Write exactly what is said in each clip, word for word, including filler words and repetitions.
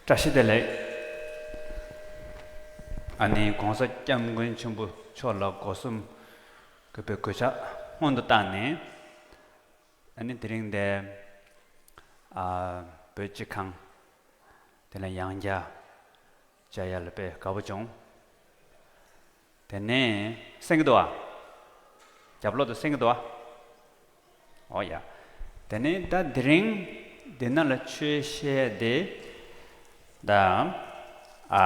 བཀྲ་ཤིས་བདེ་ལེགས། ཨ་ནི་༸གོང་ས་༸སྐྱབས་མགོན་ཆེན་པོ་མཆོག་ལ་སྒོ་གསུམ་གུས་པའི་གུས་ཕྱག་སྔོན་དུ་བཏང་ནས། ཨ་ནི་དེ་རིང་འདི་ཨ་བོད་སྤྱི་ཁང་དེ་ལ་ཡང་བསྐྱར་མཇལ་ཡ་ལ་དཔེ་དགའ་པོ་བྱུང་། དེ་ནས་གསན་གྱི་འདུག་ཨ། རྒྱབ་ལོག་ཏུ་གསན་གྱི་འདུག་ཨ། ཨོ་ཡ། དེ་ནས་ད་དེ་རིང་འདི་ན་ལ་ཆོས་བཤད་དེ་ད་ཨ་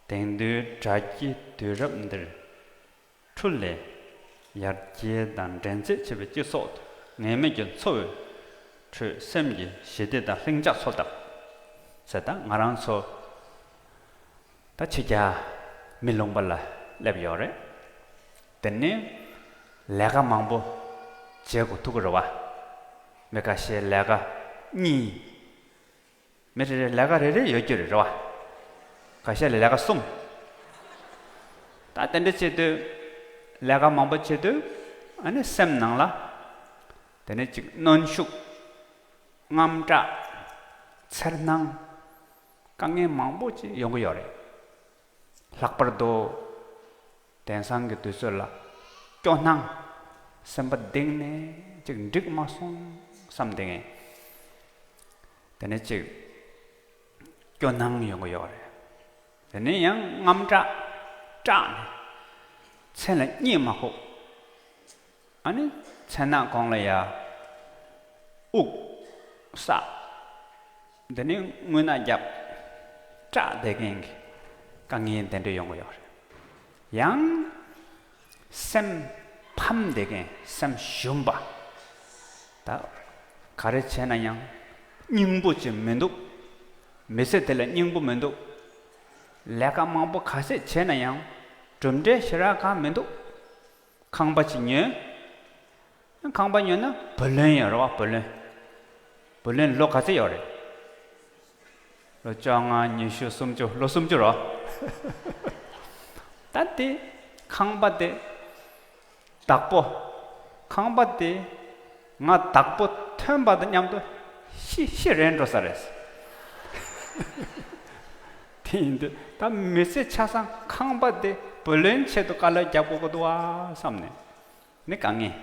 དེང་དུས་དྲ་རྒྱའི་དུས་རབས་འདིར་འཕྲུལ་ལས་ཡར་རྒྱས་དང་འགྲན་རྩོད་ཆེ་བའི་སྤྱི་ཚོགས་དུ་ངེས་མེད་ཀྱི་འཚོ་བའི་ཁྲོད་སེམས་ཀྱི་ཞི་བདེ་དང་ལྷིང་འཇགས་འཚོལ་ཐབས་ཟེར། ད་ང་རང་ཚོ་ད་ཕྱི་རྒྱལ་མི་ལུང་པ་ལ་སླེབས་ཡོད་རེད། དེ་ནས་ལས་ཀ་མང་པོ་བྱེད་དགོས་ཐུག་གི་རེད་བ། མི་ཁ་ཤས་ལས་ཀ་གཉིས། མི་རེ་རེ་ལས་ཀ་རེ་རེ་ཡོད་རྒྱུ་རེད་རེད་བ། ཁ་ཤས་ལ་ལས་ཀ་གསུམ། ད་དེ་འདྲ་བྱེད་དུས་ལས་ཀ་མང་པོ་བྱེད་དུས་ཨ་ནི་སེམས་ནང་ལ་དེ་ནས་ཅིག་གནོན་ཤུགས། དངངས་སྐྲག། འཚེར་སྣང་། དཀའ་ངལ་མང་པོ་ཅིག་ཡོང་གི་ཡོད་རེད། ལྷག་པར་དུ་དེང་སང་གི་དུས་ཚོད་ལ་སྐྱོ་སྣང་། སེམས་པ་གཏིང་ནས་ཅིག་འགྲིག་མ་སོང་བསམ་བསྡད་མཁན། དེ་ནས་ཅིག་སྐྱོ་སྣང་ཡོང་གི་ཡོད་རེད། དེ་ནས་ཡང་དངངས་སྐྲག་སྐྲག་ནས་མཚན་ལ་གཉིད་མ་ཁུག་ཨ་ནི་མཚན་ནག་གོང་ལ་ཡ་དབུགས་བསགས། དེ་ནས་རྔུལ་ནག་རྒྱབ། སྐྲག་བསྡད་མཁན་གྱི་དཀའ་ངལ་དེ་འདྲ་ཡོང་གི་ཡོད་རེད། ཡང་སེམས་ཕམ་བསྡད་མཁན། སེམས་ཞུམ་པ། ད་ག་རེ་བྱས་ན་ཡང་སྙིང་པོ་ཅིག་མི་འདུག་མི་ཚེ་དེ་ལ་སྙིང་པོ་མི་འདུག་ལས་ཀ་མང་པོ་ག་ཚད་བྱས་ན་ཡང་གྲུབ་འབྲས་ཞེ་དྲག་གང་མི་འདུག་ཁང་པ་ཅིག་ཉོས། ཁང་པ་ཉོས་ན་བུ་ལོན་ཡོད་རེད་བ། བུ་ལོན། བུ་ལོན་ལོ་ག་ཚོད་ཡོད་རེད། ལོ་བཅོ་ལྔ། ཉི་ཤུ། སུམ་ཅུ། ལོ་སུམ་ཅུ་རོ། ད་དེ་ཁང་པ་དེ་བདག་པོ། ཁང་པ་དེ་ང་བདག་པོ་ཐོན་པ་དང་མཉམ་དུ་ཤི་ཤི་རན་འགྲོ་ས་རེད། དེ་ཡིན་དུས་ད་མི་ཚེ་ཆ་ཚང་ཁང་པ་དེ་བུ་ལོན་ཆེད་དུ་དཀའ་ལས་རྒྱབ་དགོས་ཀྱི་འདུག་ཨ་བསམ་ནས། ནི་དཀའ་ངལ།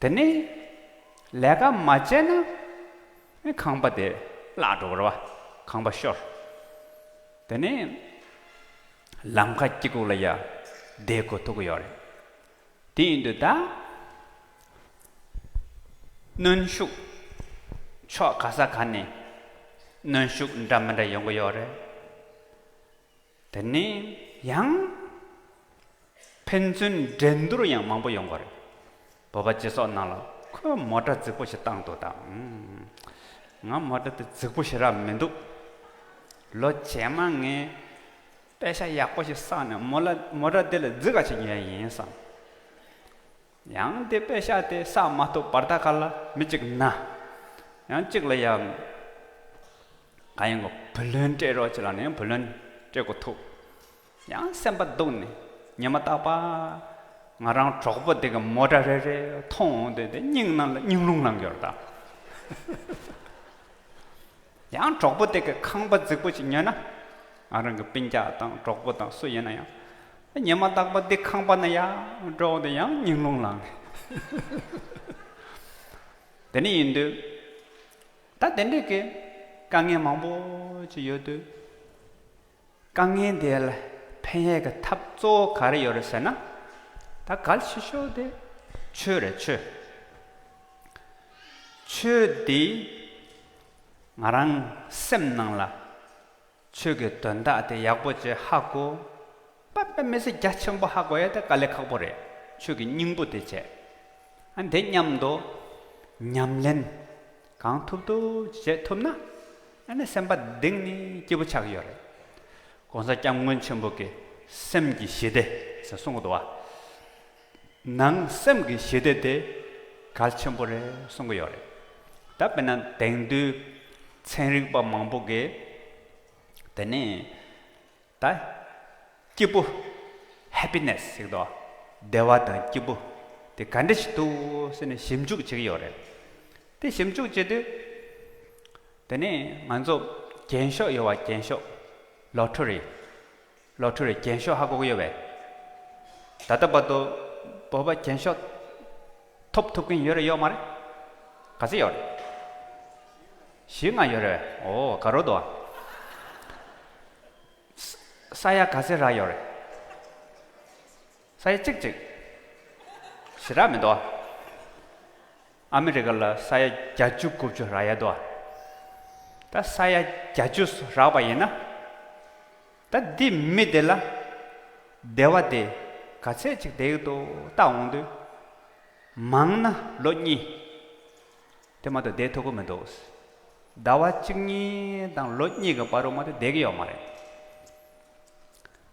དེ་ནས་ལས་ཀ་མ་བྱས་ན་ནི་ཁང་པ་དེ་བརླག་འགྲོ་གི་རེད་བ། ཁང་པ་ཤོར། དེ་ནས་ལམ་ཁ་སྐྱིད་པོ་ལ་ཡ་བསྡད་དགོས་ཐུག་གི་ཡོད་རེད། དེ་ཡིན་དུས་ད་གནོན་ཤུགས་ཕྱོགས་ག་ས་ག་ནས་གནོན་ཤུགས་འདྲ་མི་འདྲ་ཡོང་གི་ཡོད་རེད། དེ་ནས་ཡང་ཕན་ཚུན་འགྲན་བསྡུར་ཡང་མང་པོ་ཡོང་གི་རེད། བོད་པ་སྤྱི་ཚོགས་ནང་ལ་ཁོས་མོ་ཊ་རྫིག་པོ་ཞིག་བཏང་འདུག་ད། ཨུམ། ང་མོ་ཊ་དེ་རྫིག་པོ་ཞེ་དྲག་མི་འདུག་ལོ་རྗེས་མ་ངས་པེ་ཤག་ཡག་པོ་ཞིག་བསགས་ནས་མོ་ལ་མོ་ཊ་དེ་ལས་རྫིག་ག་ཅིག་ཉོས་ཡིན་བསམ། ཡང་དེ་པེ་ཤག་དེ་བསགས་མ་ཐུབ་བར་ཐག་ཁ་ལ་མི་གཅིག་ན། ཡང་གཅིག་ལ་ཡང་ག་ཡིན་གོ་བུ་ལོན་སྤྲད་རོགས་བྱེད་ལབ་ནས་བུ་ལོན་སྤྲད་དགོས་ཐུག་ཡང་སེམས་པ་སྡུག་ནས་ཉི་མ་རྟག་པར་ང་རང་གྲོགས་པོ་དེ་གི་མོ་ཊ་རེ་རེ་མཐོང་འོང་དུས་དེ་སྙིང་ནང་ལ་སྙིང་རླུང་ལངས་ཡོད་རེད་ད། ཡང་གྲོགས་པོ་དེ་གི་ཁང་པ་རྫིག་པོ་ཞིག་ཉོས་ན། ང་རང་གི་སྤུན་ཀྱག་དང་གྲོགས་པོ་དང་སུ་ཡིན་ན་ཡང་། ཉི་མ་རྟག་པར་འདི་ཁང་པ་ན་ཡར་འགྲོ་འོང་དུས་ཡང་སྙིང་རླུང་ལངས། དེ་ནས་ཡིན་དུས། ད་དེ་འདྲའི་གི་དཀའ་ངལ་མང་པོ་ཅིག་ཡོད་དུས། དཀའ་ངལ་དེ་ལ་ཕན་ཡས་ཀྱི་ཐབས་གཙོ་བོ་ག་རེ་ཡོད་རེད་ཟེར་ན། ད་གལ་ཆེ་ཤོས་དེ་ཆོས་རེད། ཆོས། ཆོས་འདི་ང་རང་སེམས་ནང་ལ་ཆོས་ཀྱི་དོན་དག་དེ་ཡག་པོ་ཅིག་ཧ་གོ། པ་པ་མི་ཚེ་རྒྱ་ཆེན་པོ་ཧ་གོ་ཡ་དེ་དཀའ་ལས་ཁག་པོ་རེད། ཆོས་ཀྱི་སྙིང་པོ་དེ་བྱས། ཨ་འདི་མཉམ་དུ་ཉམས་ལེན་གང་ཐུབ་ཐུབ་བྱེད་ཐུབ་ན། ཨ་ནི་སེམས་པ་གཏིང་ནས་སྐྱིད་པོ་ཆགས་ཀྱི་ཡོད་རེད། ༸གོང་ས་༸སྐྱབས་མགོན་ཆེན་པོ་གིས་སེམས་ཀྱི་ཞི་བདེ་ཟེར་གསུང་གི་འདུག་བ། ནང་སེམས་ཀྱི་ཞི་བདེ་དེ་གལ་ཆེན་པོ་རེད་གསུང་གི་ཡོད་རེད། ད་དཔེར་ན་དེང་དུས་ཚན་རིག་པ་མང་པོ་གིས་དེ་ནས་ད་སྐྱིད་པོ། ཧེ་པི་ནེ་སི་ཟེར་གི་འདུག་བ། བདེ་བ་དང་སྐྱིད་པོ་དེ་ག་འདྲ་ཞིག་འདུག་ཟེར་ནས་ཞིབ་འཇུག་བྱེད་ཀྱི་ཡོད་རེད། དེ་ཞིབ་འཇུག་བྱེད་དུས། དེ་ནས་ང་ཚོ་རྒྱན་ཤོག་ཡོད་བ། རྒྱན་ཤོག་ལོ་ཊ་རི། ལོ་ཊ་རི་རྒྱན་ཤོག་ཧ་གོ་གི་ཡོད་པས། ད་ལྟ་བར་དུ་བོད་པ་རྒྱན་ཤོག་ཐོབ་ཐུབ་མཁན་ཡོད་རེད་ཡོད་མ་རེད། ག་ཚད་ཡོད་རེད། བཞི་ལྔ་ཡོད་རེད། ཨོ་ག་རོ་འདུག་ས་ཡ་ག་ཚད་རག་ཡོད་རེད། ས་ཡ་གཅིག་གཅིག་ཞེ་དྲག་མི་འདུག་ཨ་མི་རི་ཀ་ལ་ས་ཡ་བརྒྱད་ཅུ་དགུ་བཅུ་རག་ཡ་འདུག་ད་ས་ཡ་བརྒྱད་ཅུ་རག་པ་ཡིན་ན། ད་འདི་མི་དེ་ལ་བདེ་བ་དེ་ག་ཚད་ཅིག་བསྡད་ཀྱི་འདུག་ལྟ་འོང་དུས། མང་ན་ལོ་གཉིས་དེ་མ་གཏོགས་བསྡད་ཐུབ་ཀྱི་མི་འདུག་ཟླ་བ་གཅིག་གཉིས་དང་ལོ་གཉིས་ཀྱི་བར་དུ་མ་གཏོགས་བསྡད་ཀྱི་ཡོད་མ་རེད།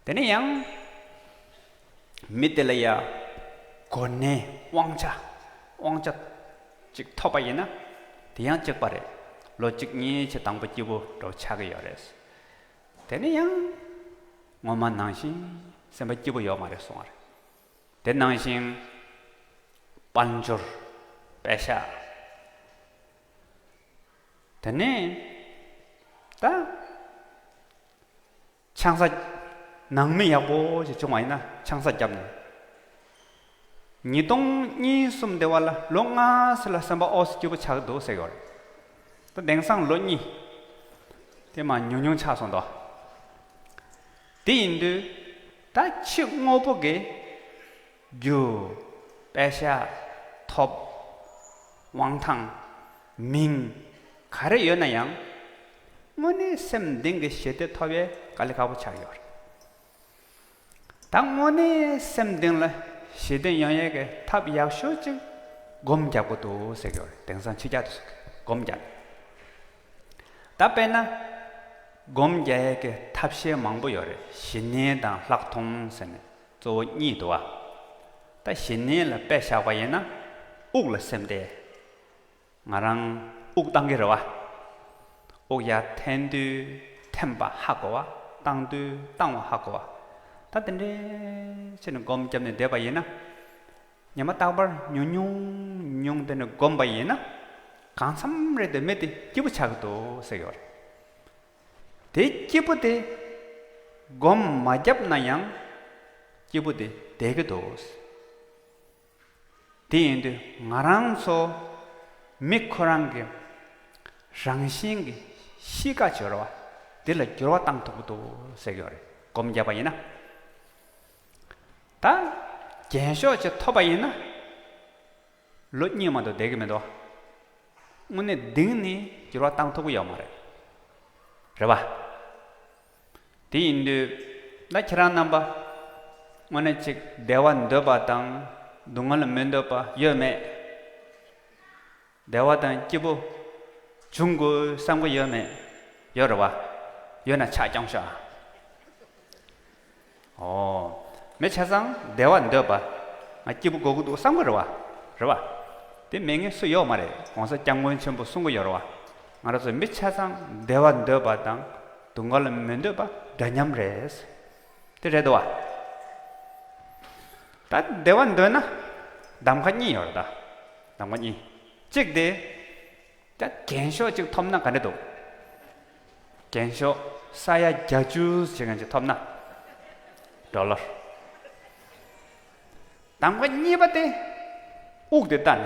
དེ་ནས་ཡང་མི་དེ་ལ་ཡ་གོ་གནས་དབང་ཆ་དབང་ཆ་ཅིག་ཐོབ་པ་ཡིན་ན་དེ་ཡང་གཅིག་པ་རེད། ལོ་གཅིག་གཉིས་ཆེད་དང་པོ་སྐྱིད་པོ་འདྲ་བོ་ཆགས་ཀྱི་ཡོད་རེད། དེ་ནས་ཡང་ངོ་མ་ནང་བཞིན་སེམས་པ་སྐྱིད་པོ་ཡོད་མ་རེད་གསུང་བ་རེད། དེ་ནང་བཞིན་དཔལ་འབྱོར་པེ་ཤ། དེ་ནས་ད་ཆང་ས་ནང་མི་ཡག་པོ་ཞིག་བྱུང་བ་ཡིན་ན་ཆང་ས་བརྒྱབ་ནས་ཉིས་སྟོང་གཉིས་གསུམ་དེ་བ་ལ་ལོ་ལྔ་ཙམ་ལ་སེམས་པ་ཨོ་སི་སྐྱིད་པོ་ཆགས་འདུག་ཟེར་གྱི་ཡོད་རེད། ད་དེང་སང་ལོ་གཉིས་དེ་མ་ཉུང་ཉུང་ཆགས་སོང་དོ། དེ་ཡིན་དུས་ད་ཕྱི་དངོས་པོ་གི་རྒྱུ། པེ་ཤ། ཐོབ། དབང་ཐང་། མིང་། ག་རེ་ཡོད་ན་ཡང་། དངོས་གནས་སེམས་གཏིང་གི་ཞི་བདེ་ཐོབ་ཡས་དཀའ་ལས་ཁག་པོ་ཆགས་ཡོད་རེད། ད་དངོས་གནས་སེམས་གཏིང་ལ་ཞི་བདེ་ཡོང་ཡས་ཀྱི་ཐབས་ཡག་ཤོས་ཅིག་སྒོམ་རྒྱག་དགོས་འདུག་ཟེར་གྱི་ཡོད་རེད། དེང་སང་ཕྱི་རྒྱལ་དུ་སོགས་ཀྱིས་སྒོམ་རྒྱག་ད་དཔེར་ན། སྒོམ་རྒྱག་ཡས་ཀྱི་ཐབས་ཤེས་མང་པོ་ཡོད་རེད། ཞི་གནས་དང་ལྷག་མཐོང་ཟེར་ནས་གཙོ་བོ་གཉིས་འདུག་བ། ད་ཞི་གནས་ལ་དཔེ་བཞག་པ་ཡིན་ན་དབུགས་ལ་སེམས་གཏད། ང་རང་དབུགས་བཏང་གི་རེད་བ། དབུགས་ཡར་འཐེན་དུས་འཐེན་པ་ཧ་གོ་བ། བཏང་དུས་བཏང་བ་ཧ་གོ་བ། ད་དེ་འདྲའི་བྱས་ནས་སྒོམ་བརྒྱབ་ནས་བསྡད་པ་ཡིན་ན། ཉི་མ་རྟག་པར་ཉུང་ཉུང་ཉུང་དེ་ནས་བསྒོམས་པ་ཡིན་ན། གང་འཚམ་རེ་དེ་མི་དེ་སྐྱིད་པོ་ཆགས་ཀྱི་འདུག་ཟེར་གྱི་ཡོད་རེད། དེ་སྐྱིད་པོ་དེ་སྒོམ་མ་བརྒྱབ་ན་ཡང་སྐྱིད་པོ་དེ་བསྡད་ཀྱི་འདུག་དེ་ཡིན་དུས་ང་རང་ཚོ་མི་ཁོ་རང་གི་རང་བཞིན་གྱི་གཤིས་ཀ་སྦྱོར་བ་དེ་ལ་འགྱུར་བ་བཏང་ཐུབ་ཀྱི་འདུག་ཟེར་གྱི་ཡོད་རེད། སྒོམ་བརྒྱབ་པ་ཡིན་ན། ད་རྒྱན་ཤོག་ཅིག་ཐོབ་པ་ཡིན་ན། ལོ་གཉིས་མ་གཏོགས་བསྡད་ཀྱི་མི་འདུག་དངོས་གནས་གཏིང་ནས་འགྱུར་བ་བཏང་ཐུབ་ཀྱི་ཡོད་མ་རེད། རེད་བ། དེ་ཡིན་དུས་ད་ཁྱེད་རང་རྣམ་པ་དངོས་གནས་ཅིག་བདེ་བ་འདོད་པ་དང་སྡུག་བསྔལ་མི་འདོད་པ་ཡོད་མེད། བདེ་བ་དང་སྐྱིད་པོ་འབྱུང་དགོས་བསམ་གྱི་ཡོད་མེད། ཡོད་རེད་བ། ཡོད་ན་ཕྱག་བརྐྱངས་ཤོག་ཨ། ཨོ། མི་ཆ་ཚང་བདེ་བ་འདོད་པ། ང་སྐྱིད་པོ་དགོས་ཀྱི་འདུག་བསམ་གྱི་རེད་བ། རེད་བ། དེ་མེད་མཁན་སུ་ཡོད་མ་རེད། ༸གོང་ས་༸སྐྱབས་མགོན་ཆེན་པོ་གསུང་གི་ཡོད་རེད་བ། ང་རང་ཚོ་མི་ཆ་ཚང་བདེ་བ་འདོད་པ་དང་སྡུག་བསྔལ་མི་འདོད་པ་འདྲ་མཉམ་རེད། དེ་རེད་འདུག་བ། ད་བདེ་བ་འདོད་ན་གདམ་ག་གཉིས་ཡོད་རེད་ད། གདམ་ག་གཉིས། གཅིག་དེ། ད་རྒྱན་ཤོག་ཅིག་ཐོབ་ན་ག་འདྲ་འདུག་རྒྱན་ཤོག་ས་ཡ་བརྒྱད་ཅུ་ཞིག་ཅིག་ཐོབ་ན་ཌོ་ལར། གདམ་ག་གཉིས་པ་དེ་དབུགས་དེ་བལྟ་ནས།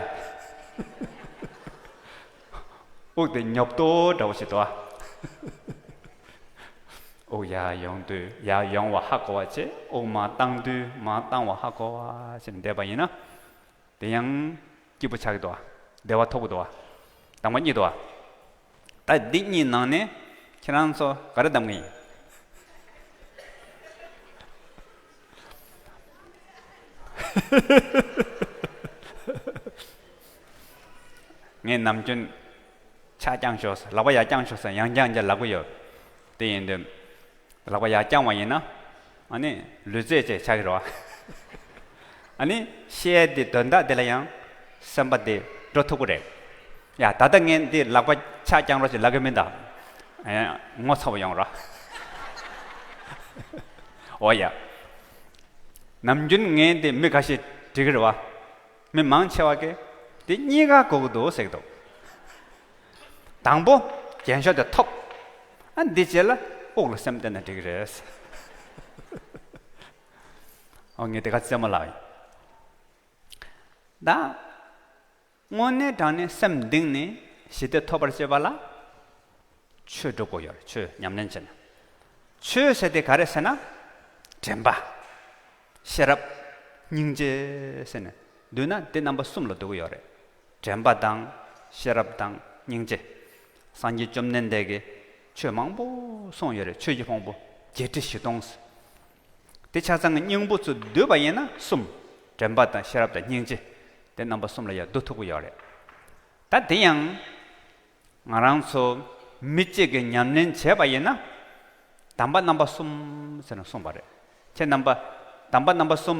དབུགས་དེ་ཉོབ་ཏོ་འདྲ་བོ་ཞིག་འདུག་ཨ། དབུགས་ཡར་ཡོང་དུས་ཡར་ཡོང་བ་ཧ་གོ་བ་བྱས། དབུགས་མར་བཏང་དུས་མར་བཏང་བ་ཧ་གོ་བ་བྱས་ནས་བསྡད་པ་ཡིན་ན། དེ་ཡང་སྐྱིད་པོ་ཆགས་ཀྱི་འདུག་བ། བདེ་བ་ཐོབ་ཀྱི་འདུག་བ། གདམ་ག་གཉིས་འདུག་བ། ད་འདི་གཉིས་ནང་ནས་ཁྱེད་རང་ཚོ་ག་རེ་གདམ་ག་ཡིན། ངས་ནམ་རྒྱུན་ཕྱག་བརྐྱངས་ཤོག་ཟེར། ལག་པ་ཡར་བརྐྱངས་ཤོག་ཟེར་ཡང་བརྐྱངས་བརྐྱངས་ལབ་ཀྱི་ཡོད། དེ་ཡིན་དུས། ལག་པ་ཡར་བརྐྱངས་པ་ཡིན་ན། ཨ་ནི་ལུས་རྩལ་ཅིག་ཆགས་ཀྱི་རེད་བ། ཨ་ནི་བཤད་དེ་དོན་དག་དེ་ལ་ཡང་སེམས་པ་དེ་འགྲོ་ཐུབ་ཀྱི་རེད། ཡ་ད་ལྟ་ངས་འདི་ལག་པ་ཕྱག་བརྐྱངས་རོགས་ཞེས་ལབ་ཀྱི་མིན་ད། ཨེ་ངོ་ཚ་བོ་ཡོང་རོགས། འོ་ཡ། ནམ་རྒྱུན་ངས་འདི་མི་འགའ་ཤས་འདྲི་གི་རེད་བ། མི་མང་ཆེ་བ་གིས་འདི་གཉིས་ཀ་དགོས་ཀྱི་འདུག་ཟེར་གྱི་འདུག་དང་པོ། རྒྱན་ཤོག་དེ་ཐོབ། ཨ་འདི་རྗེས་ལ་དབུགས་ལ་སེམས་གཏད་ན་འགྲིག་གི་རེད། ཨོ་ངས་དེ་ག་རྩེད་མོ་ལབ་ཡིན། ད། དངོས་གནས་དྲང་གནས་སེམས་གཏིང་ནས་ཞི་བདེ་ཐོབ་པར་བྱེད་པ་ལ། ཆོས་སྒྲུབ་དགོས་ཡོད་རེད། ཆོས་ཉམས་ལེན་བྱེད་ན། ཆོས་ཟེར་དེ་ག་རེ་ཟེར་ན། དྲན་པ། ཤེས་རབ། སྙིང་རྗེ་ཟེར་ནས་བསྡུས་ན་དེ་རྣམ་པ་གསུམ་ལ་འདུ་གི་ཡོད་རེད། དྲན་པ་དང་། ཤེས་རབ་དང་། སྙིང་རྗེ། སངས་རྒྱས་བཅོམ་ལྡན་འདས་ཀྱིས་ཆོས་མང་པོ་གསུངས་ཡོད་རེད། ཆོས་ཀྱི་ཕུང་པོ་བརྒྱད་ཁྲི་བཞི་སྟོང་ཟེར། དེ་ཆ་ཚང་གི་སྙིང་པོ་ཚུར་བསྡུས་པ་ཡིན་ན་གསུམ། དྲན་པ་དང་ཤེས་རབ་དང་སྙིང་རྗེ། དེ་རྣམ་པ་གསུམ་ལ་ཡང་བསྡུ་ཐུབ་ཀྱི་ཡོད་རེད། ད་དེ་ཡང་། ང་རང་ཚོ་མི་གཅིག་གིས་ཉམས་ལེན་བྱས་པ་ཡིན་ན། གདམས་པ་རྣམ་པ་གསུམ་ཟེར་ནས་གསུངས་པ་རེད། ཁྱེད་རྣམ་པ། གདམས་པ་རྣམ་པ་གསུམ་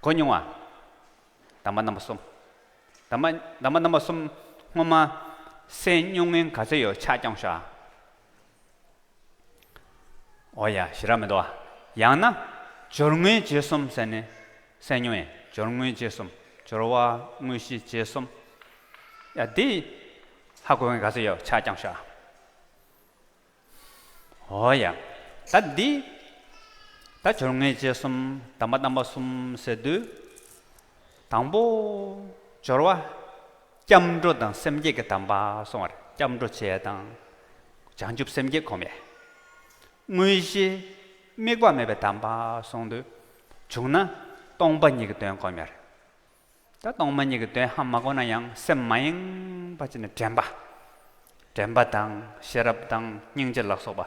གོ་མྱོང་བ། གདམས་པ་རྣམ་པ་གསུམ། གདམས་པ། གདམས་པ་རྣམ་པ་གསུམ་སྔོན་མ་གསན་མྱོང་མཁན་ག་ཚོད་ཡོད། ཕྱག་རྐྱོང་ཤོག་ཨ། ཨོ་ཡ། ཞེ་དྲག་མི་འདུག་ཨ། ཡང་ན། སྦྱོར་དངོས་རྗེས་གསུམ་ཟེར་ནས་གསན་མྱོང་ཡས། སྦྱོར་དངོས་རྗེས་གསུམ། སྦྱོར་བ་དངོས་གཞི་རྗེས་གསུམ། ཡ་འདི་ཧ་གོ་མཁན་ག་ཚོད་ཡོད། ཕྱག་རྐྱོང་ཤོག་ཨ། ཨོ་ཡ། ད་འདི། ད་སྦྱོར་དངོས་རྗེས་གསུམ། གདམས་པ་རྣམ་པ་གསུམ་ཟེར་དུས། དང་པོ། སྦྱོར་བ། སྐྱབས་འགྲོ་དང་སེམས་བསྐྱེད་ཀྱི་གདམས་པ་གསུངས་པ་རེད། སྐྱབས་འགྲོ་བྱས་དང་། བྱང་ཆུབ་སེམས་བསྐྱེད་སྒོམ་ཡས། དངོས་གཞི། དམིགས་པ་མེད་པའི་གདམས་པ་གསུངས་དུས། བྱུང་ན་སྟོང་པ་ཉིད་ཀྱི་དོན་སྒོམ་ཡས་རེད། ད་སྟོང་པ་ཉིད་ཀྱི་དོན་ཧ་མ་གོ་ན་ཡང་སེམས་མ་ཡེངས་པ་བྱས་ནས་དྲན་པ། དྲན་པ་དང་ཤེས་རབ་དང་སྙིང་རྗེ་ལ་སོགས་པ་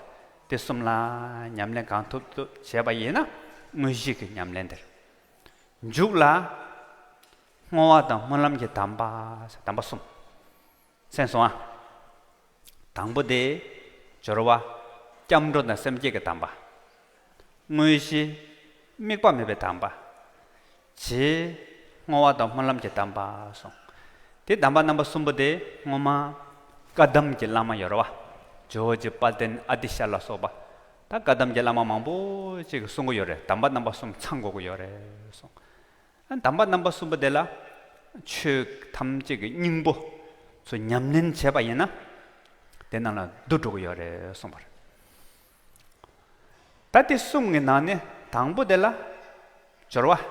དེ་གསུམ་ལ་ཉམས་ལེན་གང་ཐུབ་ཐུབ་བྱས་པ་ཡིན་ན་དངོས་གཞི་གི་ཉམས་ལེན་དེ་རེད། མཇུག་ལ། བསྔོ་བ་དང་སྨོན་ལམ་གྱི་གདམས་པ། གདམས་པ་གསུམ། གསན་སོང་ཨ། དང་པོ་དེ། སྦྱོར་བ། སྐྱབས་འགྲོ་དང་སེམས་བསྐྱེད་ཀྱི་གདམས་པ། དངོས་གཞི། དམིགས་པ་མེད་པའི་གདམས་པ། རྗེས། བསྔོ་བ་དང་སྨོན་ལམ་གྱི་གདམས་པ་གསུངས། དེ་གདམས་པ་རྣམ་པ་གསུམ་པོ་དེ་སྔོན་མ། བཀའ་གདམས་ཀྱི་བླ་མ་ཡོད་རེད་བ། ཇོ་བོ་རྗེ་དཔལ་ལྡན་ཨ་ཏི་ཤ་ལ་སོགས་པ། ད་བཀའ་གདམས་ཀྱི་བླ་མ་མང་པོ་ཅིག་གིས་གསུང་གི་ཡོད་རེད། གདམས་པ་རྣམ་པ་གསུམ་ཚང་དགོས་ཀྱི་ཡོད་རེད་གསུངས། གདམས་པ་རྣམ་པ་གསུམ་པོ་དེ་ལ་ཆོས་ཐམས་ཅད་ཀྱི་སྙིང་པོ་ཚུར་ཉམས་ལེན་བྱས་པ་ཡིན་ན། དེ་རྣམས་ལ་འདུ་འགྲོ་གི་ཡོད་རེད་གསུངས་པ་རེད། ད་དེ་གསུམ་གྱི་ནང་ནས་དང་པོ་དེ་ལ། སྦྱོར་བ།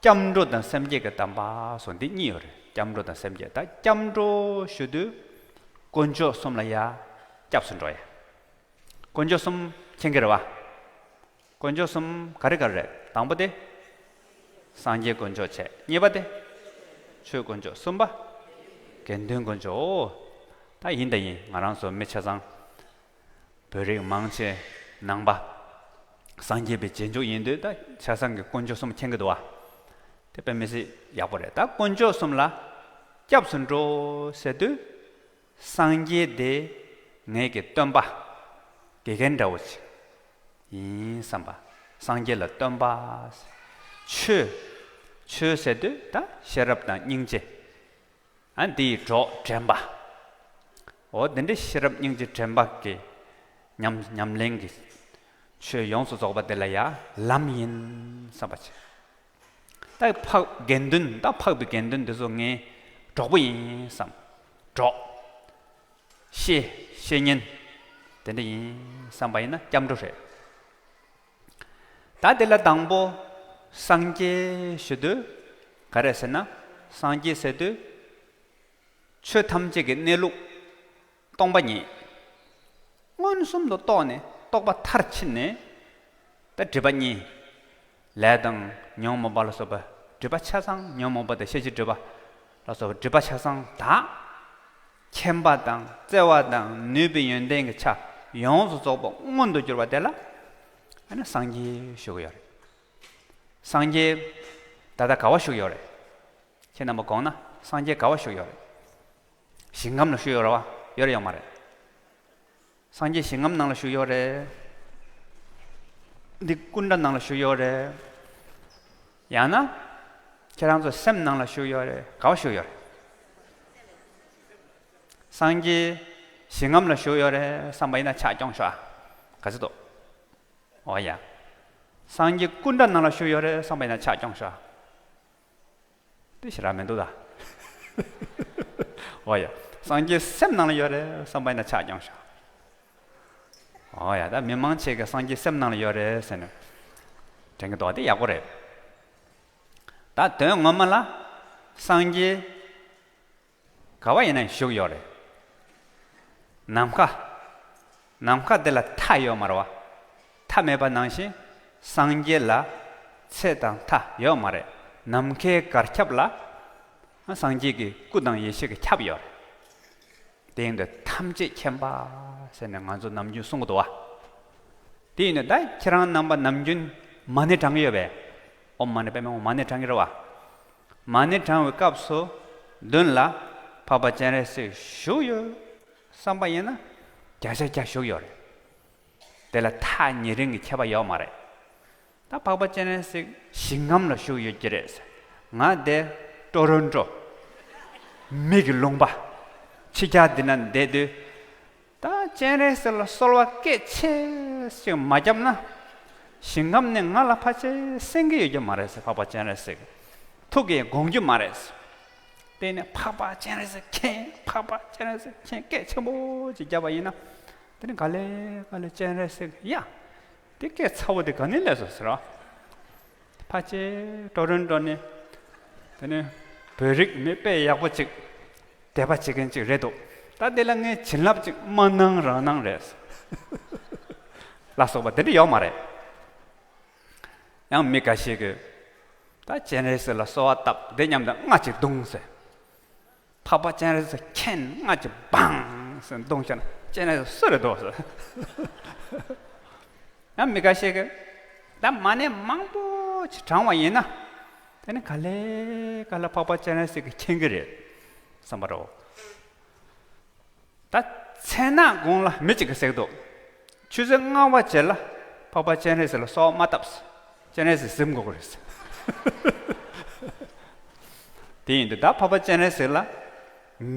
སྐྱབས་འགྲོ་དང་སེམས་བསྐྱེད་ཀྱི་གདམས་པ་སོགས་འདི་གཉིས་ཡོད་རེད། སྐྱབས་འགྲོ་དང་སེམས་བསྐྱེད། ད་སྐྱབས་འགྲོ་ཞུ་དུས། དཀོན་མཆོག་གསུམ་ལ་ཡ། སྐྱབས་སུ་འགྲོ་ཡ། དཀོན་མཆོག་གསུམ་མཁྱེན་གྱི་རེད་བ། དཀོན་མཆོག་གསུམ་ག་རེ་ག་རེ་རེད། དང་པོ་དེ། སངས་རྒྱས་དཀོན་མཆོག་བྱས། གཉིས་པ་དེ། ཆོས་དཀོན་མཆོག་གསུམ་པ། དགེ་འདུན་དཀོན་མཆོག་ཨོ། ད་ཡིན་ད་ཡིན། ང་རང་ཚོ་མི་ཆ་ཚང་། བོད་རིགས་མང་ཆེ་ནང་པ། སངས་རྒྱས་པའི་རྗེས་འཇུག་ཡིན་དུས་ད་ཆ་ཚང་གི་དཀོན་མཆོག་གསུམ་མཁྱེན་གྱི་འདུག་བ། དེ་དཔེ་མི་སྲིད་ཡག་པོ་རེད། ད་དཀོན་མཆོག་གསུམ་ལ་སྐྱབས་སུ་འགྲོ་ཟེར་དུས། སངས་རྒྱས་དེ་ངེད་ཀྱི་སྟོན་པ། དགེ་རྒན་འདྲ་བོ་ཅིག་ཡིན་བསམ་པ། སངས་རྒྱས་ལ་སྟོན་པ། ཆོས། ཆོས་ཟེར་དུས་ད་ཤེས་རབ་དང་སྙིང་རྗེ། ཨ་འདི་ཡི་གྲོགས་དྲན་པ། འོ་འདི་འདྲའི་ཤེས་རབ་སྙིང་རྗེ་དྲན་པ་གི་ཉམས། ཉམས་ལེན་གྱི་ཆོས་ཡོངས་སུ་རྫོགས་པ་དེ་ལ་ཡང་ལམ་ཡིན་བསམ་པ་བྱེད། ད་འཕགས་དགེ་འདུན། ད་འཕགས་པའི་དགེ་འདུན་འདི་ཚོ་ངའི་གྲོགས་པོ་ཡིན་བསམ། གྲོགས། བཤེས། བཤེས་གཉེན། དེ་འདྲ་ཡིན་བསམ་པ་ཡིན་ན་སྐྱབས་འགྲོ་རེད། ད་དེ་ལ་དང་པོ་སངས་རྒྱས་ཞུ་དུས་ག་རེ་ཟེར་ན། སངས་རྒྱས་ཟེར་དུས་ཆོས་ཐམས་ཅད་ཀྱི་གནས་ལུགས་སྟོང་པ་ཉིད་མངོན་སུམ་དུ་རྟོགས་ནས། རྟོགས་པ་མཐར་ཕྱིན་ནས། ད་སྒྲིབ་པ་གཉིས། ལས་དང་ཉོན་མོངས་པ་ལ་སོགས་པ་སྒྲིབ་པ་ཆ་ཚང་། ཉོན་མོངས་པ་དང་ཤེས་བྱའི་སྒྲིབ་པ་ལ་སོགས་པ་སྒྲིབ་པ་ཆ་ཚང་དག། མཁྱེན་པ་དང་བརྩེ་བ་དང་ནུས་པའི་ཡོན་ཏན་གྱི་ཆ་ཡོངས་སུ་རྫོགས་པ་མངོན་དུ་གྱུར་པ་དེ་ལ་ཨ་ནི་སངས་རྒྱས་ཞུ་གི་ཡོད་རེད། སངས་རྒྱས་ད་ལྟ་ག་བ་བཞུགས་ཡོད་རེད། ཁྱེད་རྣམ་པ་དགོངས་ན་སངས་རྒྱས་ག་བ་བཞུགས་ཡོད་རེད། ཞིང་ཁམས་ལ་བཞུགས་ཡོད་རེད་བ། ཡོད་རེད་ཡོད་མ་རེད། སངས་རྒྱས་ཞིང་ཁམས་ནང་ལ་བཞུགས་ཡོད་རེད། འདི་སྐུ་འདྲ་ནང་ལ་བཞུགས་ཡོད་རེད། ཡང་ན། ཁྱེད་རང་ཚོ་སེམས་ནང་ལ་བཞུགས་ཡོད་རེད། ག་བ་བཞུགས་ཡོད་རེད། སངས་རྒྱས་ཞིང་ཁམས་ལ་བཞུགས་ཡོད་རེད་བསམ་པ་ཡིན་ན་ཕྱག་རྐྱོང་ཤོག་ཨ། ག་ཚོད་འདུག། ཨོ་ཡ། སངས་རྒྱས་སྐུ་འདྲ་ནང་ལ་བཞུགས་ཡོད་རེད་བསམ་པ་ཡིན་ན་ཕྱག་རྐྱོང་ཤོག་ཨ། དེ་ཞེ་དྲག་མི་འདུག་ད། ཨོ་ཡ། སངས་རྒྱས་སེམས་ནང་ལ་ཡོད་རེད་བསམ་པ་ཡིན་ན་ཆགས་སྐྱོང་ཤོག་ཨོ་ཡ། ད་མི་མང་ཆེ་གི་སངས་རྒྱས་སེམས་ནང་ལ་ཡོད་རེད་ཟེར་ནས་དྲན་གི་འདུག་དེ་ཡག་པོ་རེད། ད་དོན་ངོ་མ་ལ་སངས་རྒྱས་ག་བ་ཡིན་ན་བཞུགས་ཡོད་རེད། ནམ་མཁའ། ནམ་མཁའ་འདི་ལ་མཐའ་ཡོད་མ་རེད་བ། མཐའ་མེད་པ་ནང་བཞིན་སངས་རྒྱས་ལ་ཚད་དང་མཐའ་ཡོད་མ་རེད། ནམ་མཁའི་གར་ཁྱབ་ལ་སངས་རྒྱས་ཀྱི་སྐུ་དང་ཡེ་ཤེས་ཀྱིས་ཁྱབ་ཡོད་རེད། དེ་ཡིན་དུས་ཐམས་ཅད་མཁྱེན་པ་ཟེར་ནས་ང་ཚོ་ནམ་རྒྱུན་གསུང་གི་འདུག་བ། དེ་ཡིན་དུས་ད་ཁྱེད་རང་རྣམ་པ་ནམ་རྒྱུན་མ་ཎི་བགྲང་གི་ཡོད་པས། ཨོཾ་མ་ཎི་པདྨེ་ཧཱུྃ་མ་ཎི་བགྲང་གི་རེད་བ། མ་ཎི་བགྲང་བའི་སྐབས་སུ་མདུན་ལ་འཕགས་པ་སྤྱན་རས་གཟིགས་བཞུགས་ཡོད་བསམ་པ་ཡིན་ན་བརྒྱ་ཆ་བརྒྱ་བཞུགས་ཡོད་རེད། དེ་ལ་ཐག་ཉེ་རིང་གི་ཁྱད་པར་ཡོད་མ་རེད། ད་འཕགས་པ་སྤྱན་རས་གཟིགས་ཞིང་ཁམས་ལ་བཞུགས་ཡོད་ཀྱི་རེད། ང་འདི་ཀྲོ་རོན་ཀྲོ། མི་གི་ལུང་པ། ཕྱི་རྒྱལ་འདི་ན་བསྡད་དུས། ད་སྤྱན་རས་གཟིགས་ལ་གསོལ་བ་སྐད་ཆེ་ཞིག་མ་བརྒྱབ་ན། ཞིང་ཁམས་ནས་ང་ལ་ཕལ་ཆེར་གསན་གྱི་ཡོད་ཀྱི་མ་རེད་ཟེར། འཕགས་པ་སྤྱན་རས་གཟིགས་ཐུགས་ཀྱིས་དགོངས་རྒྱུ་མ་རེད། དེ་ནས་འཕགས་པ་སྤྱན་རས་གཟིགས་མཁྱེན། འཕགས་པ་སྤྱན་རས་གཟིགས་མཁྱེན་སྐད་ཆེན་པོ་ཅིག་བརྒྱབ་པ་ཡིན་ན། དེ་ནས་ག་ལེ་ག་ལེ་སྤྱན་རས་གཟིགས་ཡ། དེ་སྐད་ཚ་བོ་དེ་ག་ནས་སླེབས་སོང་ཟེར་བ། ཕལ་ཆེར་ཀྲོ་རོན་ཀྲོ་ནི། དེ་ནི་བོད་རིགས་མི་དཔེ་ཡག་པོ་ཅིག་དད་པ་བྱེད་མཁན་ཅིག་རེད་འདུག་ད་དེ་ལ་ངས་བྱིན་རླབས་ཅིག་མ་གནང་རང་གནང་རེད། ལ་སོགས་པ་དེ་འདྲ་ཡོད་མ་རེད། ཡང་མི་འགའ་ཞིག་གིས། ད་སྤྱན་རས་གཟིགས་ལ་གསོལ་བ་བཏབ་དེ་སྙམ་དུ་རྔ་ཅིག་བརྡུངས་ཟེར། འཕགས་པ་སྤྱན་རས་གཟིགས་མཁྱེན། རྔ་ཅིག་བང་ཟེར་བརྡུངས་བྱས་ན་སྤྱན་རས་གཟིགས་སུ་རེད་འདུག་ཟེར། ཡང་མི་འགའ་ཞིག་གིས། ད་མ་ཎི་མང་པོ་ཅིག་བགྲང་བ་ཡིན་ན། དེ་ནི་ག་ལེ་ག་ལེ་འཕགས་པ་སྤྱན་རས་གཟིགས་ཀྱིས་མཁྱེན་གྱི་རེད་བསམ་པ་རེད། ད་མཚན་ནག་དགུང་ལ་མི་གཅིག་གིས་ཟེར་གྱི་འདུག་ཆུ་ཚོད་ལྔ་པ་རྗེས་ལ་འཕགས་པ་སྤྱན་རས་གཟིགས་ལ་གསོལ་བ་མ་བཏབ། སྤྱན་རས་གཟིགས་གཟིམ་དགོས་ཀྱི་རེད། དེ་ཡིན་དུས་ད་འཕགས་པ་སྤྱན་རས་གཟིགས་ལ་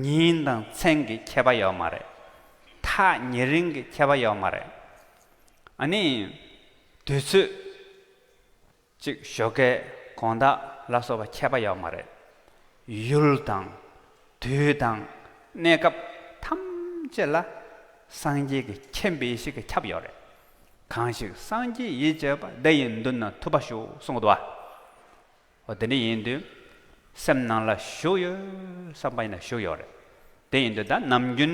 ཉིན་དང་མཚན་གྱི་ཁྱད་པར་ཡོད་མ་རེད། ཐག་ཉེ་རིང་གི་ཁྱད་པར་ཡོད་མ་རེད། ཨ་ནི། དུས་ཚོད། གཅིག་ཞོགས་ཀས་དགོང་དག་ལ་སོགས་པ་ཁྱད་པར་ཡོད་མ་རེད། ཡུལ་དང་། དུས་དང་། གནས་སྐབས་ཐམས་ཅད་ལ་སངས་རྒྱས་ཀྱི་མཁྱེན་པའི་ཡེ་ཤེས་ཀྱིས་ཁྱབ་ཡོད་རེད། གང་ཞིག་སངས་རྒྱས་ཡིད་བྱེད་པ། དེ་ཡི་མདུན་ན་ཐུབ་པ་ཞུགས་གསུངས་འདུག་བ། འོ་དེ་འདྲ་ཡིན་དུས། སེམས་ནང་ལ་བཞུགས་ཡོད་བསམ་པ་ཡིན་ན་བཞུགས་ཡོད་རེད། དེ་ཡིན་དུས་ད་ནམ་རྒྱུན་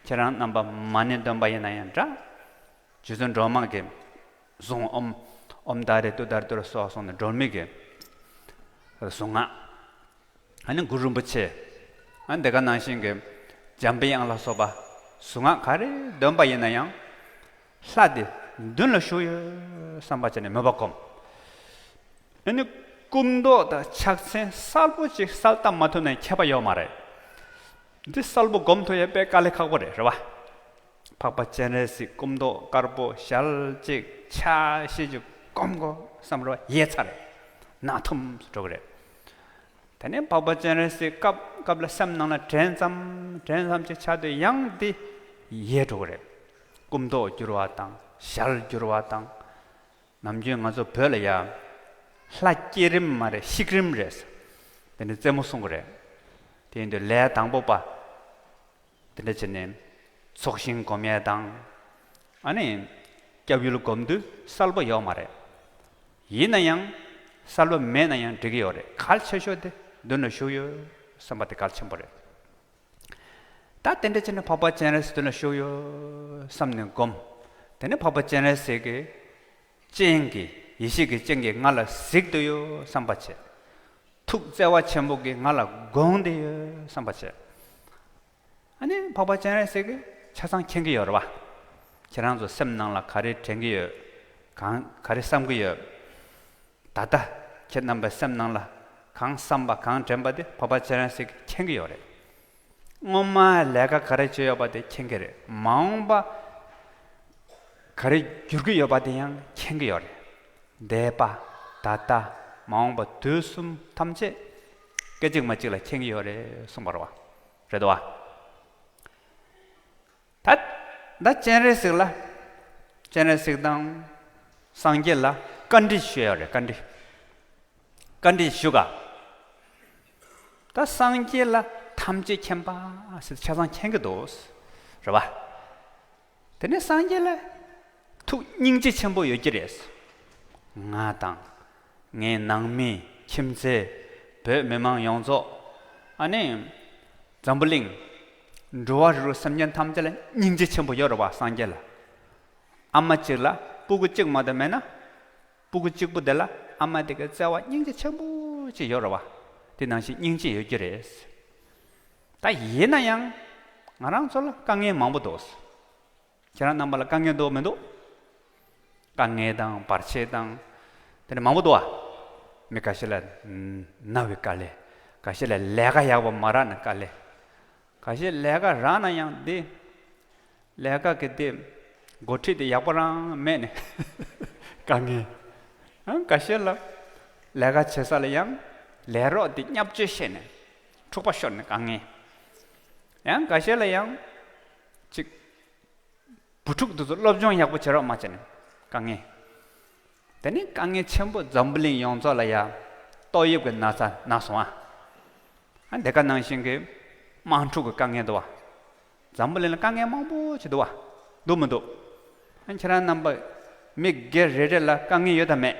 ཁྱེད་རང་རྣམ་པ་མ་ཎི་འདོན་པ་ཡིན་ན་ཡང་འདྲ། རྗེ་བཙུན་སྒྲོལ་མ་གི་གཟུངས་ཨོཾ། ཨོཾ་ཏཱ་རེ་ཏུཏྟཱ་རེ་ཏུ་རེ་སྭཱ་ཧཱ་གསུངས་ནས་སྒྲོལ་མའི་གི་གཟུངས་སྔགས། ཨ་ནི་གུ་རུ་རིན་པོ་ཆེ། ཨ་ནི་དེ་ག་ནང་བཞིན་གྱི་འཇམ་པའི་དབྱངས་ལ་སོགས་པ་གཟུངས་སྔགས་ག་རེ་འདོན་པ་ཡིན་ན་ཡང་། ལྷ་དེ་མདུན་ལ་བཞུགས་ཡོད་བསམ་པ་བྱས་ནས་མོས་པ་བསྒོམ། ཨ་ནི་སྐུ་མདོག་དང་ཕྱག་མཚན་གསལ་པོ་ཅིག་གསལ་བཏབ་མ་ཐུབ་ན་ཁྱད་པར་ཡོད་མ་རེད། འདི་གསལ་པོ་སྒོམ་ཐུབ་ཡ་དཔེ་དཀའ་ལས་ཁག་པོ་རེད། རེད་བ། འཕགས་པ་སྤྱན་རས་གཟིགས་སྐུ་མདོག་དཀར་པོ་ཞལ་གཅིག་ཕྱག་བཞི་ཅིག་སྒོམ་དགོས་བསམ་རེད་བ། ཡལ་ཚར་རེད། ནག་ཐུམ་འགྲོ་གི་རེད། དེ་ནས་འཕགས་པ་སྤྱན་རས་གཟིགས་སྐབས་སྐབས་ལ་སེམས་ནང་ལ་དྲན་ཙམ་དྲན་ཙམ་ཅིག་ཆགས་དུས་ཡང་འདི་ཡལ་འགྲོ་གི་རེད། སྐུ་མདོག་འགྱུར་བ་དང་ཞལ་འགྱུར་བ་དང་། ནམ་རྒྱུན་ང་ཚོ་བོད་ལ་ཡ། ལྷ་བསྐྱེད་རིམ་མ་རེད། བཤིག་རིམ་རེད། དེ་ནི་རྩེད་མོ་གསུང་གི་རེད། དེ་ཡིན་དུས་ལས་དང་པོ་པ། དེ་འདྲ་བྱས་ནས་ཚོགས་ཞིང་སྒོམ་ཡས་དང་། ཨ་ནི། སྐྱབས་ཡུལ་སྒོམ་དུས་གསལ་པོ་ཡོད་མ་རེད། ཡིན་ན་ཡང་། གསལ་པོ་མེད་ན་ཡང་འགྲིག་གི་ཡོད་རེད། གལ་ཆེ་ཤོས་དེ་མདུན་ལ་བཞུགས་ཡོད་བསམ་པ་དེ་གལ་ཆེན་པོ་རེད། ད་དེ་འདྲ་བྱས་ནས་འཕགས་པ་སྤྱན་རས་གཟིགས་མདུན་ལ་བཞུགས་ཡོད་བསམ་ནས་སྒོམ། དེ་ནས་འཕགས་པ་སྤྱན་རས་གཟིགས་ཀྱི་སྤྱན་གྱིས་ཡེ་ཤེས་ཀྱི་སྤྱན་གྱིས་ང་ལ་གཟིགས་བསྡད་ཡོད་བསམ་པ་བྱས། ཐུགས་བརྩེ་བ་ཆེན་པོ་གིས་ང་ལ་དགོངས་བསྡད་ཡོད་བསམ་པ་བྱས། ཨ་ནི་འཕགས་པ་སྤྱན་རས་གཟིགས་ཀྱིས་ཆ་ཚང་མཁྱེན་གྱི་ཡོད་རེད་བ། ཁྱེད་རང་ཚོ་སེམས་ནང་ལ་ག་རེ་དྲན་གྱི་ཡོད། གང་ག་རེ་བསམ་གྱི་ཡོད། ད་ལྟ་ཁྱེད་རྣམ་པའི་སེམས་ནང་ལ་གང་བསམ་པ་གང་དྲན་པ་དེ་འཕགས་པ་སྤྱན་རས་གཟིགས་ཀྱིས་མཁྱེན་གྱི་ཡོད་རེད། སྔོན་མ་ལས་ཀ་ག་རེ་བྱས་ཡོད་པ་དེ་མཁྱེན་གྱི་རེད། མ་འོངས་པ་ག་རེ་འགྱུར་གྱི་ཡོད་པ་དེ་ཡང་མཁྱེན་གྱི་ཡོད་རེད། འདས་པ། ད་ལྟ། མ་འོངས་པ་དུས་གསུམ་ཐམས་ཅད་སྐད་ཅིག་མ་གཅིག་ལ་མཁྱེན་གྱི་ཡོད་རེད་གསུངས་པ་རེད་བ། རེད་དོ་བ། ད་ད་སྤྱན་རས་གཟིགས་ལ། སྤྱན་རས་གཟིགས་དང་སངས་རྒྱས་ལ་བཀའ་འདྲི་ཞུས་ཡོད་རེད། བཀའ་འདྲི། བཀའ་འདྲི་ཞུ་ག་ད་སངས་རྒྱས་ལ་ད་ ཐམས་ཅད་མཁྱེན་པ་ཟེར་ཆ་ཚང་མཁྱེན་གྱི་འདུག་རེད་བ། དེ་ནས་སངས་རྒྱས་ལ་ཐུགས་སྙིང་རྗེ་ཆེན་པོ་ཡོད་ཀྱི་རེད། ང་དང་། ངའི་ནང་མི། ཁྱིམ་མཚེས། བོད་མི་མང་ཡོངས་རྫོགས། ཨ་ནི། འཛམ་བུ་གླིང་། འགྲོ་བ་རིགས་དྲུག་སེམས་ཅན་ཐམས་ཅད་ལ་སྙིང་རྗེ་ཆེན་པོ་ཡོད་རེད་བ་སངས་རྒྱས་ལ། ཨ་མ་གཅིག་ལ་སྤུ་གུ་གཅིག་མ་གཏོགས་མེད་ན། སྤུ་གུ་གཅིག་པུ་དེ་ལ་ཨ་མ་དེ་གའི་བརྩེ་བ་སྙིང་རྗེ་ཆེན་པོ་ཅིག་ཡོད་རེད་བ། དེ་ནང་བཞིན་སྙིང་རྗེ་ཡོད་ཀྱི་རེད། ད་ཡིན་ན་ཡང་། ང་རང་ཚོ་ལ་དཀའ་ངལ་མང་པོ་འདུག་ཁྱེད་རང་རྣམ་པ་ལ་དཀའ་ངལ་འདུག་མི་འདུག་དཀའ་ངལ་དང་བར་ཆད་དང་། དེ་འདྲ་མང་པོ་འདུག་ཨ། མི་ཁ་ཤས་ལ་ན་བའི་དཀའ་ལས། ཁ་ཤས་ལ་ལས་ཀ་ཡག་པོ་མ་རག་ན་དཀའ་ལས། ཁ་ཤས་ལས་ཀ་རག་ན་ཡང་འདི། ལས་ཀ་གི་དེ་འགོ་ཁྲིད་དེ་ཡག་པོ་རང་མེད་ནས་དཀའ་ངལ། ཡང་འགའ་ཤས་ལ་ལས་ཀ་བྱེད་ས་ལ་ཡང་ལས་རོགས་དེ་བརྙས་བཅོས་བྱས་ནས་འཁྲུག་པ་ཤོར་ནས་དཀའ་ངལ། ཡང་འགའ་ཤས་ལ་ཡང་ཅིག་བུ་ཕྲུག་དེ་ཚོ་སློབ་སྦྱོང་ཡག་པོ་བྱེད་རོགས་མ་བྱས་ནས་དཀའ་ངལ། དེ་ནི་དཀའ་ངལ་ཆེན་པོ་འཛམ་བུ་གླིང་ཡོངས་རྫོགས་ལ་ཡ་ཏོག་དབྱིབས་ཀྱི་ན་ཚ་ན་སོང་ཨ། ཨ་འདི་ག་ནང་བཞིན་གྱི་དམག་འཁྲུག་གི་དཀའ་ངལ་འདུག་བ། འཛམ་བུ་གླིང་ལ་དཀའ་ངལ་མང་པོ་ཅིག་འདུག་བ། འདུག་མི་འདུག་ཨ་ཁྱེད་རང་རྣམ་པ་མི་སྒེར་རེ་རེ་ལ་དཀའ་ངལ་ཡོད་དམ་མེད།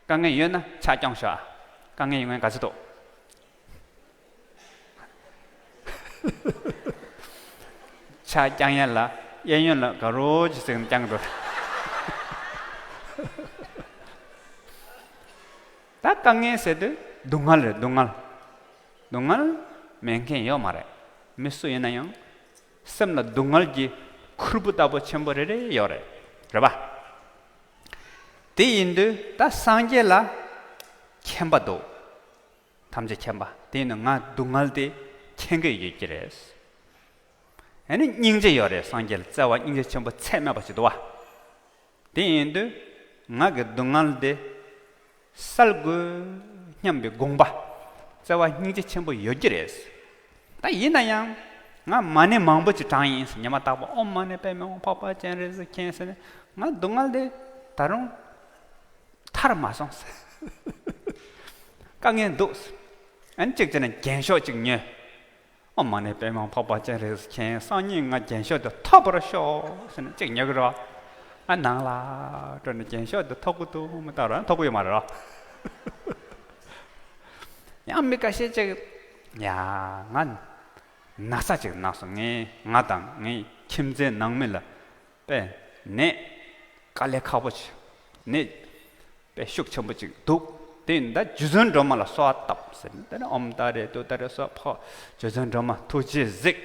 དཀའ་ངལ་ཡོད་ན་ཕྱག་རྐྱོང་ཤོག་ཨ། དཀའ་ངལ་ཡོད་མཁན་ག་ཚོད་འདུག་ཕྱག་རྐྱང་ཡ་ལ་གཡས་གཡོན་ལ་དགའ་རོགས་ཀྱི་ཟེར་ནས་རྐྱང་འགྲོ། ད་དཀའ་ངལ་ཟེར་དུས་སྡུག་བསྔལ་རེད། སྡུག་བསྔལ། སྡུག་བསྔལ་མེད་མཁན་ཡོད་མ་རེད། མི་སུ་ཡིན་ན་ཡང་སེམས་ལ་སྡུག་བསྔལ་གྱི་ཁུར་པོ་ལྟ་བུ་ཆེན་པོ་རེ་རེ་ཡོད་རེད། རེད་པ། དེ་ཡིན་དུས་ད་སངས་རྒྱས་ལ་མཁྱེན་པ་འདུག་ཐམས་ཅད་མཁྱེན་པ། དེ་ཡིན་ན་ང་སྡུག་བསྔལ་དེ་མཁྱེན་གྱི་ཡོད་ཀྱི་རེད། ཨ་ནི་སྙིང་རྗེ་ཡོད་རེད། སངས་རྒྱས་ལ་བརྩེ་བ་སྙིང་རྗེ་ཆེན་པོ་ཚད་མེད་པ་ཞིག་འདུག་བ། དེ་ཡིན་དུས་ང་གི་སྡུག་བསྔལ་དེ་བསལ་དགོས་སྙམ་པའི་དགོངས་པ། བརྩེ་བ་སྙིང་རྗེ་ཆེན་པོ་ཡོད་ཀྱི་རེད། ད་ཡིན་ན་ཡང་ང་མ་ཎི་མང་པོ་ཅིག་བགྲངས་ཡིན། ཉི་མ་རྟག་པར་ཨོཾ་མ་ཎི་པདྨེ་ཧཱུྃ་འཕགས་པ་སྤྱན་རས་གཟིགས་མཁྱེན་ཟེར་ནས་ང་སྡུག་བསྔལ་དེ་ད་རུང་ཐར་མ་སོང་ཟེར། དཀའ་ངལ་འདུག་ཨ་ནི་གཅིག་བྱས་ན་རྒྱན་ཤོག་ཅིག་ཉོས། ཨོཾ་མ་ཎི་པདྨེ་ཧཱུྃ་འཕགས་པ་སྤྱན་རས་གཟིགས་མཁྱེན། སང་ཉིན་ང་རྒྱན་ཤོག་དེ་ཐོབ་པར་ཤོག་ཟེར་ནས་གཅིག་ཉོ་གི་རེད། ཨ་ནང་ལ་འགྲོ་ནས་རྒྱན་ཤོག་དེ་ཐོབ་ཀྱི་འདུག་མི་ཐོབ་ར་ཐོབ་ཀྱི་ཡོད་མ་རེད་ར། ཡང་མི་ཁ་ཤས་ཅིག་ཡ་ང་ན་ཚ་ཅིག་ན་སོང་། ངས་ང་དང་ངའི་ཁྱིམ་མཚེས་ནང་མི་ལ་དཔེ་ནད་དཀའ་ལས་ཁག་པོ་ཅིག་ནད་དཔེ་ཤུགས་ཆེན་པོ་ཅིག་འདུག་དེ་ཡིན་ད་རྗེ་བཙུན་སྒྲོལ་མ་ལ་གསོལ་བ་བཏབ་ཟེར་ནས་དེ་ནས་ཨོཾ་ཏཱ་རེ་ཏུཏྟཱ་རེ་སྭཱ་ཧཱ། རྗེ་བཙུན་སྒྲོལ་མ་ཐུགས་རྗེས་གཟིགས།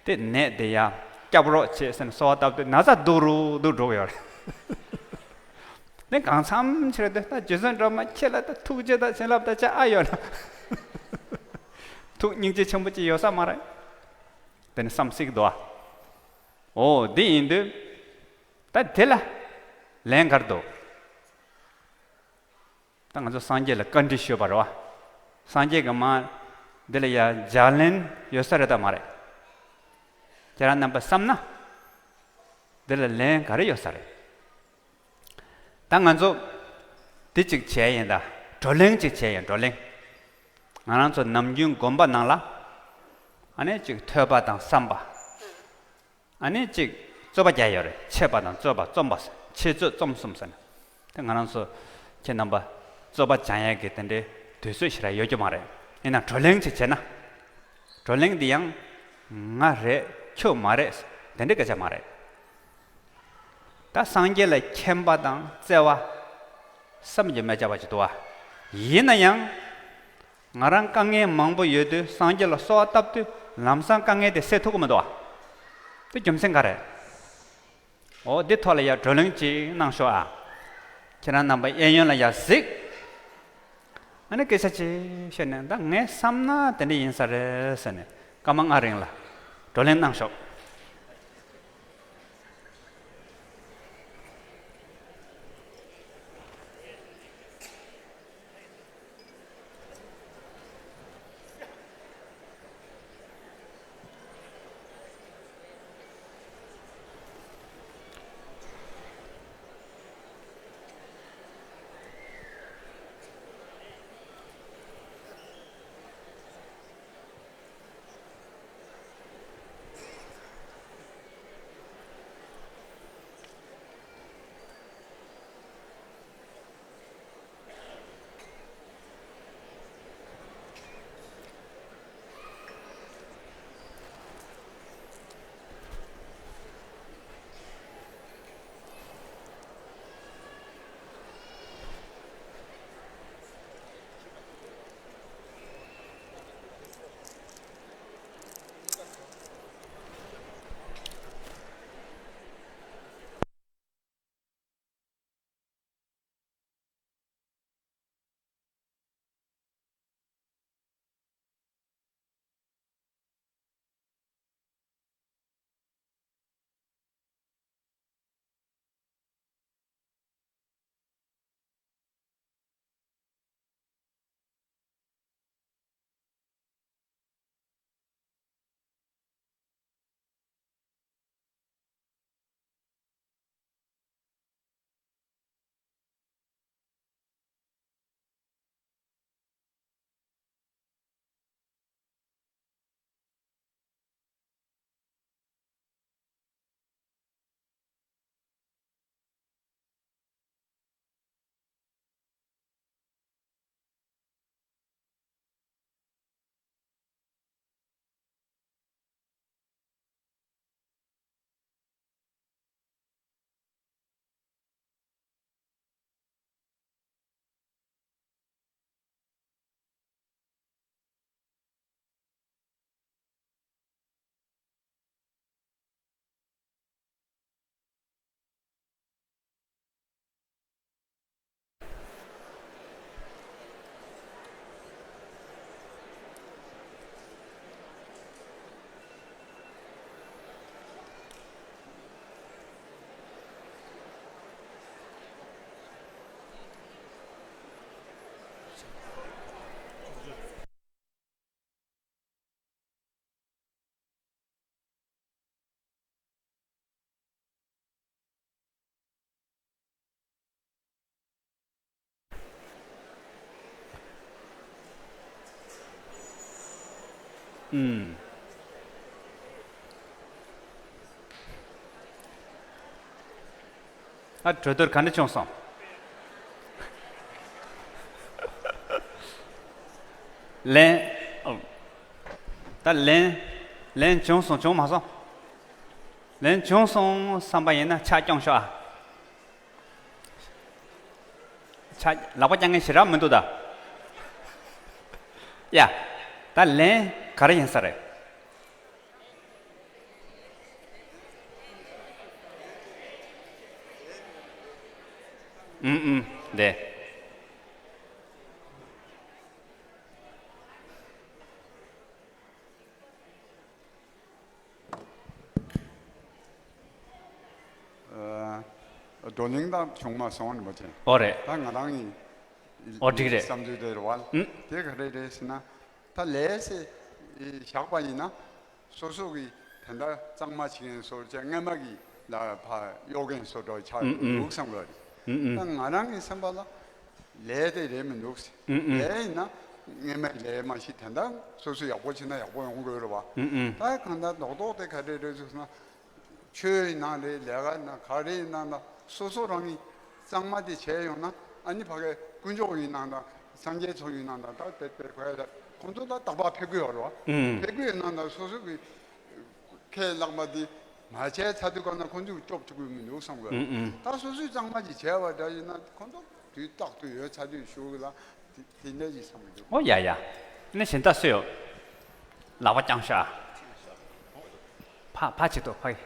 དེ་ནད་དེ་ཡང་སྐྱོབ་རོགས་བྱེད་ཟེར་ནས་གསོལ་བ་བཏབ་དུས་ན་ཚ་སྡུག་རུ་སྡུག་འགྲོ་གི་ཡོད་རེད། དེ་གང་འཚམ་ཕྱིར་དེ་ད་རྗེ་བཙུན་སྒྲོལ་མ་ཁྱེད་ལ་ད་ཐུགས་རྗེ་དང་བྱིན་རླབས་དང་ཅི་ཨ་ཡོད་ན། ཐུགས་སྙིང་རྗེ་ཆེན་པོ་ཅིག་ཡོད་ས་མ་རེད། དེ་ནས་བསམ་སྲིད་འདུག་ཨ། ཨོ་འདི་ཡིན་དུས། ད་དེ་ལ་ལན་ག་རེ་འདུག་ད་ང་ཚོ་སངས་རྒྱས་ལ་བཀའ་འདྲི་ཞུས་པ་རེད་བ། སངས་རྒྱས་ཀྱིས་མ་འདི་ལ་ཡ་ལྗགས་ལན་ཡོད་ས་རེད་དམ་མ་རེད། ཁྱེད་རང་རྣམ་པ་བསམ་ན། འདི་ལ་ལན་ག་རེ་ཡོད་ས་རེད། ད་ང་ཚོ་འདི་གཅིག་བྱས་ཡིན་ད། བགྲོ་གླེང་གཅིག་བྱས་ཡིན། བགྲོ་གླེང་། ང་རང་ཚོ་ནམ་རྒྱུན་དགོན་པ་ནང་ལ་ཨ་ནི་གཅིག་ཐོས་པ་དང་བསམ་པ། ཨ་ནི་གཅིག་རྩོད་པ་རྒྱག་ཡོད་རེད། འཆད་པ་དང་རྩོད་པ་རྩོམ་པ་ཟེར། འཆད་རྩོད་རྩོམ་གསུམ་ཟེར་ནས། དེ་ང་རང་ཚོ་ཁྱེད་རྣམ་པ་རྩོད་པ་སྦྱང་ཡས་ཀྱི་དེ་འདྲའི་དུས་ཚོད་ཞེ་དྲག་ཡོད་རྒྱུ་མ་རེད། ཡིན་ན་བགྲོ་གླེང་ཅིག་བྱས་ན། བགྲོ་གླེང་འདི་ཡང་ང་རེད་ཁྱོད་མ་རེད་དེ་འདྲའི་སྐད་ཆ་མ་རེད། ད་སངས་རྒྱས་ལ་མཁྱེན་པ་དང་བརྩེ་བ་བསམ་གྱིས་མི་ཁྱབ་པ་ཅིག་འདུག་བ། ཡིན་ན་ཡང་། ང་རང་དཀའ་ངལ་མང་པོ་ཡོད་དུས་སངས་རྒྱས་ལ་གསོལ་བ་བཏབ་དུས་ལམ་སང་དཀའ་ངལ་དེ་སེལ་ཐུབ་ཀྱི་མི་འདུག་བ། དེ་རྒྱུ་མཚན་ག་རེད། འོ་འདི་ཐོག་ལ་ཡ་བགྲོ་གླེང་ཅིག་གནང་ཤོག་ཨ། ཁྱེད་རང་རྣམ་པ་གཡས་གཡོན་ལ་ཡ་གཟིགས། ཨ་ནི་སྐད་ཆ་ཅིག་བཤད་ནས་ད་ངས་བསམ་ན་དེ་འདྲ་ཡིན་ས་རེད་ཟེར་ནས་སྐར་མ་ལྔ་རིང་ལ་བགྲོ་གླེང་གནང་ཤོག་ཨུམ། ཨ། གྲོས་བསྡུར་ག་འདྲ་བྱུང་སོང་། ལན། ཨོ། ད་ལན། ལན་བྱུང་སོང་བྱུང་མ་སོང་། ལན་བྱུང་སོང་བསམ་པ་ཡིན་ན་ཕྱག་རྐྱོང་ཤོག་ཨ། ཕྱག་ལག་པ་བརྐྱང་མཁན་ཞེ་དྲག་མི་འདུག་ད། ཡ། ད་ལན་ག་རེ་ཡིན་ས་རེད། ཨུམ་ཨུམ། འདི། ཨ། བགྲོ་གླེང་དང་བྱུང་མ་སོང་ནི་མ་བྱན། ཨོ་རེད། ད་ང་རང་གི་ཨོ་འགྲིག་རེད། བསམ་ཚུལ་དེ་རེད་བ། ཨུམ། དེ་ག་རེ་རེད་ཟེར་ན། ད་ལས་ཟེར་བཞག་པ་ཡིན་ན། སོ་སོ་གི་དེ་འདྲ་གཙང་མ་བྱེད་མཁན་བཟོ་བྱས་སྔ་མ་གི་ལ་ཕར་གཡོག་མཁན་བཟོ་འདྲ་ཆགས་ཨུམ་ཨུམ། འདུག་བསམ་གི་རེད། ཨུམ་ཨུམ། ད་ང་རང་གི་བསམ་པ་ལ། ལས་དེ་རེད་མི་འདུག་ཟེར། ཨུམ་ཨུམ། ལས་ཡིན་ན་སྔོན་མའི་ལས་མ་གཞི་དེ་འདྲ་སོ་སོ་ཡག་པོ་བྱས་ན་ཡག་པོ་ཡོང་དགོས་རེད་བ། ཨུམ་ཨུམ། ད་གང་ལྟར་རྡོག་རྡོག་དེ་ག་རེ་རེད་ཟེར་ན། ཆོས་ཡི་ནང་རེད། ལས་ཀ་ནང་ག་རེ་ཡིན་ནང་དང་སོ་སོ་རང་གིས་གཙང་མ་དེ་བྱས་ཡོང་ན། ཨ་ནི་ཕ་གའི་དཀོན་མཆོག་ཡིན་ནང་དང་སངས་རྒྱས་ཚོ་ཡིན་ནང་དང་ད་དེ་དེ་ག་ཡ་ཁོང་ཚོ་ད་རྟག་པར་ཕེབས་ཀྱི་ཡོད་རེད་བ། ཨུམ། ཕེབས་ཀྱི་ཡོད་ནང་དང་སོ་སོ་གི་ཁས་བླངས་པ་འདི་མ་བྱས་ཚར་དུས་ག་ན་ཁོང་ཚོས་སྐྱོབ་ཐུབ་ཀྱི་མི་འདུག་བསམ་གི། ཨུམ་ཨུམ། ད་སོ་སོས་གཙང་མ་ཅིག་བྱས་པ་འདྲ་ཡིན་ན་ཁོང་ཚོ་དུས་རྟག་ཏུ་ཡོད་ཚར་དུས་ཞུ་གི་ལ་དེ་དེ་འདྲ་ཅིག་བསམ་གི་འདུག། ཨོ་ཡ་ཡ། ནི་གཞན་དག་སུ་ཡོད། ལག་པ་བརྐྱངས་ཤག། ཕ་ཕ་ཅིག་ཏུ་ཕ་གི།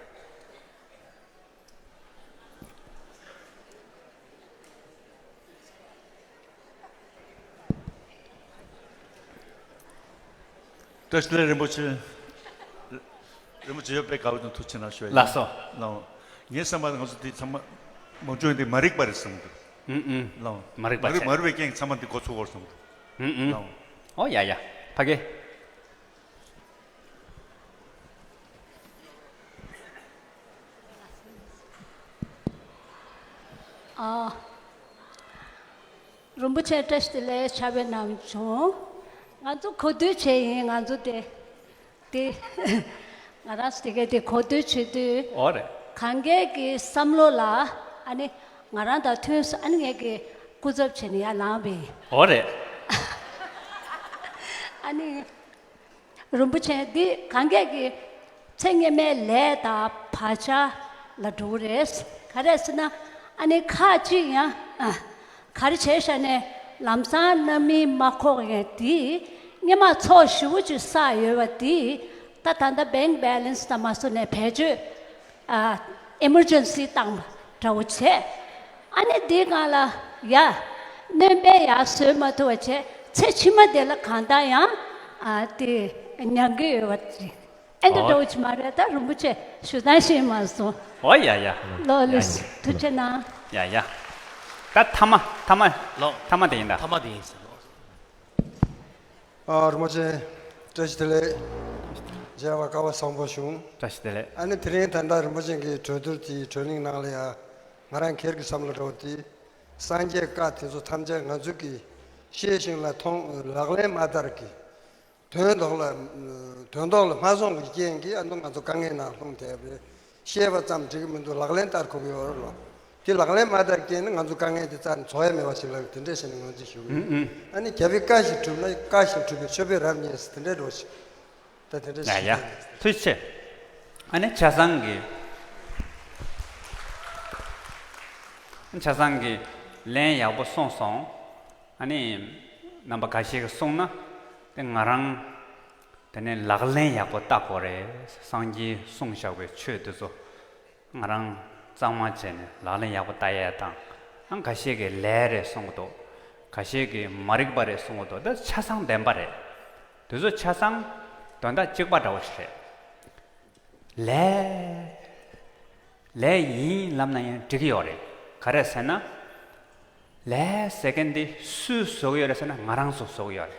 བཀྲ་ཤིས་བདེ་ལེགས། རིན་པོ་ཆེ། རིན་པོ་ཆེ་ཡོད་པའི་དགའ་བོ་དང་ཐུགས་ཆེ་གནང་ཞུ་ཡ་ཡིན། ལགས་སོ། ལགས། ངའི་བསམ་པར་ང་ཚོ་འདི་ཚང་མ་མང་ཆེ་འདི་མ་རིག་པ་རེད་བསམ་གི། ཨུམ་ཨུམ། ལགས། མ་རིག་པ་མ་རིག་བྱས། པའི་རྐྱེན་གྱིས་ཚང་མ་འདི་མགོ་ཚོས་ཀྱི་ཡོད་བསམ་གི། ཨུམ་ཨུམ། ལགས། ཨོ་ཡ་ཡ། ཕ་གི། ཨ། རིན་པོ་ཆེ་བཀྲ་ཤིས་བདེ་ལེགས། ཕྱག་དཔེ་གནང་བྱུང་། ང་ཚོ་གོ་བསྡུར་བྱས་ཡིན། ང་ཚོ་དེ་དེ་ང་རང་ཚོ་དེ་གའི་དེ་གོ་བསྡུར་བྱེད་དུས། ཨོ་རེད། གང་གས་ཀྱི་བསམ་བློ་ལ་ཨ་ནི་ང་རང་དང་མཐུན་སོང་། ཨ་ནི་ངས་ཀྱི་སྐུ་ཚབ་བྱས་ནས་ཡར་ལངས་པ་ཡིན། ཨོ་རེད། ཨ་ནི། རིན་པོ་ཆེ། འདི་གང་གས་ཀྱི་ཚེ་སྔོན་མའི་ལས་དང་བག་ཆགས་ལ་འགྲོ་གི་རེད། ག་རེ་ཟེར་ན། ཨ་ནི་ཁག་ཅིག་ཡང་ཨ་ག་རེ་བྱས་བཞག་ནས་ལམ་སང་རྣམ་སྨིན་མ་ཁོག་ཡས་དེ་སྔོན་མ་ཚོགས་ཞེ་པོ་ཅིག་བསགས་ཡོད་པ་དེ་ད་ད་ལྟ་bank balance་དང་མ་སོ་ནས་བེད་སྤྱོད། ཨ། emergency་བཏང་བ་འདྲ་བོ་བྱས། ཨ་ནི་འདི་སྒང་ལ་ཡ། སྣོན་པ་ཡར་བཟོ་མ་ཐུབ་པ་བྱས། ཚེ་ཕྱི་མ་དེ་ལ་གང་ལྟར་ཡང་ཨ་དེ་མྱང་གི་ཡོད་པ་ཅིག། ཨེ་འདྲ་འདྲ་བོ་ཅིག་མ་རེད། ད་རིན་པོ་ཆེ་ཞུ་སྟངས་ཤེས་མ་སོང་། ཨོ་ཡ་ཡ། ལགས་ལགས། ཐུགས་རྗེ་གནང་། ཡ་ཡ། ད་ཐ་མ་ཐ་མ། ལགས། ཐ་མ་དེ་ཡིན་ད། ཐ་མ་དེ་ཡིན་ཟེར། ཨ། རིན་པོ་ཆེ་བཀྲ་ཤིས་བདེ་ལེགས། མཇལ་བ་སྐལ་བ་བཟང་པོ་བྱུང་། བཀྲ་ཤིས་བདེ་ལེགས། ཨ་ནི་དེ་རིང་ད་ལྟ་རིན་པོ་ཆེ་གི་གྲོས་བསྡུར་དེའི་གྲོས་གླེང་ནང་ལ་ཡ། ང་རང་སྒེར་གྱི་བསམ་བློ་འདྲ་བོ་དེ། སངས་རྒྱས་བཀའ་དེ་ཚོ་ཐམས་ཅད་ང་ཚོ་གིས་ཤེས་ཤིང་ལ་མཐོང་། ལག་ལེན་མ་བསྟར་གི། དོན་ཐོག་ལ། དོན་ཐོག་ལ་མ་སོང་བའི་རྐྱེན་གྱིས་ཨ་ནི་ང་ཚོ་དཀའ་ངལ་ནང་ལྷུང་བསྡད་པ་རེད། ཤེས་པ་ཙམ་འགྲིག་གི་མི་འདུག། ལག་ལེན་བསྟར་དགོས་ཀྱི་ཡོད་རེད་ལོ། དེ་ལག་ལེན་མ་བསྟར་རྐྱེན་ནི་ང་ཚོ་དཀའ་ངལ་དེ་རྩ་ནས་རྫོགས་ཡ་མེད་པ་ཞིག་ལ་དེ་འདྲས་བྱས་ནས་ང་ཚོས་ཞུ་གི་ཡོད། ཨུ་ཨུ། ཨ་ནི་རྒྱལ་པོའི་བཀའ་བཞིན་སྒྲུབ་ན་བཀའ་བཞིན་སྒྲུབ་པའི་མཆོད་པའི་རབ་རྙེད་ཟེར་དེ་འདྲས་འགྲོ་ཞིག། ད་དེ་འདྲས་ཡ་ཞིག་ཡ། ཐུགས་རྗེ་ཆེ། ཨ་ནི་ཆ་ཚང་གི། ཆ་ཚང་གི་ལན་ཡག་པོ་གསུངས་སོང་། ཨ་ནི་རྣམ་པ་འགའ་ཤས་ཀྱིས་གསུངས་ན། དེ་ང་རང་དེ་ནས་ལག་ལེན་ཡག་པོ་བསྟར་དགོས་རེད། སངས་རྒྱས་གསུངས་བཞག་པའི་ཆོས་དེ་ཚོ་ང་རང་གཙང་མ་བྱས་ནས་ལག་ལེན་ཡག་པོ་བསྟར་ཡས་དང་། ཨང་། འགའ་ཤས་ཀྱིས་ལས་རེད་གསུང་གི་འདུག། འགའ་ཤས་ཀྱིས་མ་རིག་པ་རེད་གསུང་གི་འདུག། དེ་ཆ་ཚང་བདེན་པ་རེད། དེ་ཚོ་ཆ་ཚང་དོན་དག་གཅིག་པ་འདྲ་བོ་ཞིག་རེད། ལས། ལས་ཡིན་ལབ་ན་ཡང་འགྲིག་གི་ཡོད་རེད། ག་རེ་ཟེར་ན། ལས་ཟེར་མཁན་འདི་སུས་བཟོ་གི་ཡོད་རེད་ཟེར་ན་ང་རང་ཚོས་བཟོ་གི་ཡོད་རེད།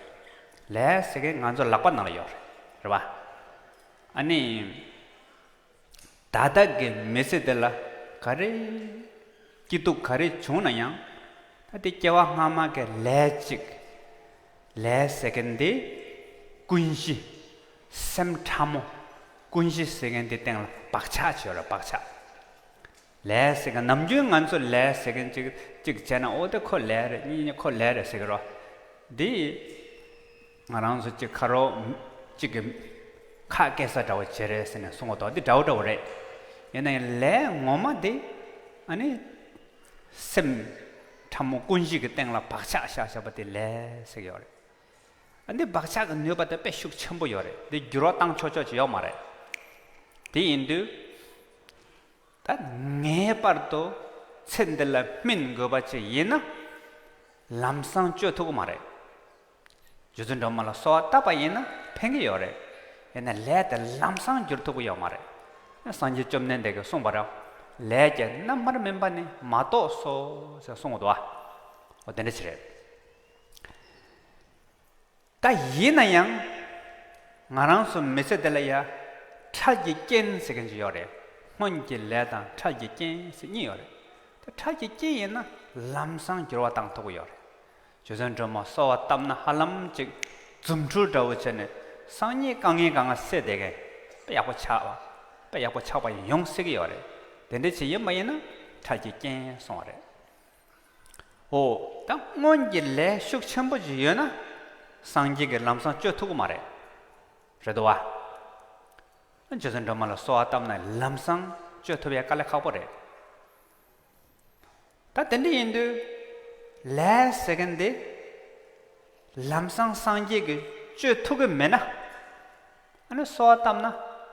ལས་ཟེར་མཁན་ང་ཚོ་ལག་པ་ནང་ལ་ཡོད་རེད། རེད་པ། ཨ་ནི། ད་ལྟ་གི་མི་ཚེ་འདི་ལ་ག་རེ་སྐྱིད་སྡུག་ག་རེ་བྱུང་ན་ཡང་། ད་དེ་སྐྱེ་བ་སྔ་མ་གི་ལས་གཅིག། ལས་ཟེར་མཁན་འདི་ཀུན་གཞི། སེམས་ཕྲ་མོ་ཀུན་གཞི་ཟེར་མཁན་དེ་སྟེང་ལ་བག་ཆགས་ཅིག་ཡོད་རེད། བག་ཆགས། ལས་ཟེར་མཁན་ནམ་རྒྱུན་ང་ཚོ་ལས་ཟེར་མཁན་ཅིག་ཅིག་བྱས་ན་འོ་དེ་ཁོ་ལས་རེད། གཉིས་གཉིས་ཁོ་ལས་རེད་ཟེར་གི་རོ། འདི་ང་རང་ཚོ་ཅིག་ཁ་རོག་ཅིག་གི་ཁ་སྐད་ས་འདྲ་བོ་བྱེད་རེད་ཟེར་ནས་གསུང་གི་འདུག་འདི་འདྲ་བོ་འདྲ་བོ་རེད། ཡིན་ན་ཡང་ལས་ངོ་མ་དེ་ཨ་ནི་སེམས་ཕྲ་མོ་ཀུན་གཞི་གི་སྟེང་ལ་བག་ཆགས་བཞག་བཞག་པ་དེ་ལས་ཟེར་གི་ཡོད་རེད། ཨ་འདི་བག་ཆགས་ཀྱི་ནུས་པ་དེ་དཔེ་ཤུགས་ཆེན་པོ་ཡོད་རེད། འདི་འགྱུར་བ་བཏང་ཆོག་ཆོག་ཅིག་ཡོད་མ་རེད། དེ་ཡིན་དུས་ད་ངེས་པར་དུ་ཚེ་འདི་ལ་སྨིན་དགོས་པ་ཅིག་ཡིན་ན་ལམ་སང་བཅོས་ཐུབ་ཀྱི་མ་རེད། རྗེ་བཙུན་སྒྲོལ་མ་ལ་གསོལ་བ་བཏབ་པ་ཡིན་ན་ཕན་གྱི་ཡོད་རེད། ཡིན་ན་ལས་དེ་ལམ་སང་འགྱུར་ཐུབ་ཀྱི་ཡོད་མ་རེད། སངས་རྒྱས་བཅོམ་ལྡན་འདས་ཀྱིས་གསུངས་པ་རེད། ལས་ཀྱི་རྣམ་པར་སྨིན་པ་ནི་མ་གཏོགས་སོ་ཟེར་གསུངས་འདུག་ཨ། འོ་དེ་འདྲ་ཅིག་རེད། ད་ཡིན་ན་ཡང་ང་རང་ཚོ་མི་ཚེ་འདི་ལ་ཡ་འཕྲལ་གྱི་རྐྱེན་ཟེར་མཁན་ཅིག་ཡོད་རེད། སྔོན་གྱི་ལས་དང་འཕྲལ་གྱི་རྐྱེན་ཟེར་གཉིས་ཡོད་རེད། ད་འཕྲལ་གྱི་རྐྱེན་ཡིན་ན་ལམ་སང་འགྱུར་བ་བཏང་ཐུབ་ཀྱི་ཡོད་རེད། རྗེ་བཙུན་སྒྲོལ་མ་གསོལ་བ་བཏབ་ན་ཧ་ལམ་ཅིག་རྫུ་འཕྲུལ་འདྲ་བོ་བྱས་ནས་སང་ཉིན་དཀའ་ངལ་གང་ག་སེལ་བསྡད་མཁན་དཔེ་ཡག་པོ་ཆགས་པ་དཔེ་ཡག་པོ་ཆགས་པ་ཡོང་སྲིད་ཀྱི་ཡོད་རེད། དེ་འདྲ་ཅིག་ཡིན་པ་ཡིན་ན་འཕྲལ་གྱི་རྐྱེན་གསུངས་པ་རེད། འོ། ད་སྔོན་གྱི་ལས་ཤུགས་ཆེན་པོ་ཅིག་ཡོད་ན་སངས་རྒྱས་ཀྱིས་ལམ་སང་བཅོས་ཐུབ་ཀྱི་མ་རེད། རེད་དོ་བ། རྗེ་བཙུན་སྒྲོལ་མ་ལ་གསོལ་བ་བཏབ་ན་ལམ་སང་བཅོས་ཐུབ་ཡ་དཀའ་ལས་ཁག་པོ་རེད། ད་དེ་འདྲ་ཡིན་དུས་ལས་ཟེར་མཁན་དེ་ལམ་སང་སངས་རྒྱས་ཀྱིས་བཅོས་ཐུབ་ཀྱི་མེད་ན་ཨ་ནི་གསོལ་བ་བཏབ་ན་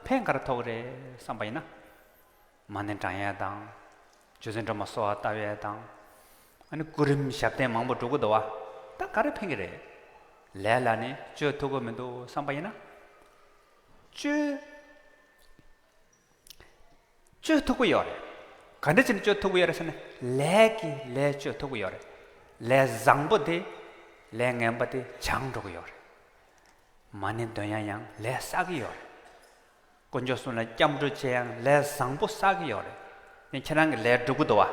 ཕན་ག་རེ་ཐོགས་རེད་བསམ་པ་ཡིན་ན། མ་ཎི་བགྲང་ཡས་དང་། རྗེ་བཙུན་སྒྲོལ་མ་གསོལ་བ་བཏབ་ཡས་དང་། ཨ་ནི་སྐུ་རིམ་ཞབས་བརྟན་མང་པོ་འགྲོ་གི་འདུག་བ། ད་ག་རེ་ཕན་གྱི་རེད། ལས་ལ་ནི་བཅོས་ཐུབ་ཀྱི་མི་འདུག་བསམ་པ་ཡིན་ན། བཅོས། བཅོས་ཐུབ་ཀྱི་ཡོད་རེད། ག་འདྲ་བྱས་ནས་བཅོས་ཐུབ་ཀྱི་ཡོད་རེད་ཟེར་ན་ལས་ཀྱིས་ལས་བཅོས་ཐུབ་ཀྱི་ཡོད་རེད། ལས་བཟང་པོ་དེ་ལས་ངན་པ་དེ་བྱང་འགྲོ་གི་ཡོད་རེད། མ་ཎི་འདོན་ཡ་ཡང་ལས་བསགས་ཀྱི་ཡོད་རེད། དཀོན་མཆོག་གསུམ་ལ་སྐྱབས་འགྲོ་བྱེད་ཡང་ལས་བཟང་པོ་བསགས་ཀྱི་ཡོད་རེད། ཡང་ཁྱེད་རང་གི་ལས་སྒྲུབ་ཀྱི་འདུག་བ།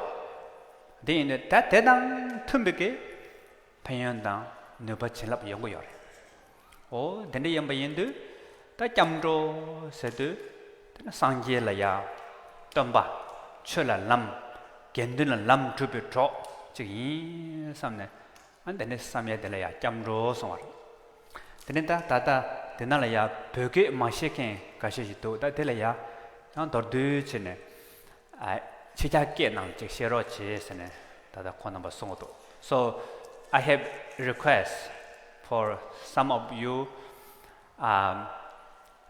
དེ་ཡིན་དུས་ད་དེ་དང་མཐུན་པའི་གི་ཕན་ཡོན་དང་ནུས་པ་བྱིན་རླབས་ཡོང་གི་ཡོད་རེད། འོ་དེ་འདྲ་ཡིན་པ་ཡིན་དུས་ད་སྐྱབས་འགྲོ་ཟེར་དུས་དེ་ནི་སངས་རྒྱས་ལ་ཡ་སྟོན་པ། ཆོས་ལ་ལམ། དགེ་འདུན་ལ་ལམ་སྒྲུབ་པའི་གྲོགས་ཅིག་ཡིན་བསམ་ནས། ཨ་འདི་ནི་བསམ་ཡས་དེ་ལ་ཡ་སྐྱབས་འགྲོ་གསུང་བ་རེད། དེ་ནི་ད་ད་ལྟ་འདི་ན་ལ་ཡ་བོད་སྐད་མ་ཤེས་མཁན་འགའ་ཤས་ཤིག་འདུག་ད་དེ་ལ་ཡ་ཡང་མདོར་བསྡུས་བྱས་ནས་ཨ་ཕྱི་རྒྱལ་སྐད་ནང་ཅིག་བཤད་རོགས་བྱེད་ཟེར་ནས་ད་ལྟ་ཁོང་རྣམ་པ་གསུང་གི་འདུག So I have request for some of you um,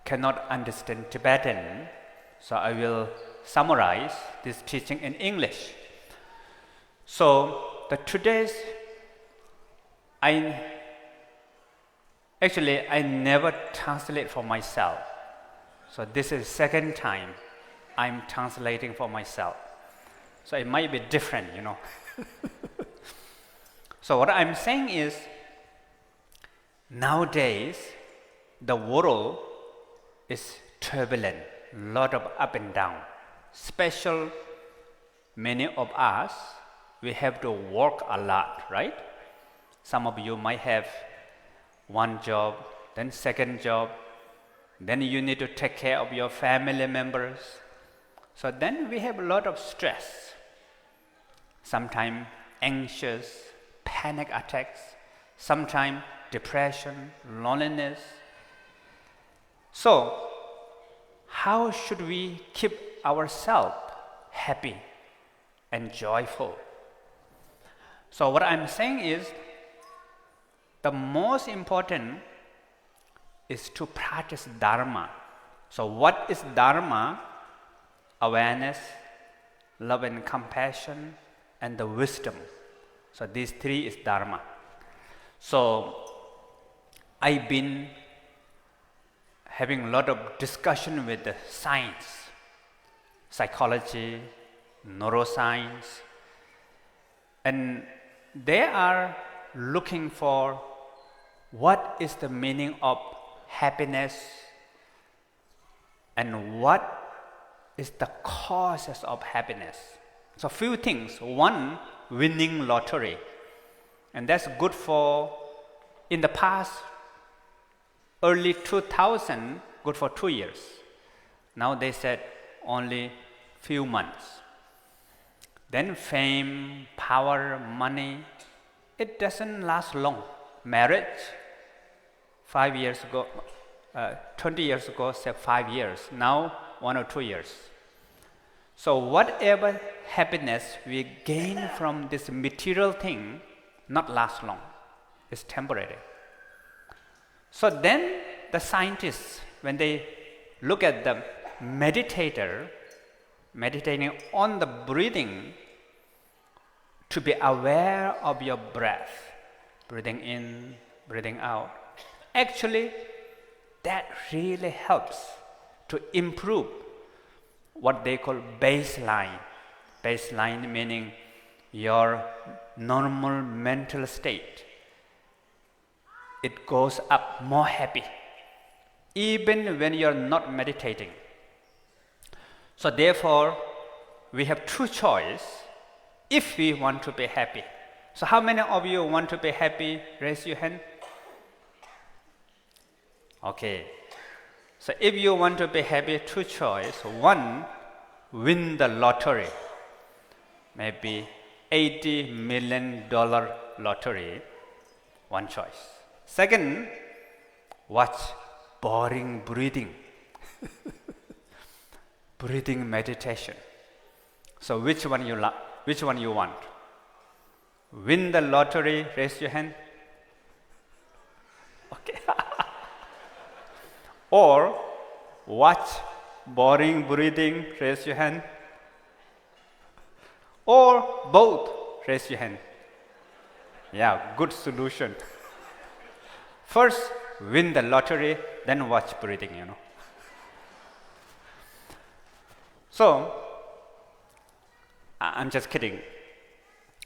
cannot understand Tibetan, so I will summarize this teaching in English. So the today's I actually I never translate for myself. So this is second time I'm translating for myself. So it might be different, you know. So what I'm saying is Nowadays, the world is turbulent, lot of up and down. Special many of us, we have to work a lot, right? Some of you might have one job, then second job, then you need to take care of your family members. So then we have a lot of stress. Sometimes anxious, panic attacks, sometimes depression, loneliness. So, how should we keep ourselves happy and joyful? So, what I'm saying is, the most important is to practice Dharma. So, what is Dharma? Awareness, love and compassion, and the wisdom. So, these three is Dharma. So, I've been having a lot of discussion with the science, psychology, neuroscience, and they are looking for what is the meaning of happiness and what is the causes of happiness. So few things. One, winning lottery. And that's good for, in the past, early two thousand, good for two years. Now they said only few months. Then fame, power, money, it doesn't last long. Marriage, five years ago, uh, twenty years ago, say five years. Now, one or two years. So whatever happiness we gain from this material thing, not last long. It's temporary. So then the scientists, when they look at the meditator meditating on the breathing, to be aware of your breath, breathing in, breathing out. Actually, that really helps to improve what they call baseline. Baseline meaning your normal mental state. It goes up more happy, even when you're not meditating. So therefore, we have two choice if we want to be happy. So how many of you want to be happy? Raise your hand. Okay. So if you want to be happy, two choice. One, win the lottery. Maybe eighty million dollar lottery. One choice. Second, watch boring breathing. Breathing meditation. So which one you la- which one you want? Win the lottery, raise your hand. Okay. Or watch boring breathing, raise your hand. Or both, raise your hand. Yeah, good solution. First, win the lottery, then watch breathing, you know. So, I- I'm just kidding.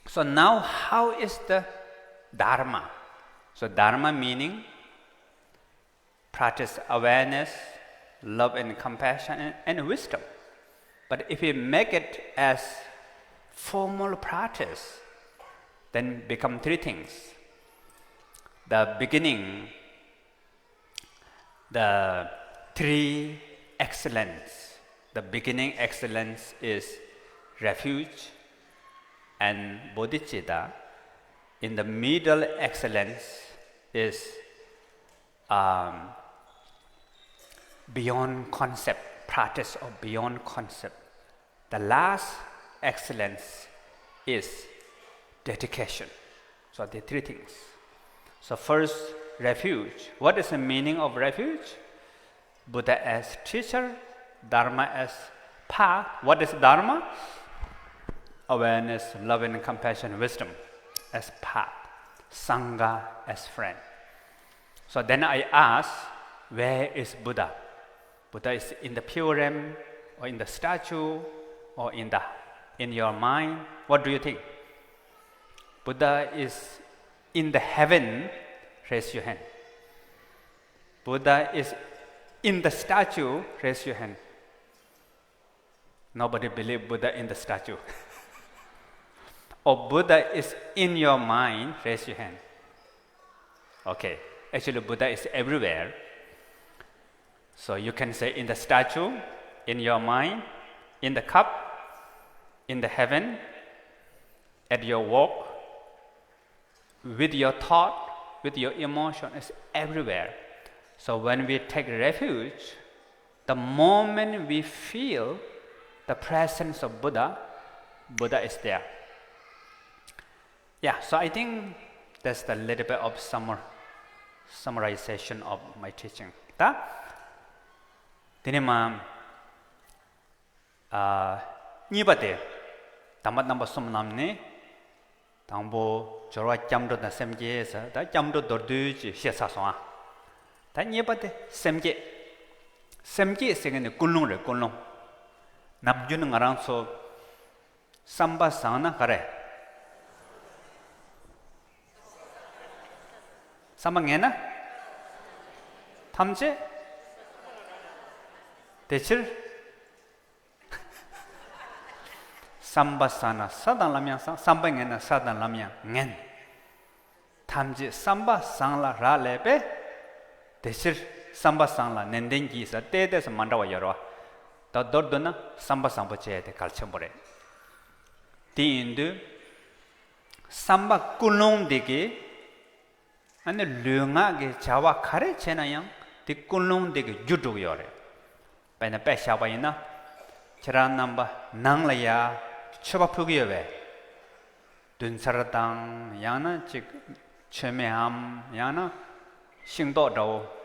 So now, how is the Dharma? So Dharma meaning practice awareness, love and compassion, and, and wisdom. But if we make it as formal practice, then become three things. The beginning, the three excellence. The beginning excellence is refuge and bodhicitta. In the middle excellence is um, beyond concept, practice of beyond concept. The last excellence is dedication. So the three things. So first, refuge. What is the meaning of refuge? Buddha as teacher, Dharma as path. What is Dharma? Awareness, love and compassion, wisdom as path. Sangha as friend. So then I ask, where is Buddha? Buddha is in the pure realm, or in the statue, or in the, in your mind. What do you think? Buddha is in the heaven, raise your hand. Buddha is in the statue, raise your hand. Nobody believe Buddha in the statue. Or Buddha is in your mind, raise your hand. Okay, actually Buddha is everywhere. So you can say in the statue, in your mind, in the cup, in the heaven, at your walk, with your thought, with your emotion, it's everywhere. So when we take refuge, the moment we feel the presence of Buddha, Buddha is there. Yeah, so I think that's the little bit of summar, summarization of my teaching. ད་དེ་ནས་མ་ཨ་གཉིས་པ་དེ་དམ་པ་རྣམ་པ་གསུམ་ལམ་ནས། དང་པོ་སྦྱོར་བ་སྐྱབས་འགྲོ་དང་སེམས་བསྐྱེད་ཟེར། ད་སྐྱབས་འགྲོ་མདོར་བསྡུས་ཀྱིས་བཤད་ཚར་སོང་ཨ། ད་གཉིས་པ་དེ་སེམས་བསྐྱེད། སེམས་བསྐྱེད་ཟེར་མཁན་ནི་ཀུན་སློང་རེད། ཀུན་སློང་། ནམ་རྒྱུན་ང་རང་ཚོ་བསམ་པ་བཟང་ན་ག་རེ། བསམ་པ་ངན་ན་ཐམས་ཅད། དེ་ཕྱིར། བསམ་པ་བཟང་ན་ས་དང་ལམ་ཡང་བཟང་། བསམ་པ་ངན་ན་ས་དང་ལམ་ཡང་ངན། ཐམས་ཅད་བསམ་པ་བཟང་ལ་རག་ལས་པས། དེ་ཕྱིར་ བསམ་པ་བཟང་ལ་ནན་ཏན་གྱིས་ཟེར་ཏེ་ཏོག་ཙམ་མ་འདྲ་བ་ཡོད་རེད་བ། ད་མདོར་བསྡུ་ན་བསམ་པ་བཟང་པོ་བྱས་ཏེ་གལ་ཆེན་པོ་རེད། དེ་ཡིན་དུས། བསམ་པ་ཀུན་སློང་འདི་གིས། ཨ་ནི་ལུས་ངག་གི་བྱ་བ་ག་རེ་བྱས་ན་ཡང་དེ་ཀུན་སློང་འདི་གིས་རྒྱུ་འགྲོ་གི་ཡོད་རེད། དཔེར་ན་དཔེ་བཞག་པ་ཡིན་ན། ཁྱེད་རང་རྣམ་པ་ནང་ལ་ཡ་མཆོད་པ་ཕུལ་གི་ཡོད་པས། བདུན་ཚར་དང་ཡང་ན་ཅིག་མཆོད་མེའམ་ཡང་ན་ཤིང་ཏོག་འདྲ་བོ།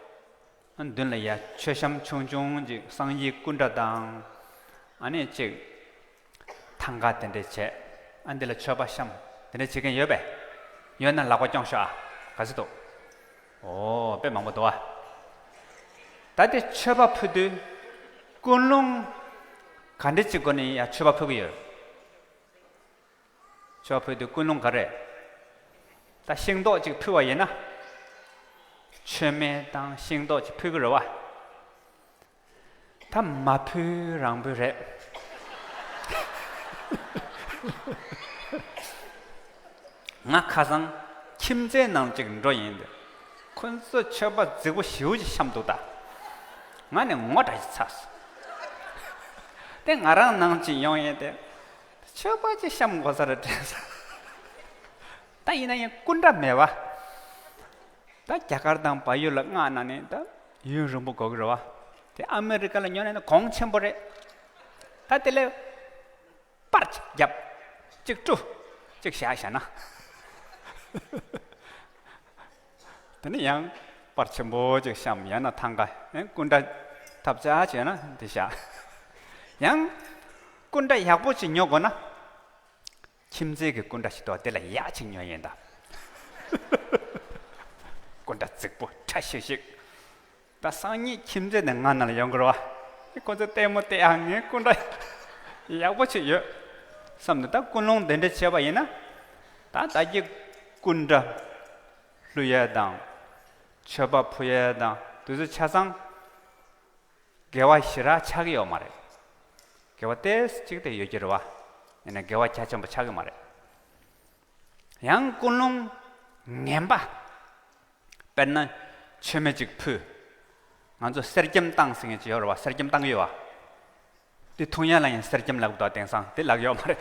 ཨ་མདུན་ལ་ཡ་མཆོད་བཤམས་ཆུང་ཆུང་ཅིག་སངས་རྒྱས་སྐུ་འདྲ་དང་། ཨ་ནི་ཅིག་ཐང་ག་དེ་འདྲས་བྱས། ཨ་འདི་ལ་མཆོད་པ་བཤམས་དེ་འདྲས་བྱེད་མཁན་ཡོད་པས། ཡོད་ན་ལག་པ་རྐྱོང་ཤོག་ཨ། ག་ཚོད་འདུག་ཨོ་དཔེ་མང་པོ་འདུག་ཨ། ད་དེ་མཆོད་པ་ཕུལ་དུས་ཀུན་སློང་ག་འདྲས་ཅིག་སྒོ་ནས་ཡ་མཆོད་པ་ཕུལ་གི་ཡོད། མཆོད་པ་ཕུལ་དུས་ཀུན་སློང་ག་རེ། ད་ཤིང་ཏོག་ཅིག་ཕུལ་བ་ཡིན་ན། མཆོད་མེ་དང་ཤིང་ཏོག་ཅིག་ཕུལ་གི་རེད་བ། ད་མ་ཕུལ་རང་ཕུལ་རེད། ང་ཁ་སང་ཁྱིམ་མཚེས་ནང་ཅིག་འགྲོ་ཡིན་ཏེ། ཁོ་ཚོས་མཆོད་པ་རྫིག་པོ་ཞེ་པོ་ཅིག་བཤམས་འདུག་ད། ང་ནི་ངོ་འདྲ་ཞིག་ཚ་སོང་། དེ་ང་རང་ནང་ཅིག་ཡོང་ཡིན་ཏེ། མཆོད་པ་ཅིག་བཤམས་དགོས་ས་རེད་དྲན་སོང་། ད་ཡིན་ན་ཡང་སྐུ་འདྲ་མེད་པ། ད་རྒྱ་གར་དང་བལ་ཡུལ་ལ་མངགས་ན་ནི་ད་ཡུན་རིང་པོ་འགོར་གི་རེད་བ། དེ་ཨ་མི་རི་ཀ་ལ་ཉོ་ན་ནི་གོང་ཆེན་པོ་རེད། ད་དེ་ལས་པར་ཅིག་བརྒྱབ། ཅིག་བཀྲུ། ཅིག་བཞག་བཞག་ན། དེ་ནི་ཡང་པར་ཆེན་པོ་ཅིག་བཤམས། ཡང་ན་ཐང་ག་ཡང་སྐུ་འདྲ་ཐབས་ཆག་བྱས་ན་དེ་བཞག་ཡང་སྐུ་འདྲ་ཡག་པོ་ཅིག་ཉོ་དགོས་ན། ཁྱིམ་མཚེས་ཀྱི་སྐུ་འདྲ་ཞིག་འདུག་དེ་ལ་ཡག་ཅིག་ཉོ་ཡིན་ད། སྐུ་འདྲ་རྫིག་པོ་ཁྲ་ཤིག་ཤིག་ད་སང་ཉིན་ཁྱིམ་མཚེས་དེ་ང་ན་ལ་ཡོང་གི་རེད་བ། ཁོ་ཚོ་ལྟད་མོ་བལྟས་ཨ་ངའི་སྐུ་འདྲ་ཡག་པོ་ཅིག་ཡོད་བསམ་ནས། ད་ཀུན་སློང་དེ་འདྲ་བྱས་པ་ཡིན་ན། ད་ད་གི་སྐུ་འདྲ་ལྷུ་ཡས་དང་། མཆོད་པ་ཕུལ་ཡས་དང་དེ་ཚོ་ཆ་ཚང་། དགེ་བ་ཞེ་དྲག་ཆགས་ཀྱི་ཡོད་མ་རེད། དགེ་བ་ཏོག་ཙམ་ཅིག་དེ་ཡོད་ཀྱི་རེད་བ། ཡིན་ན་དགེ་བ་རྒྱ་ཆེན་པོ་ཆགས་ཀྱི་མ་རེད། ཡང་ཀུན་སློང་ངན་པ། དཔེར་ན་མཆོད་མེ་ཅིག་ཕུལ། ང་ཚོ་གསེར་སྐྱེམས་བཏང་ཟེར་མཁན་ཅིག་ཡོད་རེད་བ། གསེར་སྐྱེམས་བཏང་གི་ཡོད་བ། དེ་འཐུང་ཡ་ལ་ཡང་གསེར་སྐྱེམས་ལབ་འདུག་དེང་སང་དེ་ལབ་ཡོད་མ་རེད།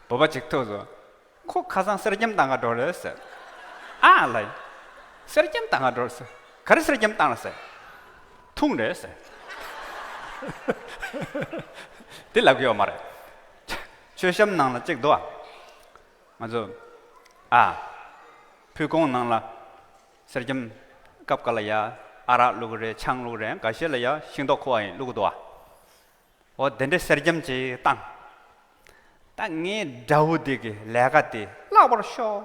བོད་པ་ཅིག་ཐུག་སོང་། ཁོ་ཁ་སང་གསེར་སྐྱེམས་བཏང་ག་འགྲོ་རེད་ཟེར། ཨ་ལ། གསེར་སྐྱེམས་བཏང་ག་འགྲོ་རེད་ཟེར། ག་རེ་གསེར་སྐྱེམས་བཏང་རེད་ཟེར། འཐུང་རེད་ཟེར། དེ་ལབ་ཀྱི་ཡོད་མ་རེད། མཆོད་བཤམས་ནང་ལ་གཅིག་འདུག་ཨ། ང་ཚོ། ཨ། ཕུལ་ཁུང་ནང་ལ། གསེར་སྐྱེམས། སྐབས་འགའ་ལ་ཡ། ཨ་རག་བླུགས་རེད། ཆང་བླུགས་རེད། འགའ་ཤས་ལ་ཡ་ཤིང་ཏོག་ཁུ་བ་ཡིན་བླུགས་འདུག་ཨ། འོ་དེ་འདྲའི་གསེར་སྐྱེམས་ཅིག་བཏང་། ད་ངའི་དགྲ་བོ་དེ་གི་ལས་ཀ་དེ་བརླག་པར་ཤོག་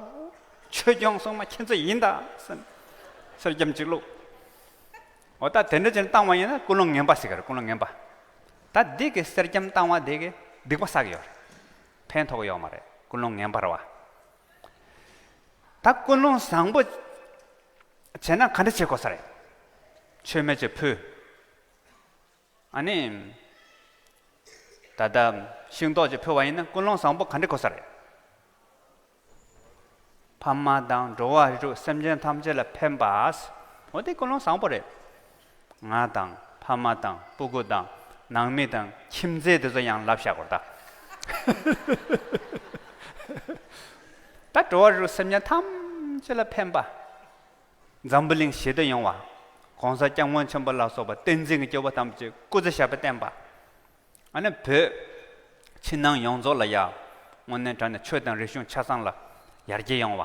ཆོས་སྐྱོང་སྲུང་མ་ཁྱེད་ཚོ་ཡིན་ད་ཟེར། གསེར་སྐྱེམས་ཅིག་བླུགས། འོ་ད་དེ་འདྲ་ཅིག་བཏང་བ་ཡིན་ན་ཀུན་སློང་ངན་པ་ཟེར་གི་རེད། ཀུན་སློང་ངན་པ། ད་འདི་གི་གསེར་སྐྱེམས་བཏང་བ་དེ་གི་སྡིག་པ་བསགས་ཡོད་རེད། ཕན་ཐོགས་ཡོད་མ་རེད། ཀུན་སློང་ངན་པ་རེད་བ། ད་ཀུན་སློང་བཟང་པོ་བྱས་ན་ག་འདྲ་བྱེད་དགོས་ས་རེད། མཆོད་མེ་ཅིག་ཕུལ། ཨ་ནི། ད་ལྟ་ཤིང་ཏོག་ཅིག་ཕུལ་བ་ཡིན་ན་ཀུན་སློང་བཟང་པོ་ག་འདྲ་དགོས་ས་རེད། ཕ་མ་དང་འགྲོ་བ་རིགས་དྲུག་སེམས་ཅན་ཐམས་ཅད་ལ་ཕན་པ། འོ་དེ་ཀུན་སློང་བཟང་པོ་རེད། ང་དང་ཕ་མ་དང་སྤུ་གུ་དང་ནང་མི་དང་ཁྱིམ་མཚེས་དེ་ཚོ་ཡང་ལབ་བཞག་གོ་ད། ད་འགྲོ་བ་རིགས་དྲུག་སེམས་ཅན་ཐམས་ཅད་ལ་ཕན་པ། འཛམ་བུ་གླིང་ཞི་བདེ་ཡོང་བ། ༸གོང་ས་༸སྐྱབས་མགོན་ཆེན་པོ་ལ་སོགས་པ་བསྟན་འཛིན་གྱི་སྐྱེ་བོ་ཐམས་ཅད་སྐུ་ཚེ་ཞབས་པད་བརྟན་པ། ཨ་ནི་བོད་ཕྱི་ནང་ཡོངས་རྫོགས་ལ་ཡ། དངོས་གནས་དྲང་གནས་ཆོས་དང་རིག་གཞུང་ཆ་ཚང་ལ་ཡར་རྒྱས་ཡོང་བ།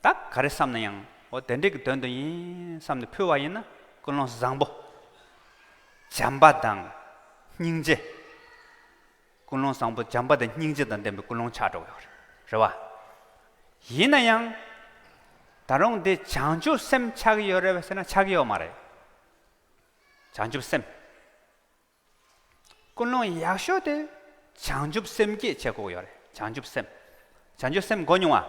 ད་ག་རེ་བསམ་ན་ཡང་འོ་དེ་འདྲའི་གི་དོན་དུ་ཡིན་བསམ་ནས་ཕུལ་བ་ཡིན་ན་ཀུན་སློང་བཟང་པོ། བྱམས་པ་དང་སྙིང་རྗེ། ཀུན་སློང་བཟང་པོ་བྱམས་པ་དང་སྙིང་རྗེ་དང་ལྡན་པའི་ཀུན་སློང་ཆགས་འགྲོ་གི་ཡོད་རེད་བ། ཡིན་ན་ཡང་། ད་རུང་འདི་བྱང་ཆུབ་སེམས་ཆགས་ཀྱི་ཡོད་རེད་པས་ཟེར་ན་ཆགས་ཀྱི་ཡོད་མ་རེད། བྱང་ཆུབ་སེམས། ཀུན་སློང་ཡག་ཤོས་དེ་བྱང་ཆུབ་སེམས་བསྐྱེད་བྱེད་དགོས་ཡོད་རེད། བྱང་ཆུབ་སེམས། བྱང་ཆུབ་སེམས་གོ་མྱོང་ཨ།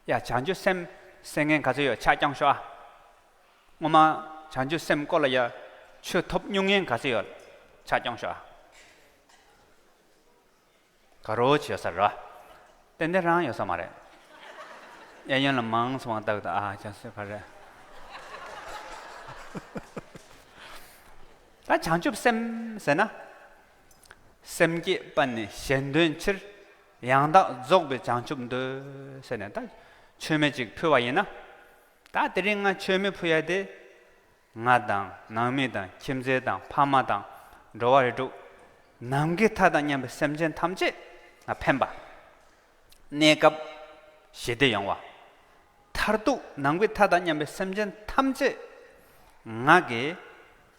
ཡ་བྱང་ཆུབ་སེམས་ཟེར་མཁན་ག་ཚོད་ཡོད་ཕྱག་བརྐྱངས་ཤོག་ཨ། སྔོན་མ་བྱང་ཆུབ་སེམས་སྐོར་ལ་ཡ་ཆོས་ཐོབ་མྱོང་མཁན་ག་ཚོད་ཡོད་ཕྱག་བརྐྱངས་ཤོག་ཨ། ག་རོ་ཅིག་ཡོད་ས་རེད་བ། ཏན་ཏན་རང་ཡོད་ས་མ་རེད། གཡས་གཡོན་ལ་མང་ཙམ་བཏགས་ཏེ། ཨ་ཅག་སེ་ཕ་རེད། ད་བྱང་ཆུབ་སེམས་ཟེར་ན། སེམས་བསྐྱེད་པ་ནི་གཞན་དོན་ཕྱིར། ཡང་དག་རྫོགས་པའི་བྱང་ཆུབ་འདོད། ཟེར་ནས་ད་མཆོད་མེ་ཅིག་ཕུལ་བ་ཡིན་ན། ད་དེ་རིང་ང་མཆོད་མེ་ཕུལ་ཡ་དེ། ང་དང་ནང་མི་དང་ཁྱིམ་མཚེས་དང་ཕ་མ་དང་འགྲོ་བ་རིགས་དྲུག། ནམ་མཁའི་མཐའ་དང་མཉམ་པའི་སེམས་ཅན་ཐམས་ཅད་ང་ཕན་པ། གནས་སྐབས་ཞི་བདེ་ཡོང་བ། མཐར་ཐུག་ནམ་མཁའི་མཐའ་དང་མཉམ་པའི་སེམས་ཅན་ཐམས་ཅད་ང་གིས་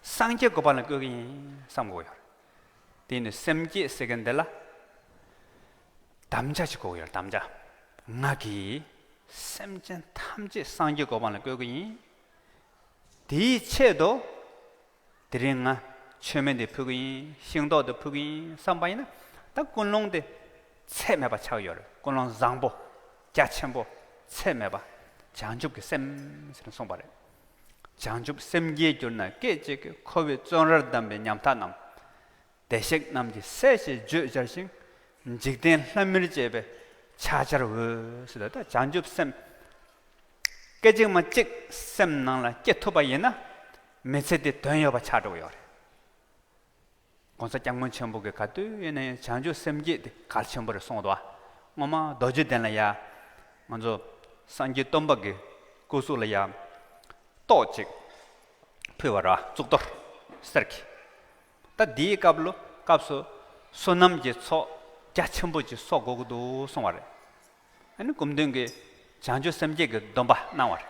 སངས་རྒྱས་གོ་འཕང་ལ་བཀོད་ཀྱི་ཡིན་བསམ་དགོས་ཡོད་རེད། དེ་ནི་སེམས་བསྐྱེད་ཟེར་མཁན་འདི་ལ་དམ་བཅའ་ཞིག་དགོས་ཀྱི་ཡོད་རེད། དམ་བཅའ། ང་གིས་སེམས་ཅན་ཐམས་ཅད་སངས་རྒྱས་གོ་འཕང་ལ་བཀོད་ཀྱི་ཡིན། དེའི་ཆེད་དུ་དེ་རིང་ང་མཆོད་མེ་འདི་ཕུལ་གྱི་ཡིན། ཤིང་ཏོག་འདི་ཕུལ་གྱི་ཡིན་བསམ་པ་ཡིན་ན། ད་ཀུན་སློང་དེ་ཚད་མེད་པ་ཆགས་ཡོད་རེད། ཀུན་སློང་བཟང་པོ་རྒྱ་ཆེན་པོ་ཚད་མེད་པ་བྱང་ཆུབ་ཀྱི་སེམས་ཟེར་ནས་གསུངས་པ་རེད། བྱང་ཆུབ་སེམས་བསྐྱེད་གྱུར་ན། སྐད་ཅིག་གིས་འཁོར་བའི་བཙོན་རར་བསྡམས་པའི་ཉམ་ཐག་རྣམས། བདེ་གཤེགས་རྣམས་ཀྱི་སྲས་ཞེས་བརྗོད་བྱར་ཞིང་། འཇིག་རྟེན་ལྷ་མིར་བཅས་པས་ཕྱག་བྱར་འོས། ཟེར་ད་བྱང་ཆུབ་སེམས་སྐད་ཅིག་མ་གཅིག་སེམས་ནང་ལ་སྐྱེ་ཐུབ་པ་ཡིན་ན། མི་ཚེ་འདི་དོན་ཡོད་པ་ཆགས་འགྲོ་གི་ཡོད་རེད། ༸གོང་ས་༸སྐྱབས་མགོན་ཆེན་པོ་གིས་ག་དུས་ཡིན་ན་ཡང་བྱང་ཆུབ་སེམས་བསྐྱེད་དེ་གལ་ཆེན་པོ་རེད་གསུངས་འདུག་ཨ། སྔོན་མ་རྡོ་རྗེ་གདན་ལ་ཡ། ང་ཚོ་སངས་རྒྱས་སྟོན་པ་གི་སྐུ་གཟུགས་ལ་ཡ། ཏོག་ཅིག་ཕུལ་བ་ར། གཙུག་ཏོར་གསེར་གྱི། ད་འདིའི་སྐབས་ལོ་སྐབས་སུ་བསོད་ནམས་ཀྱི་ཚོགས་རྒྱ་ཆེན་པོ་ཅིག་གསོག་དགོས་ཀྱི་འདུག་གསུངས་པ་རེད། ཨ་ནི་སྐུ་མདུན་གྱིས་བྱང་ཆུབ་སེམས་བསྐྱེད་ཀྱི་སྡོམ་པ་གནང་བ་རེད།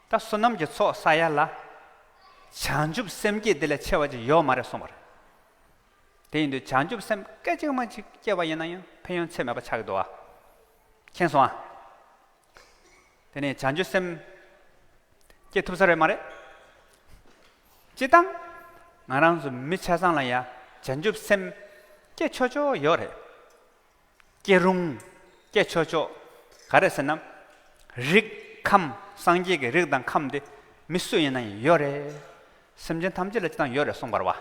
ད་བསོད་ནམས་ཀྱི་ཚོགས་བསགས་ཡ་ལ་བྱང་ཆུབ་སེམས་བསྐྱེད་དེ་ལས་ཆེ་བ་ཅིག་ཡོད་མ་རེད་གསུངས་པ་རེད། དེ་ཡིན་དུས་བྱང་ཆུབ་སེམས་སྐད་ཅིག་མ་ཅིག་སྐྱེ་བ་ཡིན་ན་ཡང་ཕན་ཡོན་ཚད་མེད་པ་ཆགས་ཀྱི་འདུག་ཨ། མཁྱེན་སོང་ཨ། དེ་ནས་བྱང་ཆུབ་སེམས་སྐྱེ་ཐུབ་ས་རེད་མ་རེད། སྤྱིར་བཏང་ང་རང་ཚོ་མི་ཆ་ཚང་ལ་ཡ་བྱང་ཆུབ་སེམས་སྐྱེ་ཆོག་ཆོག་ཡོད་རེད། སྐྱེ་རུང་། སྐྱེ་ཆོག་ཆོག་ག་རེ་ཟེར་ན། རིགས་ཁམས་སངས་རྒྱས་ཀྱི་རིགས་དང་ཁམས་དེ་མི་སུ་ཡིན་ན་ཡང་ཡོད་རེད། སེམས་ཅན་ཐམས་ཅད་ལ་སྤྱིར་བཏང་ཡོད་རེད་གསུངས་པ་རེད་བ།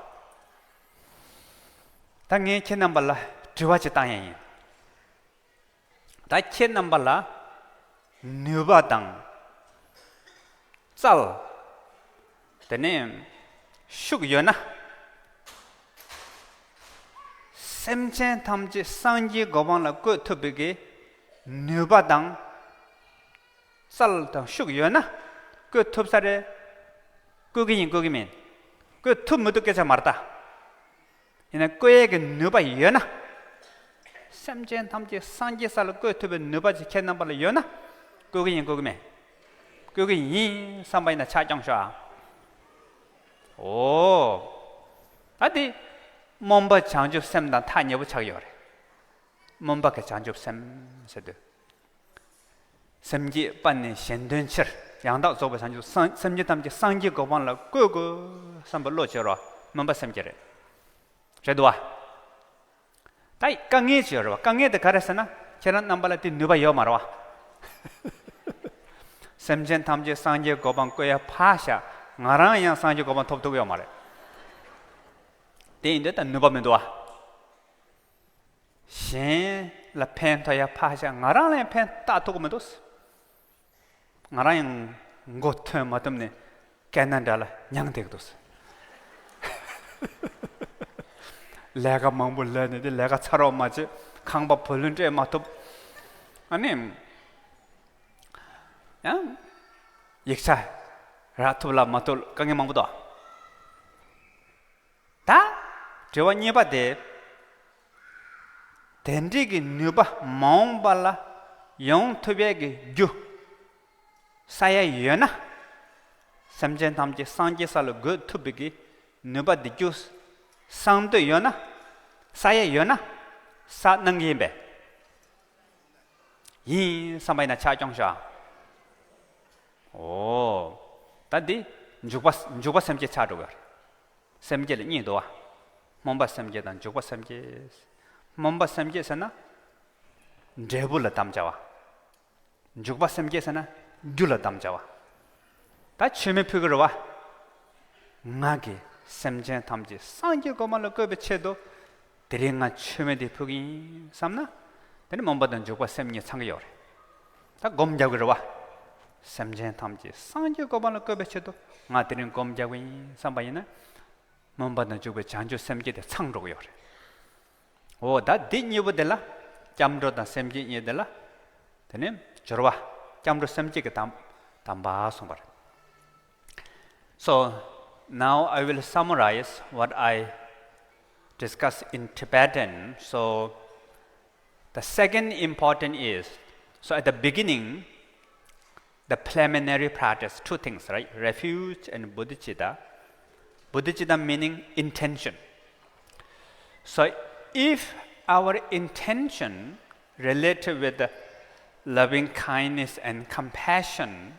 ད་ངས་ཁྱེད་རྣམ་པ་ལ་དྲི་བ་ཅིག་བཏང་ཡ་ཡིན། ད་ཁྱེད་རྣམ་པ་ལ་ནུས་པ་དང་རྩལ། དེ་ནས་ཤུགས་ཡོད་ན། སེམས་ཅན་ཐམས་ཅད་སངས་རྒྱས་གོ་འཕང་ལ་བཀོད་ཐུབ་པའི་གི་ནུས་པ་དང་རྩལ་དང་ཤུགས་ཡོད་ན། བཀོད་ཐུབ་ས་རེད། བཀོད་གི་ཡིན་བཀོད་གི་མིན། བཀོད་ཐུབ་མི་ཐུབ་སྐད་ཆ་མ་རེད་ད། ཡིན་ན་བཀོད་ཡས་ཀྱི་ནུས་པ་ཡོད་ན། སེམས་ཅན་ཐམས་ཅད་སངས་རྒྱས་ས་ལ་བཀོད་ཐུབ་པའི་ནུས་པ་ཅིག་ཁྱེད་རྣམ་པ་ལ་ཡོད་ན། བཀོད་གི་ཡིན་བཀོད་གི་མིན། བཀོད་གི་ཡིན་བསམ་པ་ཡིན་ན་ཕྱག་རྐྱོང་ཤོག་ཨ། འོ། ད་དེ་སྨོན་པ་བྱང་ཆུབ་སེམས་དང་ཐག་ཉེ་པོ་ཆགས་ཡོད་རེད། སྨོན་པ་གི་བྱང་ཆུབ་སེམས་ཟེར་དུས། སེམས་བསྐྱེད་པ་ནི་གཞན་དོན་ཕྱིར། ཡང་དག་རྫོགས་པའི་བྱང་ཆུབ་སེམས། སེམས་ཅན་ཐམས་ཅད་སངས་རྒྱས་གོ་འཕང་ལ་བཀོད་དགོས་བསམ་པའི་བློ་བྱེད་རོགས། སྨོན་པ་སེམས་བསྐྱེད་རེད། རེད་འདུག་བ། ད་དཀའ་ངལ་ཅིག་ཡོད་རེད་བ། དཀའ་ངལ་དེ་ག་རེ་ཟེར་ན། ཁྱེད་རང་རྣམ་པ་ལ་དེ་ནུས་པ་ཡོད་མ་རེད་བ། སེམས་ཅན་ཐམས་ཅད་སངས་རྒྱས་གོ་འཕང་བཀོད་ཡ་ཕར་བཞག་ང་རང་ཡང་སངས་རྒྱས་གོ་འཕང་ཐོབ་ཐུབ་ཡོད་མ་རེད། དེ་ཡིན་དུས་ད་ནུས་པ་མི་འདུག་བ། གཞན་ལ་ཕན་ཐོགས་ཡ་ཕར་བཞག་ང་རང་ལ་ཡང་ཕན་བཏགས་ཐུབ་ཀྱི་མི་འདུག་ང་རང་ཡང་མགོ་ཐོན་མ་ཐུབ་ནས་སྐད་ན་འདྲ་ལ་མྱངས་བསྡད་ཀྱི་འདུག་ལས་ཀ་མང་པོ་ལས་ནས་དེ་ལས་ཀ་ཚར་བ་མ་བྱེད། ཁང་པ་བུ་ལོན་སྤྲད་མ་ཐུབ། ཨ་ནི། ཡང་། ཡིག་ཆ་རག་ཐུབ་ལ་མ་ཐུབ་དཀའ་ངལ་མང་པོ་འདུག་ད། དྲི་བ་གཉིས་པ་དེ། དེ་འདྲའི་གི་ནུས་པ་མ་འོངས་པ་ལ་ཡོང་ཐུབ་ཡས་ཀྱི་རྒྱུ་བསགས་ཡས་ཡོད་ན། སེམས་ཅན་ཐམས་ཅད་སངས་རྒྱས་ས་ལ་འགོད་ཐུབ་པའི་གི་ནུས་པ་འདི་རྒྱུ་བསགས་འདོད་ཡོད་ན། བསགས་ཡས་ཡོད་ན། བསགས་གནང་གི་ཡིན་པས། ཡིན་བསམ་པ་ཡིན་ན་ཕྱག་རྐྱོང་ཤོག་འོ། ད་འདི་འཇུག་པ་འཇུག་པ་སེམས་བསྐྱེད་ཆགས་འགྲོ་གི་ཡོད་རེད། སེམས་བསྐྱེད་ལ་གཉིས་འདུག་བ། སྨོན་པ་སེམས་བསྐྱེད་དང་འཇུག་པ་སེམས་བསྐྱེད། སྨོན་པ་སེམས་བསྐྱེད་ཟེར་ན། འབྲས་བུ་ལ་དམ་བཅའ་བ། འཇུག་པ་སེམས་བསྐྱེད་ཟེར་ན་རྒྱུ་ལ་དམ་བཅའ་བ། ད་མཆོད་མེ་ཕུལ་གི་རེད་བ། ང་གིས་སེམས་ཅན་ཐམས་ཅད་སངས་རྒྱས་གོ་འཕང་ལ་བཀོད་པའི་ཆེད་དུ། དེ་རིང་ང་མཆོད་མེ་འདི་ཕུལ་གི་ཡིན་བསམ་ན། དེ་ནི་སྨོན་པ་དང་འཇུག་པ་སེམས་གཉིས་ཚང་གི་ཡོད་རེད། ད་སྒོམ་རྒྱག་གི་རེད་བ། སེམས་ཅན་ཐམས་ཅད་སངས་རྒྱས་གོ་འཕང་ལ་བཀོད་པའི་ཆེད་དུ་ང་དེ་རིང་སྒོམ་རྒྱག་གི་ཡིན་བསམ་པ་ཡིན་ན། མུན་པ་དང་འཇུག་པའི་བྱང་ཆུབ་སེམས་བསྐྱེད་དེ་ཚང་འགྲོ་གི་ཡོད་རེད། འོ་ད་འདི་གཉིས་པོ་དེ་ལ། སྐྱབས་འགྲོ་དང་སེམས་བསྐྱེད་གཉིས་དེ་ལ། དེ་ནས་སྦྱོར་བ། སྐྱབས་འགྲོ་སེམས་བསྐྱེད་ཀྱི་དམ་དམ་པ་གསུངས་པ་རེད། So now I will summarize what I discuss in Tibetan. So the second important is, so at the beginning, the preliminary practice, two things, right? Refuge and bodhicitta. Bodhicitta meaning intention. So if our intention related with the loving kindness and compassion,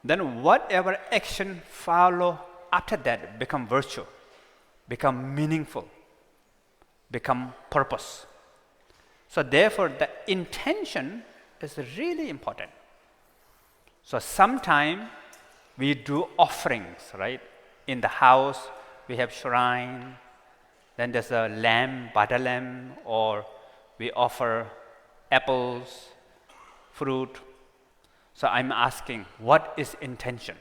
then whatever action follow after that become virtue, become meaningful, become purpose. So therefore, the intention is really important. So sometimes we do offerings, right? In the house, we have shrine, then there's a lamb, butter lamb, or we offer apples, fruit. So I'm asking, what is intention?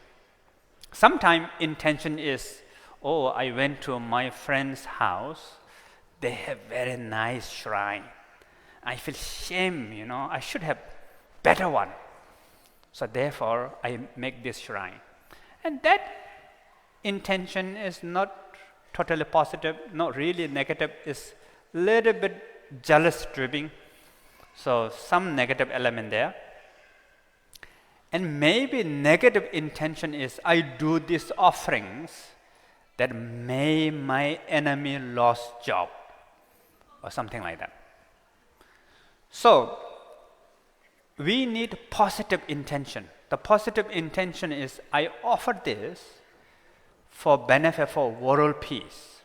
Sometimes intention is, oh, I went to my friend's house. They have very nice shrine. I feel shame, you know, I should have better one. So therefore, I make this shrine. And that intention is not totally positive, not really negative, it's little bit jealous driven. So some negative element there. And maybe negative intention is I do these offerings that may my enemy lost job or something like that. So we need positive intention. The positive intention is I offer this for benefit for world peace,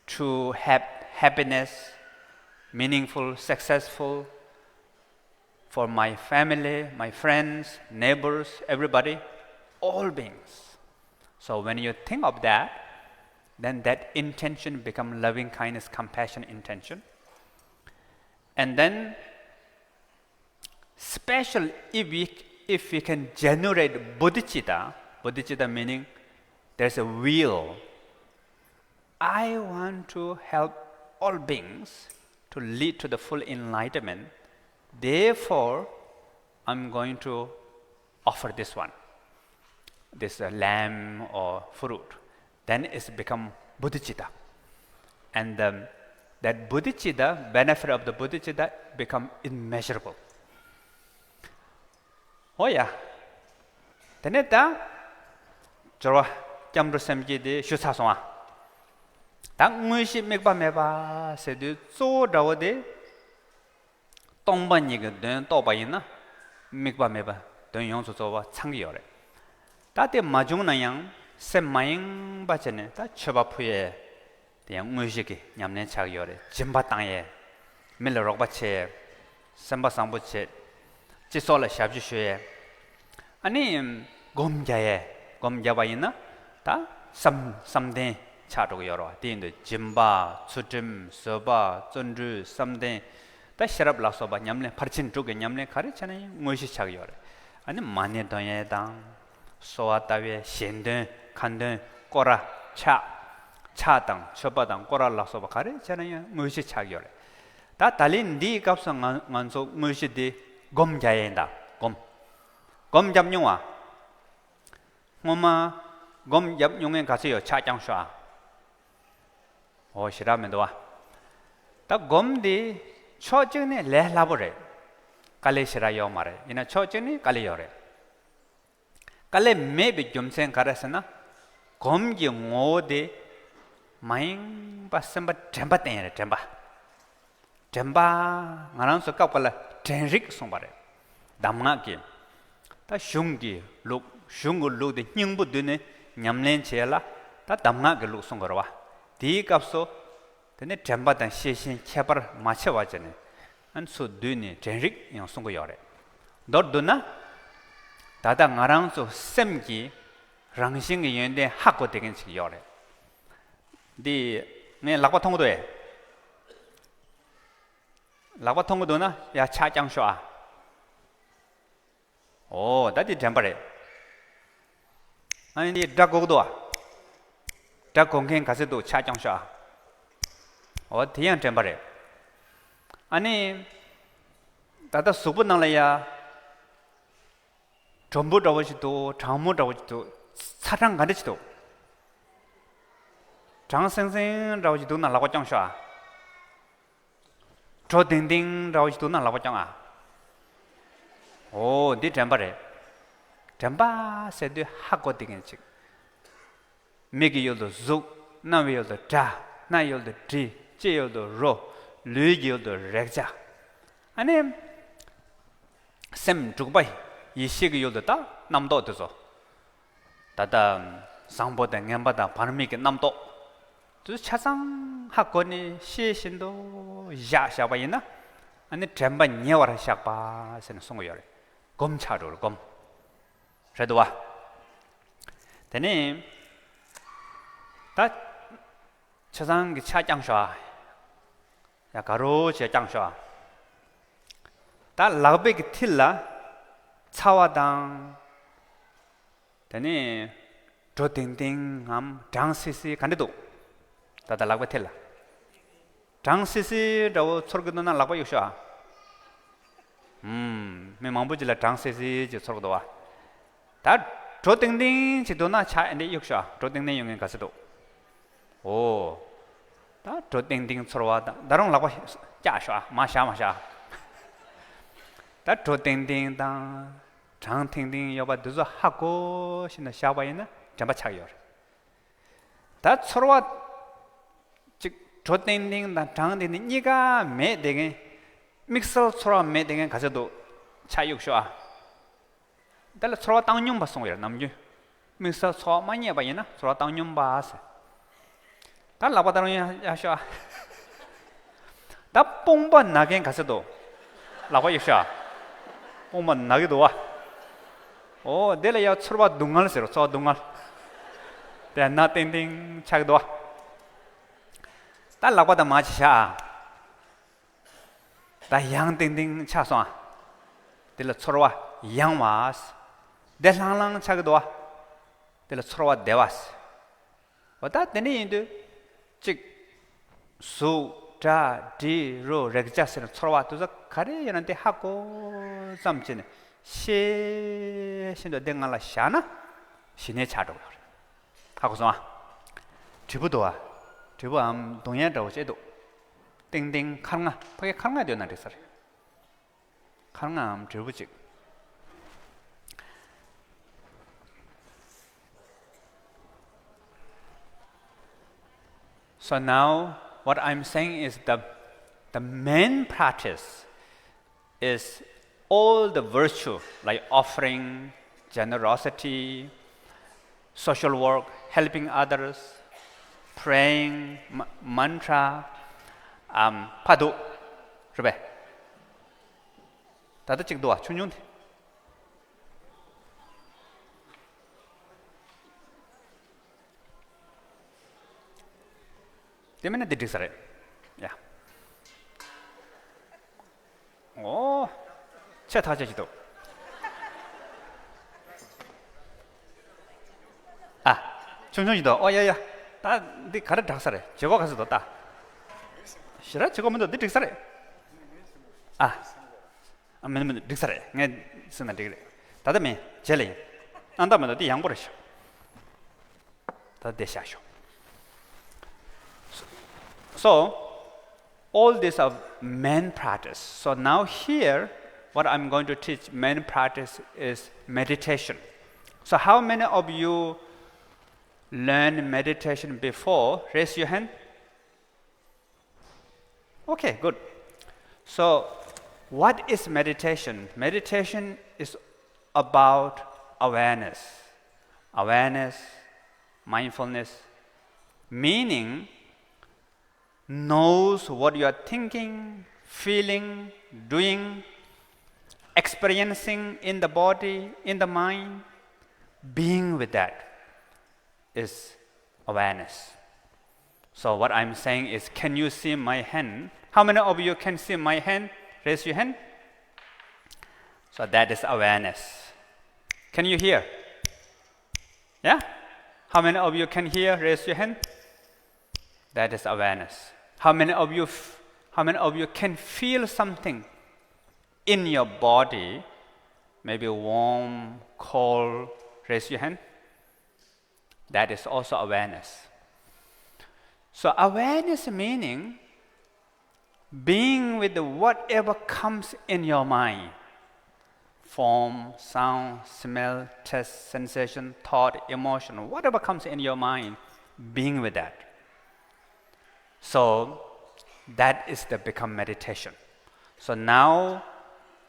to have happiness, meaningful, successful for my family, my friends, neighbors, everybody, all beings. So when you think of that, then that intention become loving kindness, compassion intention. And then special if we, if we can generate bodhicitta, bodhicitta meaning there's a will. I want to help all beings to lead to the full enlightenment. Therefore, I'm going to offer this one, this uh, lamb or fruit. Then it's become bodhicitta. And um, that bodhicitta, benefit of the bodhicitta become immeasurable. འོ་ཡ། དེ་ནས་ད། སྦྱོར་བ་སྐྱབས་འགྲོ་སེམས་བསྐྱེད་དེ་ཞུ་ཚར་སོང་ཨ། ད་དངོས་གཞི་དམིགས་པ་མེད་པ་ཟེར་དུས་གཙོ་བོ་འདྲ་བོ་དེ། སྟོང་པ་ཉིད་ཀྱི་དོན་རྟོགས་པ་ཡིན་ན། དམིགས་པ་མེད་པ་དོན་ཡོངས་སུ་རྫོགས་པ་ཚང་གི་ཡོད་རེད། ད་དེ་མ་བྱུང་ན་ཡང་སེམས་མ་ཡེངས་པ་བྱས་ནས་ད་མཆོད་པ་ཕུལ་ཡས། དེ་ཡང་དངོས་གཞི་གི་ཉམས་ལེན་ཆགས་ཡོད་རེད། སྦྱིན་པ་བཏང་ཡས། མི་ལ་རོགས་པ་བྱས། སེམས་པ་བཟང་པོ་བྱས། སྤྱི་ཚོགས་ལ་ཞབས་ཕྱི་ཞུ་ཡས། ཨ་ནི། སྒོམ་རྒྱག་ཡས། སྒོམ་རྒྱག་པ་ཡིན་ན། ད་བསམ་བསམ་གཏན་ཆགས་འགྲོ་གི་ཡོད་རེད་བ། དེ་ཡིན་དུས་སྦྱིན་པ། ཚུལ་ཁྲིམས། བཟོད་པ། བརྩོན་འགྲུས། བསམ་གཏན། ད་ཤེས་རབ་ལ་སོགས་པ་ཉམས་ལེན་ཕར་ཕྱིན་དྲུག་གི་ཉམས་ལེན་ག་རེ་བྱས་ན་ཡང་དངོས་གཞི་ཆགས་ཡོད་རེད། ཨ་ནི་མ་ཎི་འདོན་ཡས་དང་། གསོལ་བ་བཏབ་ཡས། ཞལ་འདོན། ཁ་འདོན། སྐོར་ར། ཕྱག་ཕྱག་དང་མཆོད་པ་དང་སྐོར་ར་ལ་སོགས་པ་ག་རེ་བྱས་ན་ཡང་དངོས་གཞི་ཆགས་ཡོད་རེད། ད་ད་ལན་འདིའི་སྐབས་སུ་ང་ང་ཚོ་དངོས་གཞི་འདི་སྒོམ་རྒྱག་ཡས་ཡིན་ད། སྒོམ། སྒོམ་རྒྱབ་མྱོང་བ། སྔོན་མ་སྒོམ་རྒྱབ་མྱོང་མཁན་ག་ཚོད་ཡོད། ཕྱག་བརྐྱངས་ཤོག་ཨ། འོ་ཞེ་དྲག་མི་འདུག་བ། ད་སྒོམ་འདི་ཕྱོགས་གཅིག་ནས་ལས་སླ་པོ་རེད། དཀའ་ལས་ཞེ་དྲག་ཡོད་མ་རེད། ཡིན་ན་ཕྱོགས་གཅིག་ནས་དཀའ་ལས་ཡོད་རེད། དཀའ་ལས་མེད་པའི་རྒྱུ་མཚན་ག་རེ་ཟེར་ན། སྒོམ་གྱི་ངོ་བོ་དེ་མ་ཡེངས་པ་སེམས་པ་དྲན་པ་བསྟེན་ཡ་རེད། དྲན་པ། དྲན་པ། ང་རང་ཚོ་སྐབས་འགའ་ལ་དྲན་རིག་གསུངས་པ་རེད། གདམས་ངག་གི། ད་གཞུང་གི་ལུགས། གཞུང་གི་ལུགས་དེ་སྙིང་པོ་བསྡུས་ནས་ཉམས་ལེན་བྱེད་ཡ་ལ་ད་གདམས་ངག་གི་ལུགས་གསུང་དགོས་རེད་བ། དེའི་སྐབས་སུ། དེ་ནས་དྲན་པ་དང་ཤེས་བཞིན་ཁྱད་པར་མ་ཕྱེ་བ་བྱས་ནས་ཨ་ནི་ཚུར་བསྡུས་ནས་དྲན་རིག་ཡང་གསུང་གི་ཡོད་རེད། མདོར་བསྡུ་ན། ད་ལྟ་ང་རང་ཚོ་སེམས་ཀྱི་རང་བཞིན་གྱི་ཡོན་ཏན་ཧ་གོ་བསྡད་མཁན་ཅིག་ཡོད་རེད། འདི་ངས་ལག་པ་མཐོང་གི་འདུག་ཨེ། ལག་པ་མཐོང་གི་འདུག་ན་ཡ་ཕྱག་བརྐྱངས་ཤོག་ཨ། ཨོ་ད་དེ་དྲན་པ་རེད། ཨ་ནི་དེ་སྒྲ་གོ་གི་འདུག་ཨ། སྒྲ་གོ་མཁན་ག་ཚད་འདུག་ཕྱག་བརྐྱངས་ཤོག་ཨ། ཨོ་དེ་ཡང་དྲན་པ་རེད། ཨ་ནི་ད་ལྟ་གཟུགས་པོ་ནང་ལ་ཡ། དྲོན་པོ་འདྲ་བོ་ཞིག་འདུག་གྲང་མོ་འདྲ་བོ་ཞིག་འདུག་ཚ་གྲང་ག་འདྲ་ཞིག་འདུག་གྲང་སེང་སེང་འདྲ་བོ་ཞིག་འདུག་ན་ལག་པ་བརྐྱངས་ཤོག་ཨ། དྲོ་ལྡིང་ལྡིང་འདྲ་བོ་ཞིག་འདུག་ན་ལག་པ་བརྐྱངས་ཨ། ཨོ་འདི་དྲན་པ་རེད། དྲན་པ་ཟེར་དུས་ཧ་གོ་བསྡད་མཁན་ཅིག་མིག་གི་ཡུལ་དུ་གཟུགས། རྣ་བའི་ཡུལ་དུ་སྒྲ། སྣའི་ཡུལ་དུ་དྲི། ལྕེའི་ཡུལ་དུ་རོ། ལུས་ཀྱི་ཡུལ་དུ་རེག་བྱ། ཨ་ནི། སེམས་དྲུག་པ་ཡེ་ཤེས་ཀྱི་ཡུལ་དུ་ད་རྣམ་རྟོག་དེ་ཚོ། ད་ལྟ་བཟང་པོ་དང་ངན་པ་དང་བར་མེད་ཀྱི་རྣམ་རྟོག་དེ་ཚོ་ཆ་ཚང་ཧ་གོ་ནས་ཤེས་བཞིན་དུ་བཞག་བཞག་པ་ཡིན་ན། ཨ་ནི་དྲན་པ་ཉེ་བར་བཞག་པ་ཟེར་ནས་གསུང་གི་ཡོད་རེད། སྒོམ་ཆགས་འགྲོ་རེད་སྒོམ། རེད་འདུག་བ། དེ་ནས་ད་ཆ་ཚང་གི་ཕྱག་བརྐྱངས་ཤོག་ཨ། ཡ་ག་རོ་བྱས་བརྐྱངས་ཤོག་ཨ། ད་ལག་པའི་གི་མཐིལ་ལ་ཚ་བ་དང་། དེ་ནས་དྲོ་ལྡིང་ལྡིང་ངམ་གྲང་སི་སི་ག་འདྲ་འདུག་ད་ལྟ་ལག་པའི་མཐིལ་ལ། གྲང་སི་སི་འདྲ་བོ་ཚོར་གི་འདུག་ན་ལག་པ་གཡུག་ཤོག་ཨ། ཨུམ། མི་མང་པོ་ཅིག་ལ་གྲང་སི་སི་ཅིག་ཚོར་གི་འདུག་བ། ད་དྲོ་ལྡིང་ལྡིང་ཅིག་འདུག་ན་ཕྱག་ཨེ་འདྲ་གཡུག་ཤོག་ཨ། དྲོ་ལྡིང་ལྡིང་ཡོང་མཁན་ག་ཚོད་འདུག་ཨོ། ད་དྲོ་ལྡིང་ལྡིང་ཚོར་བ་དང་ད་རུང་ལག་པ་བཀྱག་ཤོག་ཨ། མ་བཞག་མ་བཞག་ད་དྲོ་ལྡིང་ལྡིང་དང་། གྲང་ཐིང་ཐིང་ཡོད་པ་འདི་ཚོ་ཧ་གོ་བཞིན་དུ་བཞག་པ་ཡིན་ན་དྲན་པ་ཆགས་ཡོད་རེད། ད་ཚོར་བ་ཅིག་དྲོ་ལྡིང་ལྡིང་དང་གྲང་ལྡིང་ལྡིང་གཉིས་ཀ་མེད་བསྡད་མཁན། དམིགས་བསལ་ཚོར་བ་མེད་བསྡད་མཁན་ག་ཚོད་འདུག་ཕྱག་གཡུག་ཤོག་ཨ། དེ་ལ་ཚོར་བ་བཏང་སྙོམས་པ་གསུངས་ཡོད་རེད་ནམ་རྒྱུན། དམིགས་བསལ་ཚོར་བ་མ་རྙེད་པ་ཡིན་ན་ཚོར་བ་བཏང་སྙོམས་པ་ཟེར། ད་ལག་པ་ད་རུང་ཡར་ཡར་ཤོག་ཨ། ད་དཔུང་པ་ན་མཁན་ག་ཚོད་འདུག་ལག་པ་གཡུག་ཤོག་ཨ། དཔུང་པ་ན་གི་འདུག་བ། ཨོ་དེ་ལ་ཡང་ཚོར་བ་སྡུག་བསྔལ་ཟེར་རོ། ཚོར་བ་སྡུག་བསྔལ། དེ་ན་ཏིང་ཏིང་ཆགས་ཀྱི་འདུག་བ། ད་ལག་པ་ད་མར་ཅིག་བཞག་ཨ། ད་ཡང་ཏིང་ཏིང་ཆགས་སོང་ཨ། དེ་ལ་ཚོར་བ་ཡང་བ། བདེ་ལྷང་ལྷང་ཆགས་ཀྱི་འདུག་བ། དེ་ལ་ཚོར་བ་བདེ་བ། འོ་ད་དེ་འདྲ་ཡིན་དུས། གཅིག་གཟུགས་སྒྲ་དྲི་རོ་རེག་བྱ་ཟེར་ན་ཚོར་བ་དེ་ཚོ་ག་རེ་ཡོད་ན་དེ་ཧ་གོ་ཙམ་བྱས་ནས་ཤེས་བཞིན་དུ་དེ་ང་ལ་བཞག་ན་ཞི་གནས་ཆགས་འགྲོ་གི་ཡོད་རེད། ཧ་གོ་སོང་ཨ། དྲིལ་བུ་འདུག་ཨ། དྲིལ་བུའམ་རྡུང་ཡས་འདྲ་བོ་བྱས་འདུག་ཏིང་ཏིང་འཁར་རྔ། ཕ་གི་འཁར་རྔ་ཡོད་ན་འགྲིག་ས་རེད། འཁར་རྔའམ་དྲིལ་བུ་གཅིག So now, what I'm saying is the, the main practice is all the virtue like offering, generosity, social work, helping others, praying, ma- mantra, um, ཕར་འདུག་རེད་པས། ད་ལྟ་གཅིག་འདུག་བ། ཆུང་ཆུང་དེ། དེ་མིན་ན་འདི་འགྲིག་ས་རེད། ཡ། ཨོ། ཆེ་ཐག་ཆོད་ཅིག་འདུག་ཨ། ཆུང་ཆུང་ཞིག་འདུག་ཨོ་ཡ་ཡ། ད་འདི་ག་རེ་དྲག་ས་རེད། བྱེད་སྒོ་ག་ཚོད་འདུག་ལྟ། ཞེ་དྲག་བྱེད་སྒོ་མི་འདུག་འདི་འགྲིག་ས་རེད། ཨ། ཨ་མི་འདུག་མི་འདུག་འགྲིག་ས་རེད། ངས་ཟེར་ན་འགྲིག་རེད། ད་ལྟ་མིན། རྗེས་ལ་ཡིན། ཨ་ད་མི་འདུག་འདི་ཡང་པོ་རེད་ཤག་ད་འདི་བཞག་ཤོག So, all these are main practice. So now here, what I'm going to teach, main practice is meditation. So how many of you learn meditation before? Raise your hand. Okay, good. So, what is meditation? Meditation is about awareness. Awareness, mindfulness, meaning knows what you are thinking, feeling, doing, experiencing in the body, in the mind, being with that is awareness. So what I'm saying is, can you see my hand? How many of you can see my hand? Raise your hand. So that is awareness. Can you hear? Yeah? How many of you can hear? Raise your hand. That is awareness. How many of you f- how many of you can feel something in your body? Maybe warm, cold. Raise your hand. That is also awareness. So awareness meaning being with whatever comes in your mind. Form, sound, smell, taste, sensation, thought, emotion, whatever comes in your mind, being with that. So that is the become meditation. So now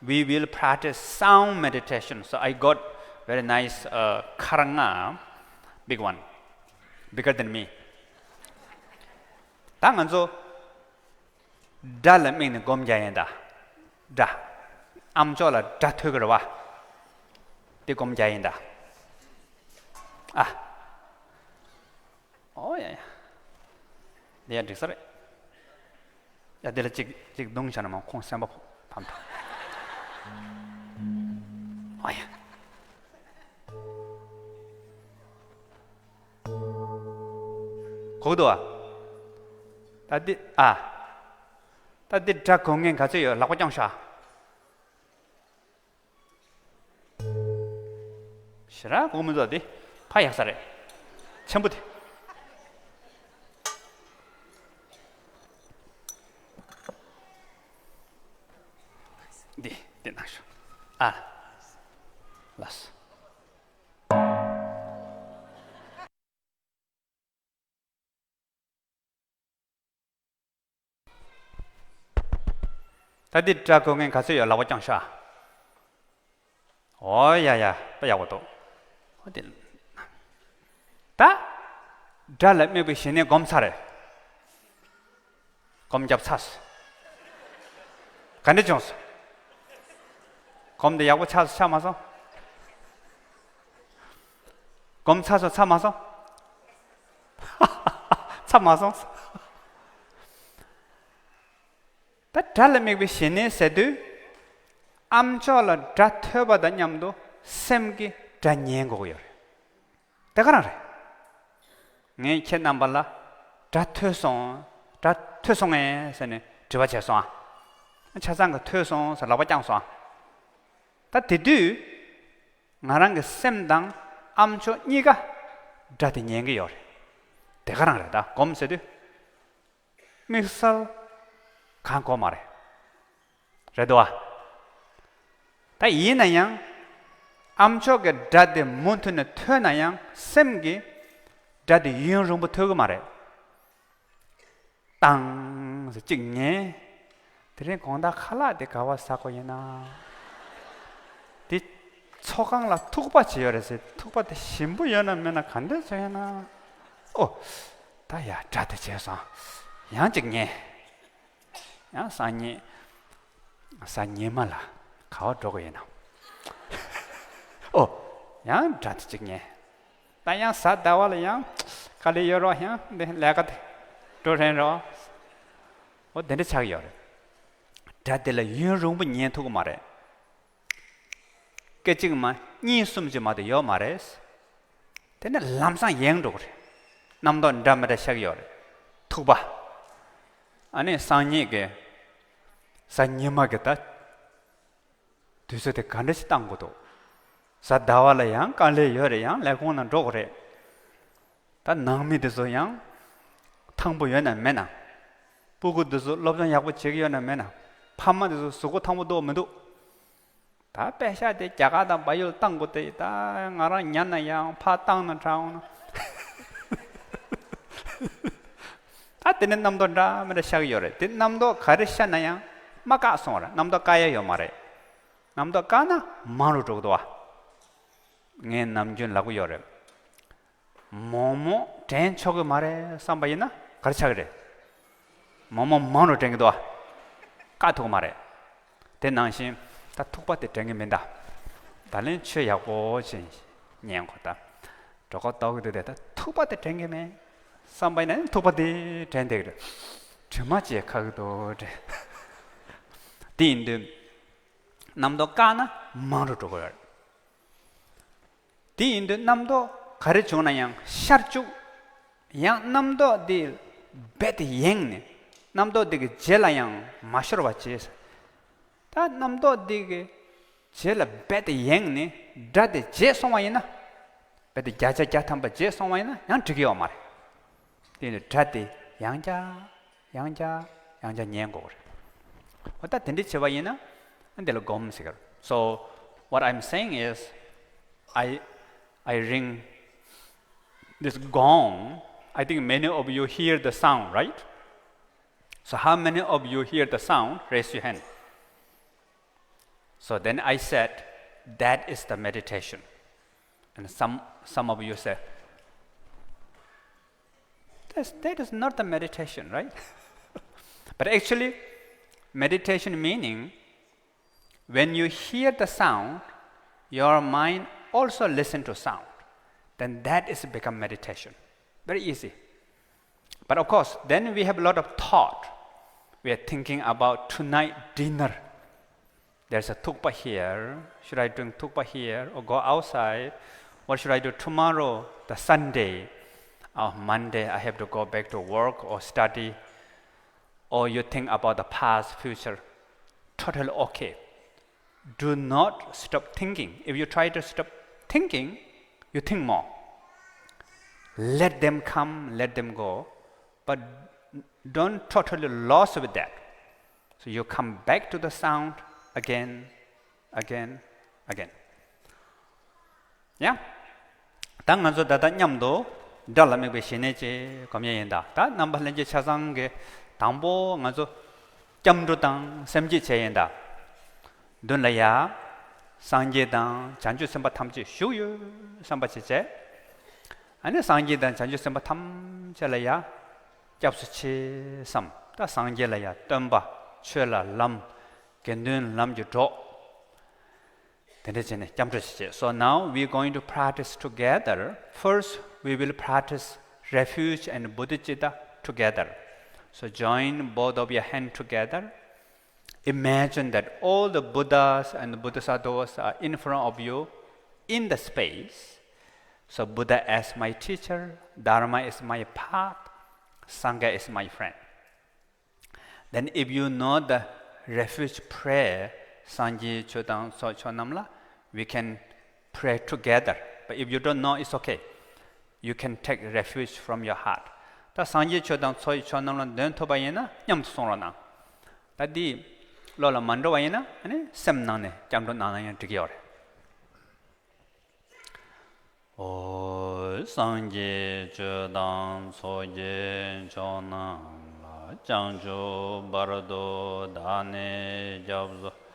we will practice sound meditation. So I got very nice uh, karanga, big one, bigger than me. ད་ང་ཚོ་སྒྲ་ལ་དམིགས་ནས་སྒོམ་རྒྱག་ཡིན་ད། སྒྲ། ཨམ་ཅོག་ལ་སྒྲ་ཐོས་ཀྱི་རེད་བ། དེ་སྒོམ་རྒྱག་ཡིན་ད། ཨ། ཨོ་ཡ་ཡ། འདི་ཡ་འགྲིག་ས་རེད། ཡ་འདི་ལ་གཅིག་གཅིག་རྡུང་བྱས་ན་མ་ཁོང་སེམས་པ་ཕམ་ཐང་། ཨོ་ཡ། གོ་གི་འདུག་ཨ། ད་འདི་ཨ། ད་འདི་སྒྲ་གོ་མཁན་ག་ཚོད་ཡོད། ལག་པ་བརྐྱངས་ཤག། ཞེ་དྲག་གོ་མི་འདུག་དེ། ཕ་ཡག་ས་རེད། ཆེན་པོ་དེ། འདི་འདི་ནང་ཤོག། ཨ། ལགས་སོ། ད་འདི་སྒྲ་གོ་མཁན་ག་ཚོད་ཡོད། ལག་པ་བརྐྱངས་ཤག། ཨོ་ཡ་ཡ། དཔེ་ཡག་པོ་འདུག། ཨོ་དེ། ད། སྒྲ་ལ་དམིགས་པའི་ཞི་གནས་སྒོམ་ཚར་རེད། སྒོམ་རྒྱབ་ཚར་སོང་། ག་འདྲ་བྱུང་སོང་། སྒོམ་དེ་ཡག་པོ་ཚར་སོང་ཚར་མ་སོང་། སྒོམ་ཚར་སོང་ཚར་མ་སོང་། ཚར་མ་སོང་། ད་སྒྲ་ལ་དམིགས་པའི་ཞི་གནས་ཟེར་དུས། ཨམ་ཅོག་ལ་སྒྲ་ཐོས་པ་དང་མཉམ་དུ་སེམས་ཀྱིས་སྒྲ་ཉན་དགོས་ཀྱི་ཡོད་རེད། དེ་ག་རང་རེད། ངས་ཁྱེད་རྣམ་པ་ལ་སྒྲ་ཐོས་སོང་། སྒྲ་ཐོས་སོང་ངས་ཟེར་ནས་དྲི་བ་བྱས་སོང་ཨ། ཆ་ཚང་གིས་ཐོས་སོང་ཟེར་ལག་པ་བརྐྱངས་སོང་ཨ། ད་དེ་དུས། ང་རང་གི་སེམས་དང་ཨམ་ཅོག་གཉིས་ཀ་སྒྲ་དེ་ཉན་གྱི་ཡོད་རེད། དེ་ག་རང་རེད། ད་སྒོམ་ཟེར་དུས། དམིགས་བསལ་གང་དགོས་མ་རེད། རེད་དོ། ད་ཡིན་ན་ཡང་། ཨམ་ཅོག་གི་སྒྲ་དེ་མུ་མཐུད་ནས་ཐོས་ན་ཡང་སེམས་ཀྱིས་སྒྲ་དེ་ཡུན་རིང་པོ་ཐོས་ཀྱི་མ་རེད། ཏང་ཟེར་གཅིག་ཉན། དེ་རིང་དགོང་དག་ཁ་ལག་དེ་ག་བ་ཟ་དགོས་ཡིན་ན། དེ་ཚོགས་ཁང་ལ་ཐུག་པ་བྱས་ཡོད་རེད་ཟེར། ཐུག་པ་དེ་ཞིམ་པོ་ཡོད་ན་མེད་ན་ག་འདྲ་བྱས་ཡིན་ན། ཨོ། ད་ཡ་སྒྲ་དེ་བྱས་སོང་། ཡང་གཅིག་ཉན། ཡང་སང་ཉིན། གཟའ་ཉི་མ་ལ་ག་བ་འགྲོ་དགོས་ཡིན་ན། ཨོ། ཡང་སྒྲ་དེ་གཅིག་ཉན། ད་ཡང་གཟའ་ཟླ་བ་ལ་ཡང་དཀའ་ལས་ཡོད་རོགས། ཡང་འདི་ལས་ཀ་དེ་འགྲོ་རན་རོགས། འོ་དེ་འདྲ་ཆགས་ཡོད་རེད། སྒྲ་དེ་ལ་ཡུན་རིང་པོ་ཉན་ཐུབ་ཀྱི་མ་རེད། སྐད་ཅིག་མ་གཉིས་གསུམ་ཅིག་མ་གཏོགས་ཡོད་མ་རེད། དེ་ནས་ལམ་སང་ཡེངས་འགྲོ་གི་རེད། རྣམ་རྟོག་འདྲ་མི་འདྲ་ཤར་གྱི་ཡོད་རེད། ཐུག་པ། ཨ་ནི་སང་ཉིན་གྱི་གཟའ་ཉི་མ་གི་ད་དུས་ཚོད་དེ་ག་འདྲ་ཞིག་བཏང་དགོས་འདུག། གཟའ་ཟླ་བ་ལ་ཡང་དཀའ་ལས་ཡོད་རེད། ཡང་ལས་ཁུངས་ནང་འགྲོ་དགོས་རེད། ད་ནང་མི་དེ་ཚོ་ཡང་ཐང་པོ་ཡོད་ན་མེད་ན། སྤུ་གུ་དེ་ཚོ་སློབ་སྦྱོང་ཡག་པོ་བྱེད་ཀྱི་ཡོད་ན་མེད་ན། ཕ་མ་དེ་ཚོ་གཟུགས་པོ་ཐང་པོ་འདུག་མི་འདུག། ད་པེ་ཤག་དེ་རྒྱ་གར་དང་བལ་ཡུལ་བཏང་དགོས་ཏེ། ད་ང་རང་ཉར་ན་ཡང་ཕར་བཏང་ན་དྲག་འོང་ན། ད་དེ་ནས་རྣམ་རྟོག་འདྲ་མི་འདྲ་ཤར་གྱི་ཡོད་རེད། དེ་རྣམ་རྟོག་ག་རེ་ཤར་ན་ཡང་མ་བཀག་སོང་བ་རེད། རྣམ་རྟོག་བཀག་ཡ་ཡོད་མ་རེད། རྣམ་རྟོག་བཀག་ན་མང་རུ་འགྲོ་གི་འདུག་བ། ངས་ནམ་རྒྱུན་ལབ་ཀྱི་ཡོད་རེད། མོག་མོག་དྲན་ཆོག་གི་མ་རེད་བསམ་པ་ཡིན་ན་ག་རེ་ཆགས་ཀྱི་རེད། མོག་མོག་མང་རུ་དྲན་གྱི་འདུག་བ། བཀག་ཐུབ་ཀྱི་མ་རེད། དེ་ནང་བཞིན་ད་ཐུག་པ་དེ་དྲན་གྱི་མིན་ད། ད་ལན་ཆོས་ཡག་པོ་ཅིག་ཉན་དགོས་ད། གྲོད་ཁོག་ལྟོགས་ཀྱི་འདུག་དེ། ད་ཐུག་པ་དེ་དྲན་གྱི་མེད་བསམ་པ་ཡིན་ན་ཐུག་པ་དེ་དྲན་བསྡད་ཀྱི་རེད། དྲི་མ་བཅས་ཁ་གི་འདུག་དྲན། དེ་ཡིན་དུས། རྣམ་རྟོག་བཀག་ན་མང་རུ་འགྲོ་གི་ཡོད་རེད། དེ་ཡིན་དུས་རྣམ་རྟོག་ག་རེ་བྱུང་ན་ཡང་ཤར་བཅུག་ཡང་རྣམ་རྟོག་འདི་རྦད་དེ་ཡེངས་ནས། རྣམ་རྟོག་འདི་གི་རྗེས་ལ་ཡང་མ་ཤོར་བ་བྱས། ད་རྣམ་རྟོག་འདི་གི་རྗེས་ལ་རྦད་དེ་ཡེངས་ནས་སྒྲ་དེ་བརྗེད་སོང་བ་ཡིན་ན། རྦད་དེ་བརྒྱ་ཆ་བརྒྱ་ཐམ་པ་བརྗེད་སོང་བ་ཡིན་ན་ཡང་འགྲིག་གི་ཡོད་མ་རེད། དེ་ནི་སྒྲ་དེ་ཡང་བསྐྱར་ཡང་བསྐྱར་ཡང་བསྐྱར་ཉན་དགོས་རེད། འོ་ད་དེ་འདྲ་བྱེད་པ་ཡིན་ན་འདི་ལ་སྒོམ་ཟེར་གི་རེད། So what I'm saying is, I, I ring this gong. I think many of you hear the sound, right? So how many of you hear the sound? Raise your hand. So then I said, that is the meditation. And some, some of you said, That's, that is not the meditation, right? But actually, meditation meaning, when you hear the sound, your mind also listen to sound. Then that is become meditation. Very easy. But of course, then we have a lot of thought. We are thinking about tonight dinner. There's a thukpa here. Should I drink thukpa here or go outside? What should I do tomorrow, the Sunday? Oh, Monday, I have to go back to work or study. Or you think about the past, future. Totally okay. Do not stop thinking. If you try to stop thinking, you think more. Let them come, let them go, but don't totally lost with that. So you come back to the sound again, again, again. ཡ། ད་ང་ཚོ་ད་ལྟ་མཉམ་དུ་དགྲ་ལ་དམིགས་པའི་ཞི་གནས་ཅིག་སྒོམ་ཡས་ཡིན་ད། ད་རྣམ་པ་ལྷན་རྒྱས་ཆ་ཚང་གི་དང་པོ་ང་ཚོ་སྐྱབས་འགྲོ་དང་སེམས་བསྐྱེད་བྱས་ཡིན་ད། མདུན་ལ་ཡ། སངས་རྒྱས་དང་བྱང་ཆུབ་སེམས་དཔའ་ཐམས་ཅད་བཞུགས་ཡོད་བསམ་པ་བྱེད་བྱས། ཨ་ནི་སངས་རྒྱས་དང་བྱང་ཆུབ་སེམས་དཔའ་ཐམས་ཅད་ལ་ཡ། སྐྱབས་སུ་མཆི་བསམ། ད་སངས་རྒྱས་ལ་ཡ་སྟོན་པ། ཆོས་ལ་ལམ། དགེ་འདུན་ལམ་གྱི་གྲོགས། དེ་འདྲ་བྱས་ནས་སྐྱབས་འགྲོ་བྱེད་ཅེས། So now we are going to practice together. First, we will practice refuge and bodhicitta together. So join both of your hands together. Imagine that all the Buddhas and Bodhisattvas are in front of you in the space. So Buddha as my teacher, Dharma is my path, Sangha is my friend. Then if you know the refuge prayer, སངས་རྒྱས་ཆོས་དང་ཚོགས་མཆོག་རྣམས་ལ། We can pray together. But if you don't know, it's okay. You can take refuge from your heart. ད་སངས་རྒྱས་ཆོས་དང་ཚོགས་ཀྱི་མཆོག་རྣམས་ལ་འདོན་ཐུབ་པ་ཡིན་ན་མཉམ་དུ་གསུང་རོགས་གནང་། ད་འདི་བློ་ལ་མ་འགྲོ་བ་ཡིན་ན་ཨ་ནི་སེམས་ནང་ནས་སྐྱབས་འགྲོ་གནང་ན་ཡང་འགྲིག་གི་ཡོད་རེད། ཨོ། སངས་རྒྱས་ཆོས་དང་ཚོགས་ཀྱི་མཆོག་རྣམས་ལ། བྱང་ཆུབ་བར་དུ་བདག་ནི་སྐྱབས་སུ།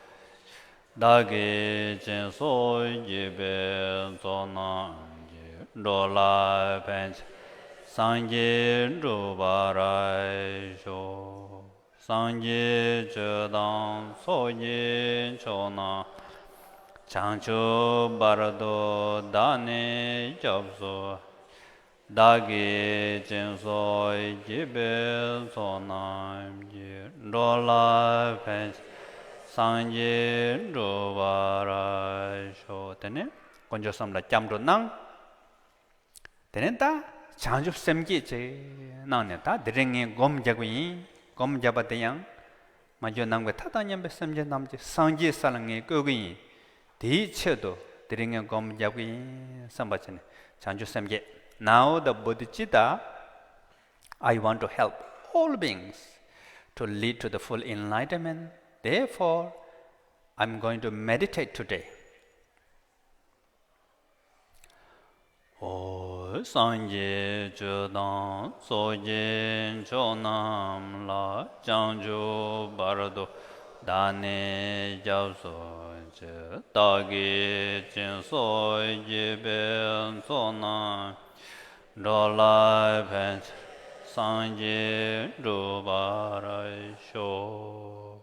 བདག་གིས་སྦྱིན་སོགས་བགྱིས་པའི་ཚོགས་རྣམས་ཀྱིས། འགྲོ་ལ་ཕན་ཕྱིར་སངས་རྒྱས་འགྲུབ་པར་ཤོག། སངས་རྒྱས་ཆོས་དང་ཚོགས་ཀྱི་མཆོག་རྣམས། བྱང་ཆུབ་བར་དུ་བདག་ནི་སྐྱབས་སུ། བདག་གིས་སྦྱིན་སོགས་བགྱིས་པའི་ཚོགས་རྣམས་ཀྱིས། འགྲོ་ལ་ཕན་ཕྱིར་སངས་རྒྱས་འགྲུབ་པར་ཤོག། དེ་ནས་དཀོན་མཆོག་གསུམ་ལ་སྐྱབས་འགྲོ་གནང་། དེ་ནས་ད་བྱང་ཆུབ་སེམས་བསྐྱེད་ཅིག་གནང་ནས། ད་དེ་རིང་ངས་སྒོམ་རྒྱག་གི་ཡིན། སྒོམ་རྒྱག་པ་དེ་ཡང་མ་གྱུར་ནམ་མཁའི་མཐའ་དང་མཉམ་པའི་སེམས་ཅན་ཐམས་ཅད་སངས་རྒྱས་ས་ལ་ངས་བཀོད་ཀྱི་ཡིན། དེའི་ཆེད་དུ་དེ་རིང་ངས་སྒོམ་རྒྱག་གི་ཡིན་བསམ་པ་བྱས་ནས་བྱང་ཆུབ་སེམས་བསྐྱེད། Now the Bodhicitta, I want to help all beings to lead to the full enlightenment. Therefore, I'm going to meditate today. ཨོ། སངས་རྒྱས་ཆོས་དང་ཚོགས་ཀྱི་མཆོག་རྣམས་ལ། བྱང་ཆུབ་བར་དུ་བདག་ནི་སྐྱབས་སུ་མཆི། བདག་གིས་སྦྱིན་སོགས་བགྱིས་པའི་ཚོགས་རྣམས། འགྲོ་ལ་ཕན་ཕྱིར་སངས་རྒྱས་འགྲུབ་པར་ཤོག།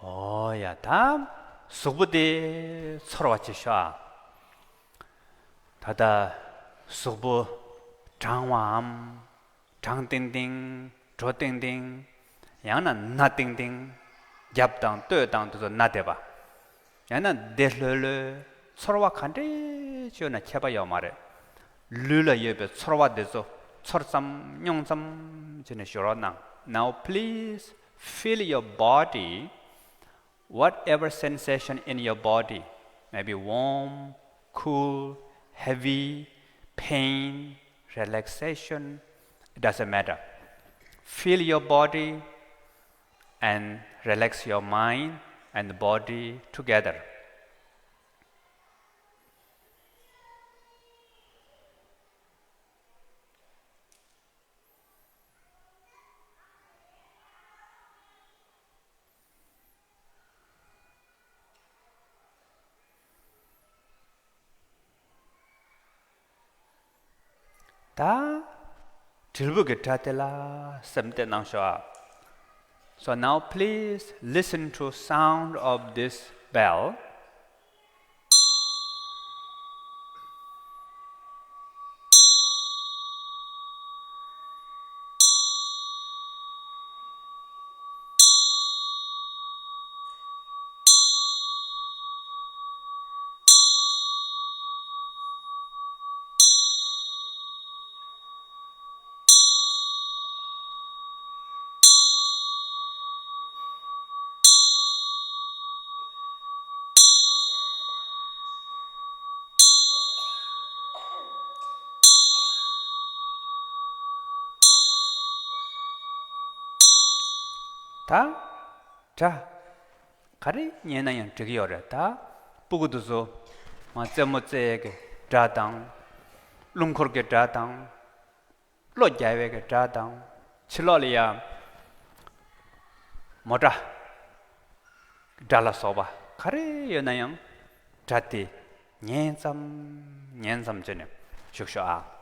ཨོ་ཡ། ད་གཟུགས་པོ་དེ་ཚོར་བ་བྱེད་ཤོག་ཨ། ད་ལྟ་གཟུགས་པོ་གྲང་བའམ་གྲང་ཏིང་ཏིང་ གྲོ་ཏིང་ཏིང་། ཡང་ན་ན་ཏིང་ཏིང་། རྒྱབ་དང་སྟོད་དང་དེ་ཚོ་ན་བསྡད་པ། ཡང་ན་བདེ་ལྷོད་ལྷོད། ཚོར་བ་ག་འདྲས་ཅིག་ཡོད་ན་ཁྱད་པར་ཡོད་མ་རེད། ལུས་ལ་ཡོད་པའི་ཚོར་བ་འདི་ཚོ་ཚོར་ཙམ་མྱོང་ཙམ་བྱས་ནས་བཞུགས་རོགས་གནང་། Now please feel your body, whatever sensation in your body, maybe warm, cool, heavy, pain, relaxation, it doesn't matter. Feel your body and relax your mind and body together. ད་དྲིལ་བུ་གི་སྒྲ་དེ་ལ་སེམས་གཏད་གནང་ཤོག་ཨ། So now please listen to sound of this bell. ད་སྒྲ་ག་རེ་ཉན་ན་ཡང་འགྲིག་གི་ཡོད་རེད། ད་སྤུ་གུ་དེ་ཚོ་མར་རྩེད་མོ་རྩེ་ཡས་ཀྱི་སྒྲ་དང་། རླུང་འཁོར་གྱི་སྒྲ་དང་། གློ་རྒྱག་པའི་གི་སྒྲ་དང་། ཕྱི་ལོགས་ལ་ཡ་མོ་ཊ་སྒྲ་ལ་སོགས་པ་ག་རེ་ཡོད་ན་ཡང་སྒྲ་དེ་ཉན་ཙམ་ཉན་ཙམ་བྱས་ནས་བཞུགས་ཤོག་ཨ།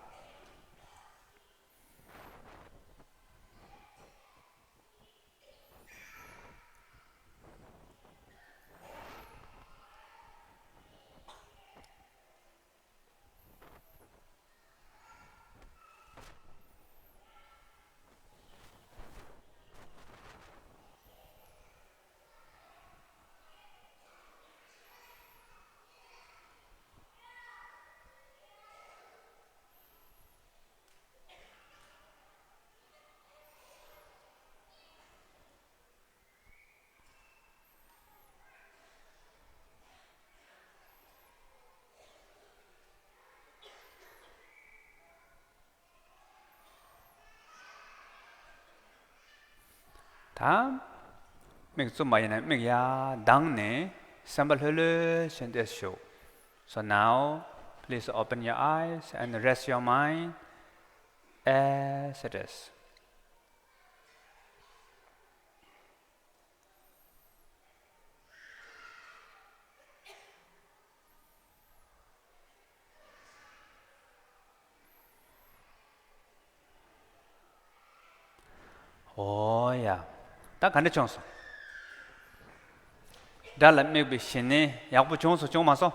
ད་མིག་བཙུམ་པ་ཡིན་ན་མིག་ཡར་གདངས་ནས་སེམས་པ་ལྷོད་ལྷོད་བྱས་ཏེ་བཞུགས། So now please open your eyes and rest your mind as it is. ཨོ་ཡ། ད་ག་འདྲ་བྱུང་སོང་། དགྲ་ལ་དམིགས་པའི་ཞི་གནས་ཡག་པོ་བྱུང་སོང་བྱུང་མ་སོང་།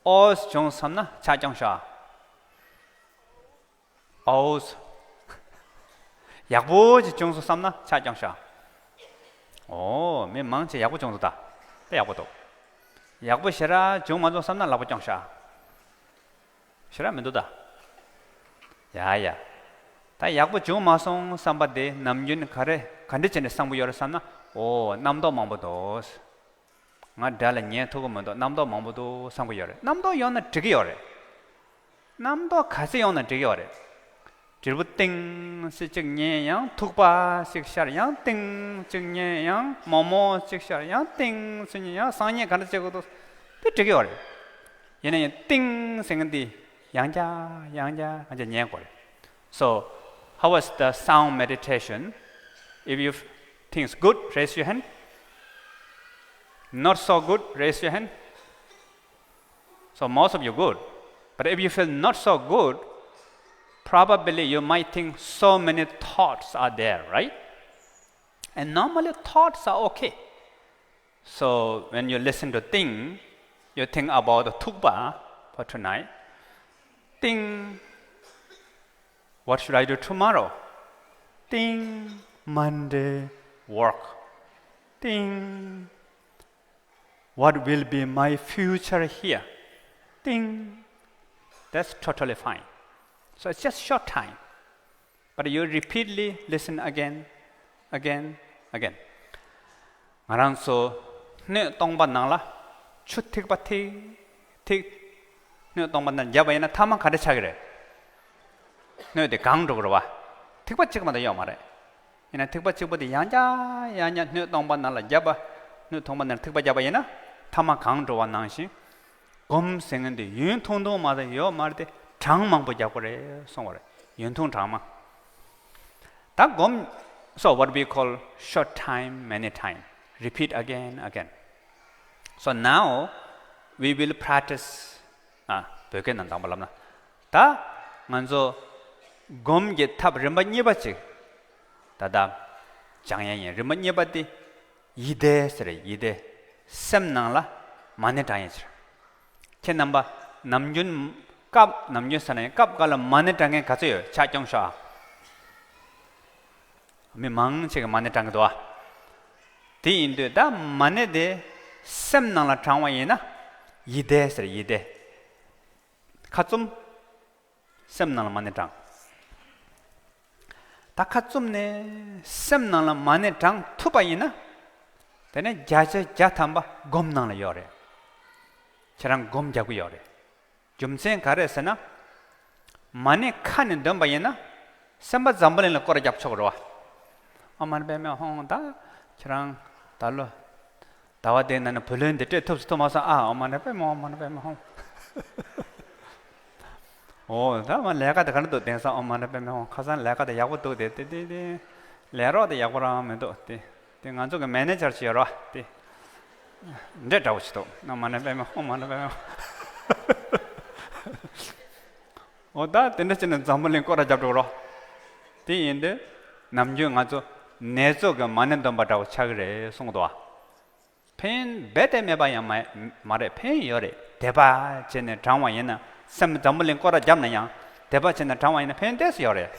ཨོ་བྱུང་བསམ་ན་ཕྱག་རྐྱོང་ཤོག་ཨ། ཨོ། ཡག་པོ་ཅིག་བྱུང་སོང་བསམ་ན་ཕྱག་རྐྱོང་ཤོག་ཨོ། མི་མང་ཆེ་ཡག་པོ་བྱུང་སོང་ད། དཔེ་ཡག་པོ་འདུག་ཡག་པོ་ཞེ་དྲག་བྱུང་མ་སོང་བསམ་ན་ལག་པ་རྐྱོང་ཤོག་ཞེ་དྲག་མི་འདུག་ད། ཡ་ཡ། ད་ཡག་པོ་བྱུང་མ་སོང་བསམ་པ་དེ་ནམ་རྒྱུན་ག་རེ་ག་འདྲ་བྱས་ནས་བསམ་གྱི་ཡོད་རེད་བསམ་ན། ཨོ་རྣམ་རྟོག་མང་པོ་འདུག་ང་དགྲ་ལ་ཉན་ཐུབ་ཀྱི་མི་འདུག་རྣམ་རྟོག་མང་པོ་འདུག་བསམ་གྱི་ཡོད་རེད། རྣམ་རྟོག་ཡོང་ན་འགྲིག་གི་ཡོད་རེད། རྣམ་རྟོག་ག་ཚད་ཡོང་ན་འགྲིག་གི་ཡོད་རེད། དྲིལ་བུ་ཏིང་སེ་གཅིག་ཉན། ཡང་ཐུག་པ་གཅིག་ཤར། ཡང་ཏིང་གཅིག་ཉན། ཡང་མོག་མོག་གཅིག་ཤར། ཡང་ཏིང་གཅིག་ཉན། ཡང་སང་ཉིན་ག་འདྲ་བྱེད་དགོས་འདུག་དེ་འགྲིག་གི་ཡོད་རེད། ཡིན་ན་ཡང་ཏིང་ཟེར་མཁན་འདི་ཡང་བསྐྱར་ཡང་བསྐྱར་ཡང་བསྐྱར་ཉན་དགོས་རེད། So, how was the sound meditation? If you think it's good, raise your hand. Not so good, raise your hand. So most of you good. But if you feel not so good, probably you might think so many thoughts are there, right? And normally thoughts are okay. So when you listen to Ting, you think about the Thukpa for tonight. Ting, what should I do tomorrow? Ding, Monday work. Ding, what will be my future here? Ding, that's totally fine. So it's just short time. But you repeatedly listen again, again, again. ང་རང་ཚོ་སྣོད་སྟོང་པ་ནང་ལ་ཆུ་ཐིགས་པ་ཐིགས་ཐིགས། སྣོད་སྟོང་པ་ནང་བརྒྱབ་པ་ཡིན་ན་ཐ་མ་ག་འདྲ་ཆགས་ཀྱི་རེད། སྣོད་དེ་གང་འགྲོ་གི་རེད་བ། ཐིགས་པ་གཅིག་མ་གཏོགས་ཡོད་མ་རེད། ཡིན་ན་ཐིགས་པ་གཅིག་པོ་དེ་ཡང་བསྐྱར་ཡང་བསྐྱར་སྣོད་སྟོང་པ་ནང་ལ་བརྒྱབ་པ། སྣོད་སྟོང་པ་ནང་ལ་ཐིགས་པ་བརྒྱབ་པ་ཡིན་ན་ཐ་མ་གང་འགྲོ་བ་ནང་བཞིན། སྒོམ་ཟེར་མཁན་དེ་ཡུན་ཐུང་ཐུང་མ་གཏོགས་ཡོད་མ་རེད་དེ། གྲངས་མང་པོ་རྒྱག་དགོས་རེད་གསུངས་པ་རེད། ཡུན་ཐུང་གྲངས་མང་། ད་སྒོམ། So what we call short time, many time. Repeat again, again. So now we will practice. ཨ། བོད་སྐད་ནང་དང་པོ་ལབ་ན། ད་ང་ཚོ་སྒོམ་གྱི་ཐབས་རིམ་པ་གཉིས་པ་ཅིག་ད་ལྟ་སྦྱང་ཡས་ཡིན། རིམ་པ་གཉིས་པ་དེ་ཡིད་བཟླས་ཟེར། ཡིད་བཟླས། སེམས་ནང་ལ་མ་ཎི་བགྲང་ཡས་ཅིག་ཁྱེད་རྣམ་པ་ནམ་རྒྱུན་སྐབས། ནམ་རྒྱུན་ཟེར་ན་ཡང་སྐབས་འགའ་ལ་མ་ཎི་བགྲང་མཁན་ག་ཚོད་ཡོད། ཕྱག་རྐྱོང་ཤོག་ཨ། མི་མང་ཆེ་གིས་མ་ཎི་བགྲང་གི་འདུག་ཨ། དེ་ཡིན་དུས་ད་མ་ཎི་དེ་སེམས་ནང་ལ་བགྲང་བ་ཡིན་ན། ཡིད་བཟླས་ཟེར། ཡིད་བཟླས། ཁ་བཙུམ། སེམས་ནང་ལ་མ་ཎི་བགྲང་། ད་ཁ་བཙུམ་ནས་སེམས་ནང་ལ་མ་ཎི་བགྲང་ཐུབ་པ་ཡིན་ན། དེ་ནས་བརྒྱ་ཆ་བརྒྱ་ཐམ་པ་སྒོམ་ནང་ལ་ཡོད་རེད། ཁྱེད་རང་སྒོམ་རྒྱག་གི་ཡོད་རེད། རྒྱུ་མཚན་ག་རེ་ཟེར་ན། མ་ཎི་ཁ་ནས་འདོན་པ་ཡིན་ན་སེམས་པ་འཛམ་བུ་གླིང་ལ་སྐོར་ར་རྒྱབ་ཆོག་གི་རེད་བ། ཨོཾ་མ་ཎི་པདྨེ་ཧཱུྃ། ད་ཁྱེད་རང་ད་ལོ་ཟླ་བ་འདིའི་ནང་ནས་བུ་ལོན་འདི་སྤྲད་ཐུབ་སུ་ཐུབ་མ་སོང་ཨ། ཨོཾ་མ་ཎི་པདྨེ་ཧཱུྃ། ཨོཾ་མ་ཎི་པདྨེ་ཧཱུྃ། ཨོ་ད་མ་ལས་ཀ་དེ་ག་འདྲ་འདུག་དེང་སང་ཨོཾ་མ་ཎི་པདྨེ་ཧཱུྃ། ཁ་སང་ལས་ཀ་དེ་ཡག་པོ་འདུག་དེ་དེ་དེ་དེ་ལས་རོགས་དེ་ཡག་པོ་རང་མི་འདུག་དེ། དེ་ང་ཚོ་གི་མེ་ནེ་ཇར་ཅིག་ཡོད་རེད་བ། དེ་འདྲེ་འདྲ་བོ་ཞིག་འདུག་ཨོཾ་མ་ཎི་པདྨེ་ཧཱུྃ། ཨོཾ་མ་ཎི་པདྨེ་ཧཱུྃ། ཨོ་ད་དེ་འདྲ་བྱས་ནས་འཛམ་བུ་གླིང་སྐོར་ར་རྒྱབ་འགྲོ་གི་རེད། དེ་ཡིན་དུས་ནམ་རྒྱུན་ང་ཚོ་ནེ་ཙོ་གི་མ་ཎི་འདོན་པ་འདྲ་བོ་ཆགས་ཀྱི་རེད་གསུངས་འདུག་བ། ཕན་ཡོན་རྦད་དེ་མེད་པ་ཡང་མ་མ་རེད། ཕན་ཡོན་ཡོད་རེད། དད་པ་བྱས་ནས་བགྲང་བ་ཡིན་ན། སེམས་འཛམ་བུ་གླིང་སྐོར་ར་བརྒྱབ་ན་ཡང་དད་པ་བྱས་ནས་བགྲང་བ་ཡིན་ན་ཕན་ཡོན་ཏོག་ཙམ་ཡོད་རེད།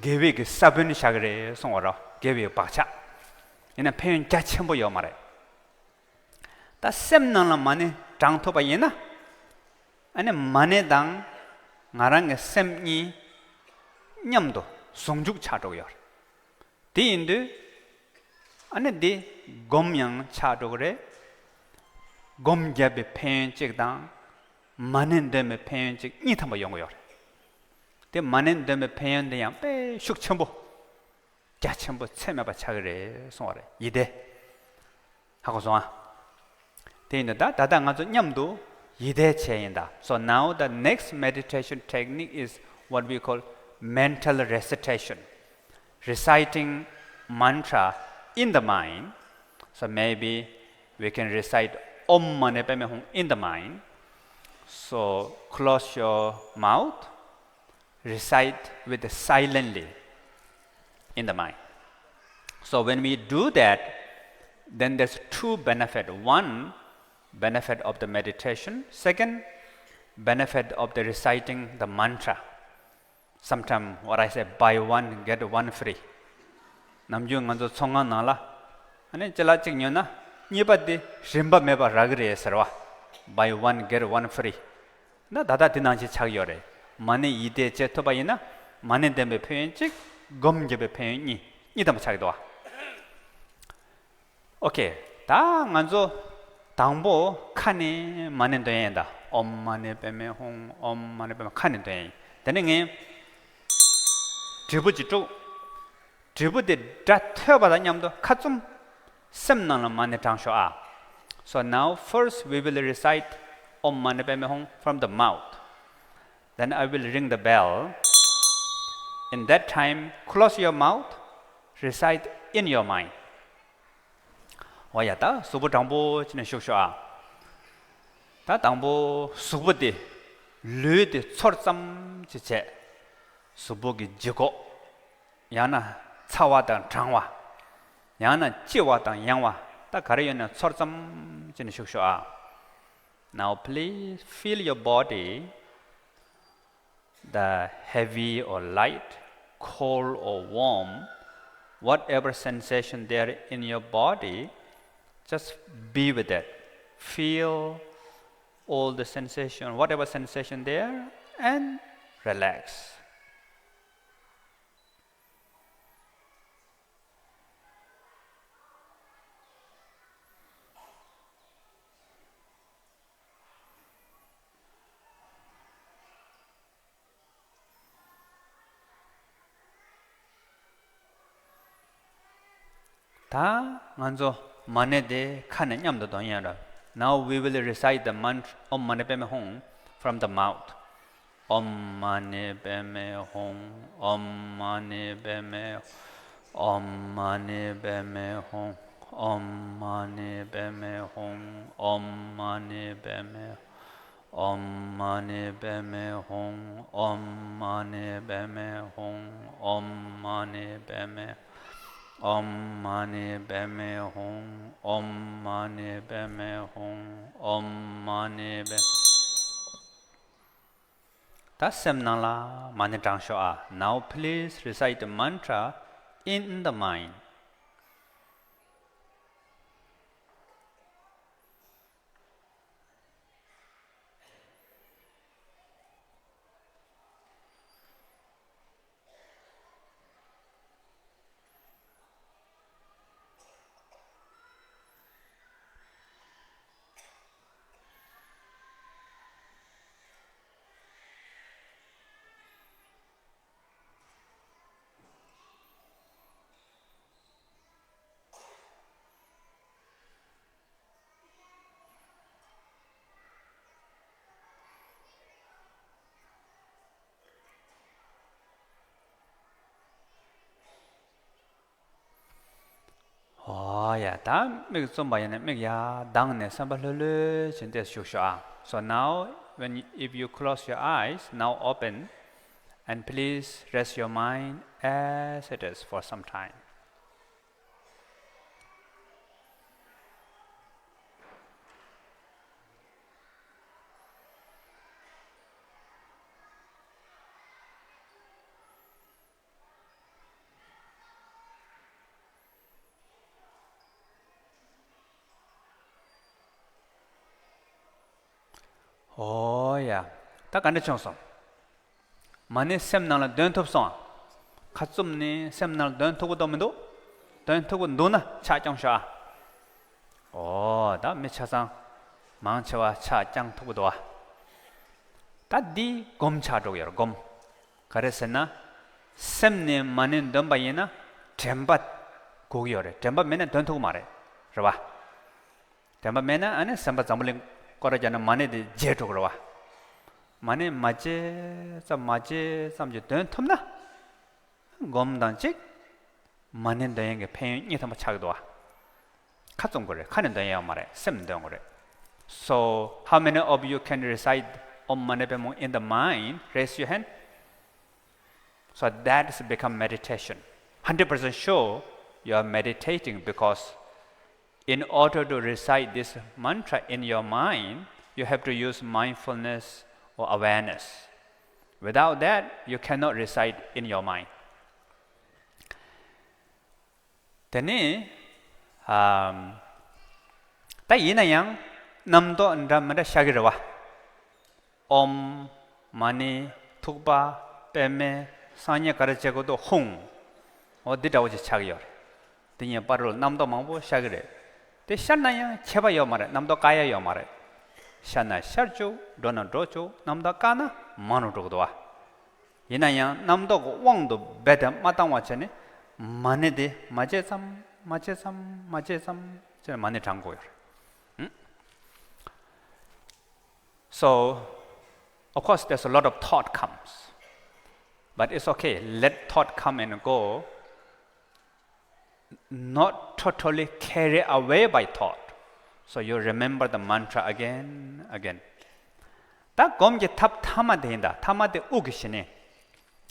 དགེ་བའི་གི་ས་བོན་བཞག་གི་རེད་གསུང་བ་རེད། དགེ་བའི་བག་ཆགས། ཡིན་ན་ཕན་ཡོན་རྒྱ་ཆེན་པོ་ཡོད་མ་རེད། ད་སེམས་ནང་ལ་མ་ཎི་བགྲང་ཐུབ་པ་ཡིན་ན། ཨ་ནི་མ་ཎི་དང་ང་རང་གི་སེམས་གཉིས་མཉམ་དུ་ཟུང་འཇུག་ཆགས་འགྲོ་གི་ཡོད་རེད། དེ་ཡིན་དུས་ཨ་ནི་འདི་སྒོམ་ཡང་ཆགས་འགྲོ་གི་རེད། སྒོམ་བརྒྱབ་པའི་ཕན་ཡོན་གཅིག་དང་། མ་ཎི་འདོན་པའི་ཕན་ཡོན་གཅིག་གཉིས་ཐམ་པ་ཡོང་གི་ཡོད་རེད། དེ་མ་ཎི་འདོན་པའི་ཕན་ཡོན་དེ་ཡང་དཔེ་ཤུགས་ཆེན་པོ། རྒྱ་ཆེན་པོ་ཚད་མེད་པ་ཆགས་ཀྱི་རེད་གསུང་བ་རེད། ཡིད་བཟླས། ཧ་གོ་སོང་ཨ། དེ་ཡིན་དུས་ད་ད་ལྟ་ང་ཚོ་མཉམ་དུ་ཡིད་བཟླས་བྱས་ཡིན་ད། So now the next meditation technique is what we call mental recitation. Reciting mantra in the mind. So maybe we can recite Om Mani Padme Hum in the mind. So close your mouth. Recite with silently in the mind. So when we do that, then there's two benefit. One, benefit of the meditation. Second, benefit of the reciting the mantra. Sometimes what I say, buy one, get one free. ནམ་རྒྱུན་ང་ཚོ་ཚོང་ཁང་ནང་ལ་ཨ་ནི་ཅ་ལག་གཅིག་ཉོས་ན་གཉིས་པ་དེ་རིན་པ་མེད་པ་རག་གི་རེད་ཟེར་བ། Buy one, get one free. ན་ད་ལྟ་དེ་ནང་བཞིན་ཆགས་ཡོད་རེད། མ་ཎི་ཡིད་བཟླས་བྱེད་ཐུབ་པ་ཡིན་ན། མ་ཎི་འདོན་པའི་ཕན་ཡོན་གཅིག་སྒོམ་བརྒྱབ་པའི་ཕན་ཡོན་གཉིས། གཉིས་ཐམ་པ་ཆགས་ཀྱི་འདུག་བ། ཨོ་ཁེ། ད་ང་ཚོ་དང་པོ་ཁ་ནས་མ་ཎི་འདོན་ཡས་ད། ཨོཾ་མ་ཎི་པདྨེ་ཧཱུྃ། ཨོཾ་མ་ཎི་པདྨེ། ཁ་ནས་འདོན་ཡས་ཡིན། དེ་ནས་ངས་དྲིལ་བུ་ཅིག་དཀྲུགས། དྲིལ་བུ་དེ་སྒྲ་ཐོས་པ་དང་མཉམ་དུ་ཁ་བཙུམ། སེམས་ནང་ལ་མ་ཎི་བགྲང་ཤོག་ཨ། So now first we will recite Om Mani Padme Hum from the mouth. Then I will ring the bell. In that time, close your mouth, recite in your mind. འོ་ཡ། ད་གཟུགས་པོ་དྲང་པོ་བྱས་ནས་བཞུགས་ཤོག་ཨ། ད་དང་པོ་གཟུགས་པོ་དེ། ལུས་དེ་ཚོར་ཙམ་ཅིག་བྱས། གཟུགས་པོ་གི་ལྗིད་ཁོག་ཡང་ན་ཚ་བ་དང་གྲང་བ། ཡང་ན་ལྕི་བ་དང་ཡང་བ། ད་ག་རེ་ཡོད་ན་ཚོར་ཙམ་བྱས་ནས་བཞུགས་ཤོག་ཨ། Now please feel your body, the heavy or light. cold or warm, whatever sensation there in your body, just be with it. Feel all the sensation, whatever sensation there, and relax. ད་ང་ཚོ་མ་ཎི་དེ་ཁ་ནས་མཉམ་དུ་འདོན་ཡ་ར། Now we will recite the mantra Om Mani Padme Hum from the mouth. Om Mani Padme Hum, Om Mani Padme, Om Mani Padme Hum, Om Mani Padme Hum, Om Mani Padme, Om Mani Padme Hum, Om Mani Padme Hum, Om Mani Padme, Om Mani Padme Hum, Om Mani Padme Hum, Om Mani Padme. ད་སེམས་ནང་ལ་མ་ཎི་བགྲང་ཤོག་ཨ། Now please recite the mantra in the mind. ཨོ་ཡ། ད་མིག་བཙུམ་པ་ཡིན་ན་མིག་ཡར་གདངས་ནས་སེམས་པ་ལྷོད་ལྷོད་བྱས་ཏེ་བཞུགས་ཤོག་ཨ། So now when you, if you close your eyes, now open and please rest your mind as it is for some time. ཨོ་ཡ། ད་ག་འདྲ་བྱུང་སོང་། མ་ཎི་སེམས་ནང་ལ་འདོན་ཐུབ་སོང་ཨ། ཁ་བཙུམ་ནས་སེམས་ནང་ལ་འདོན་ཐུབ་ཀྱི་འདུག་མི་འདུག་འདོན་ཐུབ་ཀྱི་འདུག་ན་ཕྱག་བརྐྱངས་ཤོག་ཨ། ཨོ་ད་མི་ཆ་ཚང་མང་ཆེ་བ་ཕྱག་བརྐྱངས་ཐུབ་ཀྱི་འདུག་ཨ། ད་འདི་སྒོམ་ཆགས་འགྲོ་གི་ཡོད་རེད། སྒོམ། ག་རེ་ཟེར་ན། སེམས་ནས་མ་ཎི་འདོན་པ་ཡིན་ན་དྲན་པ་དགོས་ཀྱི་ཡོད་རེད། དྲན་པ་མེད་ན་འདོན་ཐུབ་ཀྱི་མ་རེད། རེད་བ། དྲན་པ་མེད་ན་ཨ་ནི་སེམས་པ་འཛམ་བུ་གླིང་སྐོར་ར་རྒྱག་ན་མ་ཎི་དེ་བརྗེད་འགྲོ་གི་རེད་བ། མ་ཎི་མ་བརྗེད་ཙམ་མ་བརྗེད་ཙམ་གྱིས་འདོན་ཐུབ་ན། སྒོམ་དང་གཅིག་མ་ཎི་འདོན་ཡག་གི་ཕན་ཡོན་གཉིས་ཐམ་པ་ཆགས་ཀྱི་འདུག་བ། ཁ་བཙུམ་དགོས་རེད། ཁ་ནས་འདོན་ཡག་མ་རེད། སེམས་ནས་འདོན་དགོས་རེད། So, how many of you can recite Om Mani Padme Hum in the mind? Raise your hand. So that is become meditation. Hundred percent sure you are meditating, because in order to recite this mantra in your mind, you have to use mindfulness or awareness. Without that, you cannot recite in your mind. དེ་ནས་ཨམ། ད་ཡིན་ན་ཡང་རྣམ་རྟོག་འདྲ་མི་འདྲ་ཤར་གི་རེད་བ། ཨོམ། མ་ཎི། ཐུག་པ། པདྨེ། སངས་རྒྱས་ག་རེ་བྱེད་དགོས་འདུག་ཧཱུྃ། འོ་འདི་འདྲ་བོ་ཅིག་ཆགས་ཀྱི་ཡོད་རེད། འདི་གཉིས་བར་དུ་རྣམ་རྟོག་མང་པོ་ཤར་གི་རེད། དེ་ཤར་ན་ཡང་ཁྱད་པར་ཡོད་མ་རེད། རྣམ་རྟོག་བཀག་ཡ་ཡོད་མ་རེད། ཤར་ན་ཤར་བཅུག་འགྲོ་ན་འགྲོ་བཅུག་རྣམ་རྟོག་བཀག་ན་མང་རུ་འགྲོ་གི་འདུག་བ། ཡིན་ན་ཡང་རྣམ་རྟོག་གི་དབང་དུ་སྦས་ཏེ་མ་བཏང་བ་བྱས་ནས་མ་ཎི་དེ་མ་བརྗེད་ཙམ་མ་བརྗེད་ཙམ་མ་བརྗེད་ཙམ་བྱས་ནས་མ་ཎི་བགྲང་དགོས་ཡོད་རེད། So, of course, there's a lot of thought comes. But it's okay. Let thought come and go. Not totally carried away by thought. So you remember the mantra again, again. ད་སྒོམ་གྱི་ཐབས་ཐ་མ་དེ་ཡིན་ད། ཐ་མ་དེ་དབུགས་ཀྱི་ཞི་གནས།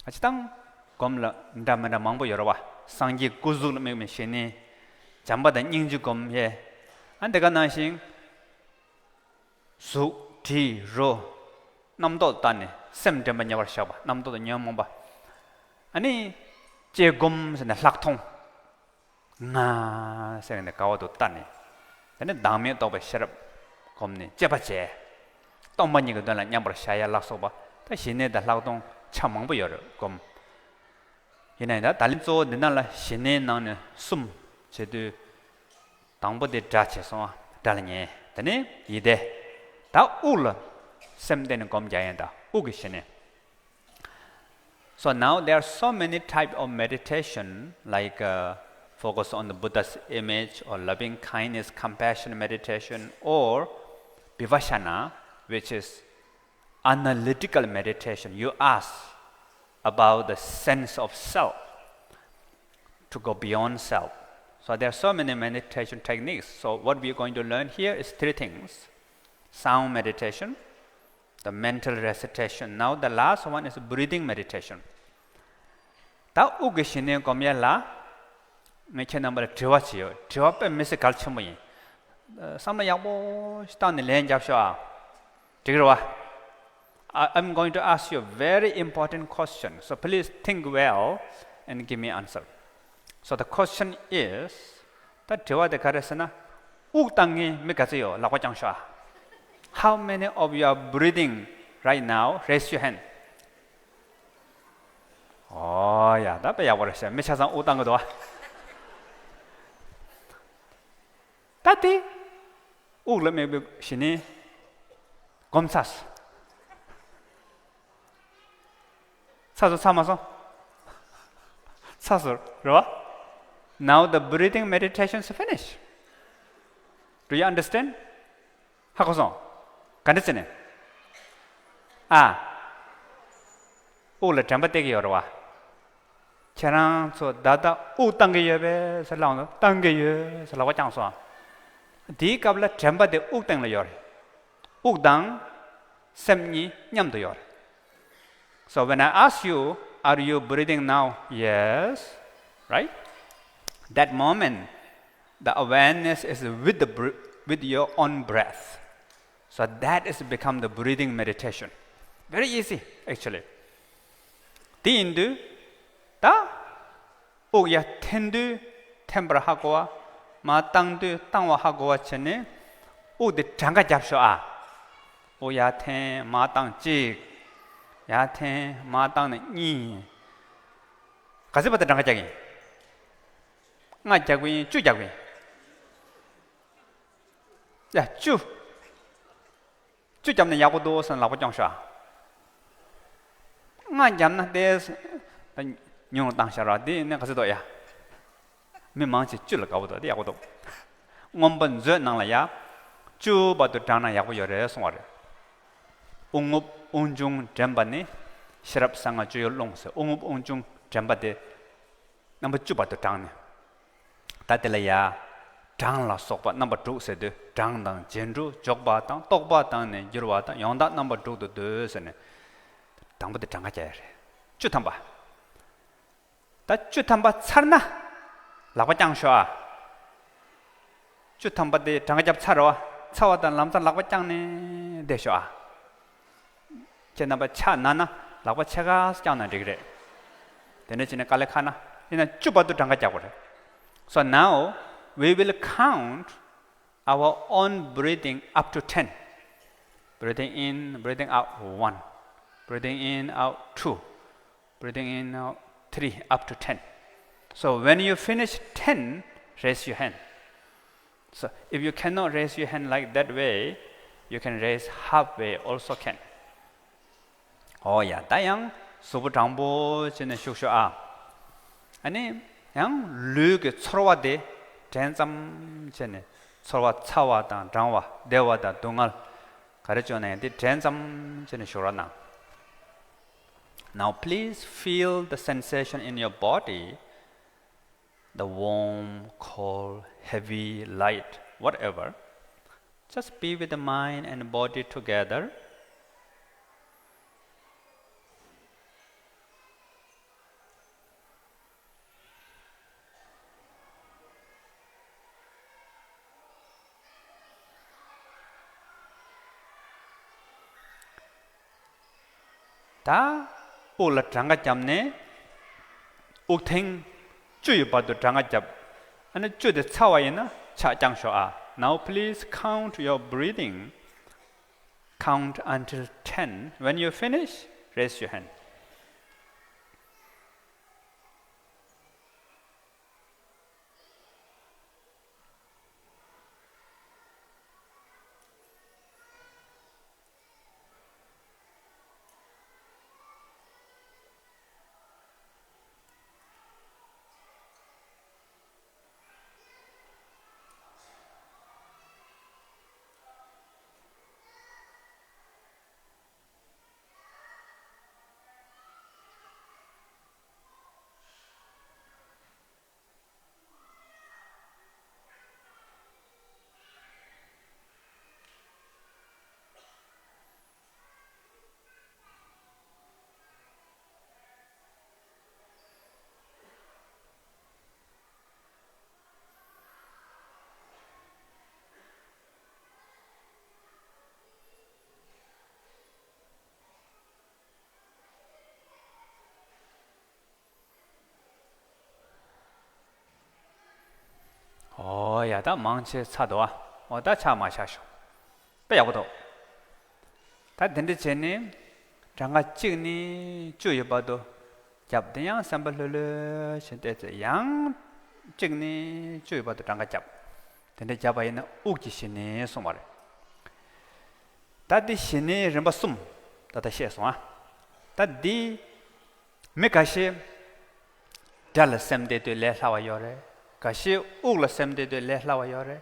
ཨ་ཅི་དང་། སྒོམ་ལ་འདྲ་མི་འདྲ་མང་པོ་ཡོད་རེད་བ། སངས་རྒྱས་སྐུ་གཟུགས་ལ་དམིགས་པའི་ཞི་གནས། བྱམས་པ་དང་སྙིང་རྗེ་སྒོམ་ཡས། ཨ་འདི་ག་ནང་བཞིན། གཟུགས་དྲི་རོ། རྣམ་རྟོག་ལྟ་ནས་སེམས་དྲན་པ་ཉེ་བར་བཞག་པ། རྣམ་རྟོག་དང་ཉོན་མོངས་པ། ཨ་ནི་ལྕེ་བསྒོམ་ཟེར་ནས་ལྷག་མཐོང་། ང་ཟེར་ནས་དགའ་བ་དུ་ལྟ་ནས། དེ་ནས་བདག་མེད་རྟོགས་པའི་ཤེས་རབ་བསྒོམས་ནས་དཔྱད་པ་བྱས། སྟོང་པ་ཉིད་ཀྱི་དོན་ལ་མཉམ་པར་བཞག་ཡ་ལ་སོགས་པ། ད་ཞི་གནས་དང་ལྷག་མཐོང་ཆ་མང་པོ་ཡོད་རེད་སྒོམ། ཡིན་ན་ཡང་ད་ད་ལན་གཙོ་བོ་འདི་ནང་ལ་ཞི་གནས་ནང་ནས་གསུམ་བྱེད་དུས། དང་པོ་དེ་སྒྲ་བྱས་སོང་ཨ། སྒྲ་ལ་ཉན། དེ་ནས་ཡིད་བདེ། ད་དབུགས་ལ་སེམས་གཏད་ནས་སྒོམ་རྒྱག་ཡ་ཡིན། ད་དབུགས་ཀྱི་ཞི་གནས། So now there are so many type of meditation, like, uh, focus on the Buddha's image, or loving kindness, compassion meditation, or Vipassana, which is analytical meditation. You ask about the sense of self, to go beyond self. So there are so many meditation techniques. So what we are going to learn here is three things: sound meditation, the mental recitation. Now the last one is breathing meditation. ད་དབུགས་ཀྱི་ཞི་གནས་སྒོམ་ཡ་ལ། ངས་ཁྱེད་རྣམ་པ་ལ་དྲི་བ་བྱེད་ཡོད། དྲི་བ་དཔེ་མི་སྲིད་གལ་ཆེན་པོ་ཡིན། ཨ། བསམ་བློ་ཡག་པོ་ཞིག་བཏང་ནས་ལན་རྒྱབ་ཤོག་ཨ། འགྲིག་རེད་བ། I- I'm going to ask you a very important question. So please think well and give me answer. So the question is, ད་དྲི་བ་དེ་ག་རེ་ཟེར་ན། དབུགས་བཏང་མཁན་མི་ག་ཚོད་ཡོད། ལག་པ་བརྐྱངས་ཤོག་ཨ། How many of you are breathing right now? Raise your hand. ཨོ་ཡ། ད་དཔེ་ཡག་པོ་རེད་ཤག་མི་ཆ་ཚང་དབུགས་བཏང་གི་འདུག་ཨ། ད་དེ་དབུགས་ལ་དམིགས་པའི་ཞི་གནས་སྒོམ་ཚར་སོང་། ཚར་སོང་། ཚར་མ་སོང་། ཚར་སོང་རེད་བ། Now the breathing meditation is finished. Do you understand? ཧ་གོ་སོང་། ག་འདྲ་བྱས་ནས། ཨ། དབུགས་ལ་དྲན་པ་གཏད་ཀྱི་ཡོད་རེད་བ། ཁྱེད་རང་ཚོ་ད་ལྟ་དབུགས་བཏང་གི་ཡོད་པས་ཟེར་ལབ་ན། བཏང་གི་ཡོད་ཟེར་ལག་པ་བརྐྱངས་སོང་། དེའི་སྐབས་ལ་དྲན་པ་དེ་དབུགས་སྟེང་ལ་ཡོད་རེད། དབུགས་དང་སེམས་གཉིས་མཉམ་དུ་ཡོད་རེད། So when I ask you, are you breathing now? Yes. Right? That moment, the awareness is with the br- with your own breath. So that is become the breathing meditation. Very easy, actually. དེ་ཡིན་དུས་ད་དབུགས་ཡར་འཐེན་དུས་འཐེན་པར་ཧ་གོ་བ། མར་བཏང་དུས་བཏང་བ་ཧ་གོ་བ་བྱས་ནས་དབུགས་དེ་གྲངས་ཀ་རྒྱབ་ཤོག་ཨ། དབུགས་ཡར་འཐེན་མར་བཏང་གཅིག་ཡར་འཐེན་མར་བཏང་ནས་གཉིས། ག་ཚོད་བར་དུ་གྲངས་ཀ་རྒྱག་གི་ཡིན། ལྔ་རྒྱག་གི་ཡིན། བཅུ་རྒྱག་གི་ཡིན། ཡ། བཅུ། བཅུ་བརྒྱབ་ན་ཡག་པོ་འདུག་ཟེར་ན་ལག་པ་རྐྱོང་ཤོག་ཨ། ལྔ་བརྒྱབ་ན་ཏོག་ཙམ་ད་ཉུང་རུ་བཏང་ཤག་ར། དེ་ནས་ག་ཚོད་འདུག་ཡ། མི་མང་ཆེ་བཅུ་ལ་དགའ་པོ་འདུག་དེ་ཡག་པོ་འདུག་སྔོན་པོ་མཛོད་ནང་ལ་ཡ། བཅུ་བར་དུ་བགྲངས་ན་ཡག་པོ་ཡོད་རེད་གསུང་བ་རེད། དབུགས་རྔུབ་དབུགས་འབྱུང་དྲན་པ་ནི། ཤེས་རབ་གསང་སྔགས་སྤྱོད་ཡུལ་ཀློང་ཟེར། དབུགས་རྔུབ་དབུགས་འབྱུང་དྲན་པ་དེ། རྣམ་པ་བཅུ་བར་དུ་བགྲངས་ནས། ད་དེ་ལ་ཡ། གྲངས་ལ་སོགས་པ་རྣམ་པ་དྲུག་ཟེར་དུས། གྲངས་དང་རྗེས་འགྲོ་འཇོག་པ་དང་རྟོག་པ་དང་ནི་འགྱུར་བ་དང་ཡང་དག་རྣམ་པ་དྲུག་ཏུ་འདོད་ཟེར་ནས། དང་པོ་དེ་གྲངས་ཀ་རྒྱག་ཡ་རེད། བཅུ་ཐམ་པ། ད་བཅུ་ཐམ་པ་ཚར་ན། ལག་པ་བརྐྱངས་ཤོག་ཨ། བཅུ་ཐམ་པ་དེ་གྲངས་ཀ་རྒྱབ་ཚར་རོ། ཚར་བ་དང་ལམ་སང་ལག་པ་བརྐྱངས་ནས་བསྡད་ཤོག་ཨ། ཁྱེད་རྣམ་པ་ཕྱག་ན་ན་ལག་པ་ཕྱེད་ཀ་བརྐྱངས་ན་འགྲིག་རེད། དེ་འདྲ་བྱས་ནས་དཀའ་ལས་ཁག་ན། ཡིན་ན་བཅུ་བར་དུ་གྲངས་ཀ་རྒྱག་དགོས་རེད། So now we will count our own breathing up to ten. Breathing in, breathing out, one. Breathing in, out, two. Breathing in, out, three, up to ten. So when you finish ten, raise your hand. So if you cannot raise your hand like that way, you can raise halfway also can. ཨོ་ཡ། ད་ཡང་གཟུགས་པོ་དྲང་པོ་བྱས་ནས་བཞུགས་ཤོག་ཨ། ཨ་ནི་ཡང་ལུས་ཀྱི་ཚོར་བ་དེ་དྲན་ཙམ་བྱས་ནས། ཚོར་བ་ཚ་བ་དང་གྲང་བ་བདེ་བ་དང་སྡུག་བསྔལ་ག་རེ་བྱུང་ན་ཡང་དེ་དྲན་ཙམ་བྱས་ནས་བཞུགས་རོགས་གནང་། Now please feel the sensation in your body, the warm, cold, heavy, light, whatever. Just be with the mind and body together. ད་དབུགས་ལ་གྲངས་ཀ་བརྒྱབ་ནས། དབུགས་ཐེངས་བཅུ་ཡི་བར་དུ་གྲངས་ཀ་རྒྱབ། ཨ་ནི་བཅུ་དེ་ཚར་བ་ཡིན་ན་ཕྱག་བརྐྱངས་ཤོག་ཨ། Now please count your breathing. Count until ten. When you finish, raise your hand. ཨོ་ཡ། ད་མང་ཆེ་ཚར་འདུག་ཨ། ཨོ་ད་ཕྱག་མ་བཞག་ཤོག་དཔེ་ཡག་པོ་འདུག་ད་དེ་འདྲ་བྱས་ནས་གྲངས་ཀ་གཅིག་ནས་བཅུ་ཡི་བར་དུ་རྒྱབ། དེ་ཡང་སེམས་པ་ལྷོད་ལྷོད་བྱས་བལྟས་ཚེ་ཡང་གཅིག་ནས་བཅུ་ཡི་བར་དུ་གྲངས་ཀ་རྒྱབ། དེ་འདྲ་རྒྱབ་པ་ཡིན་ན་དབུགས་ཀྱི་ཞི་གནས་གསུངས་པ་རེད། ད་འདི་ཞི་གནས་རིམ་པ་གསུམ་ད་ལྟ་བཤད་སོང་ཨ། ད་འདི་མི་འགའ་ཤས་སྒྲ་ལ་སེམས་གཏད་དུས་ལས་སླ་བ་ཡོད་རེད། འགའ་ཤས་དབུགས་ལ་སེམས་གཏད་དུས་ལས་སླ་བ་ཡོད་རེད།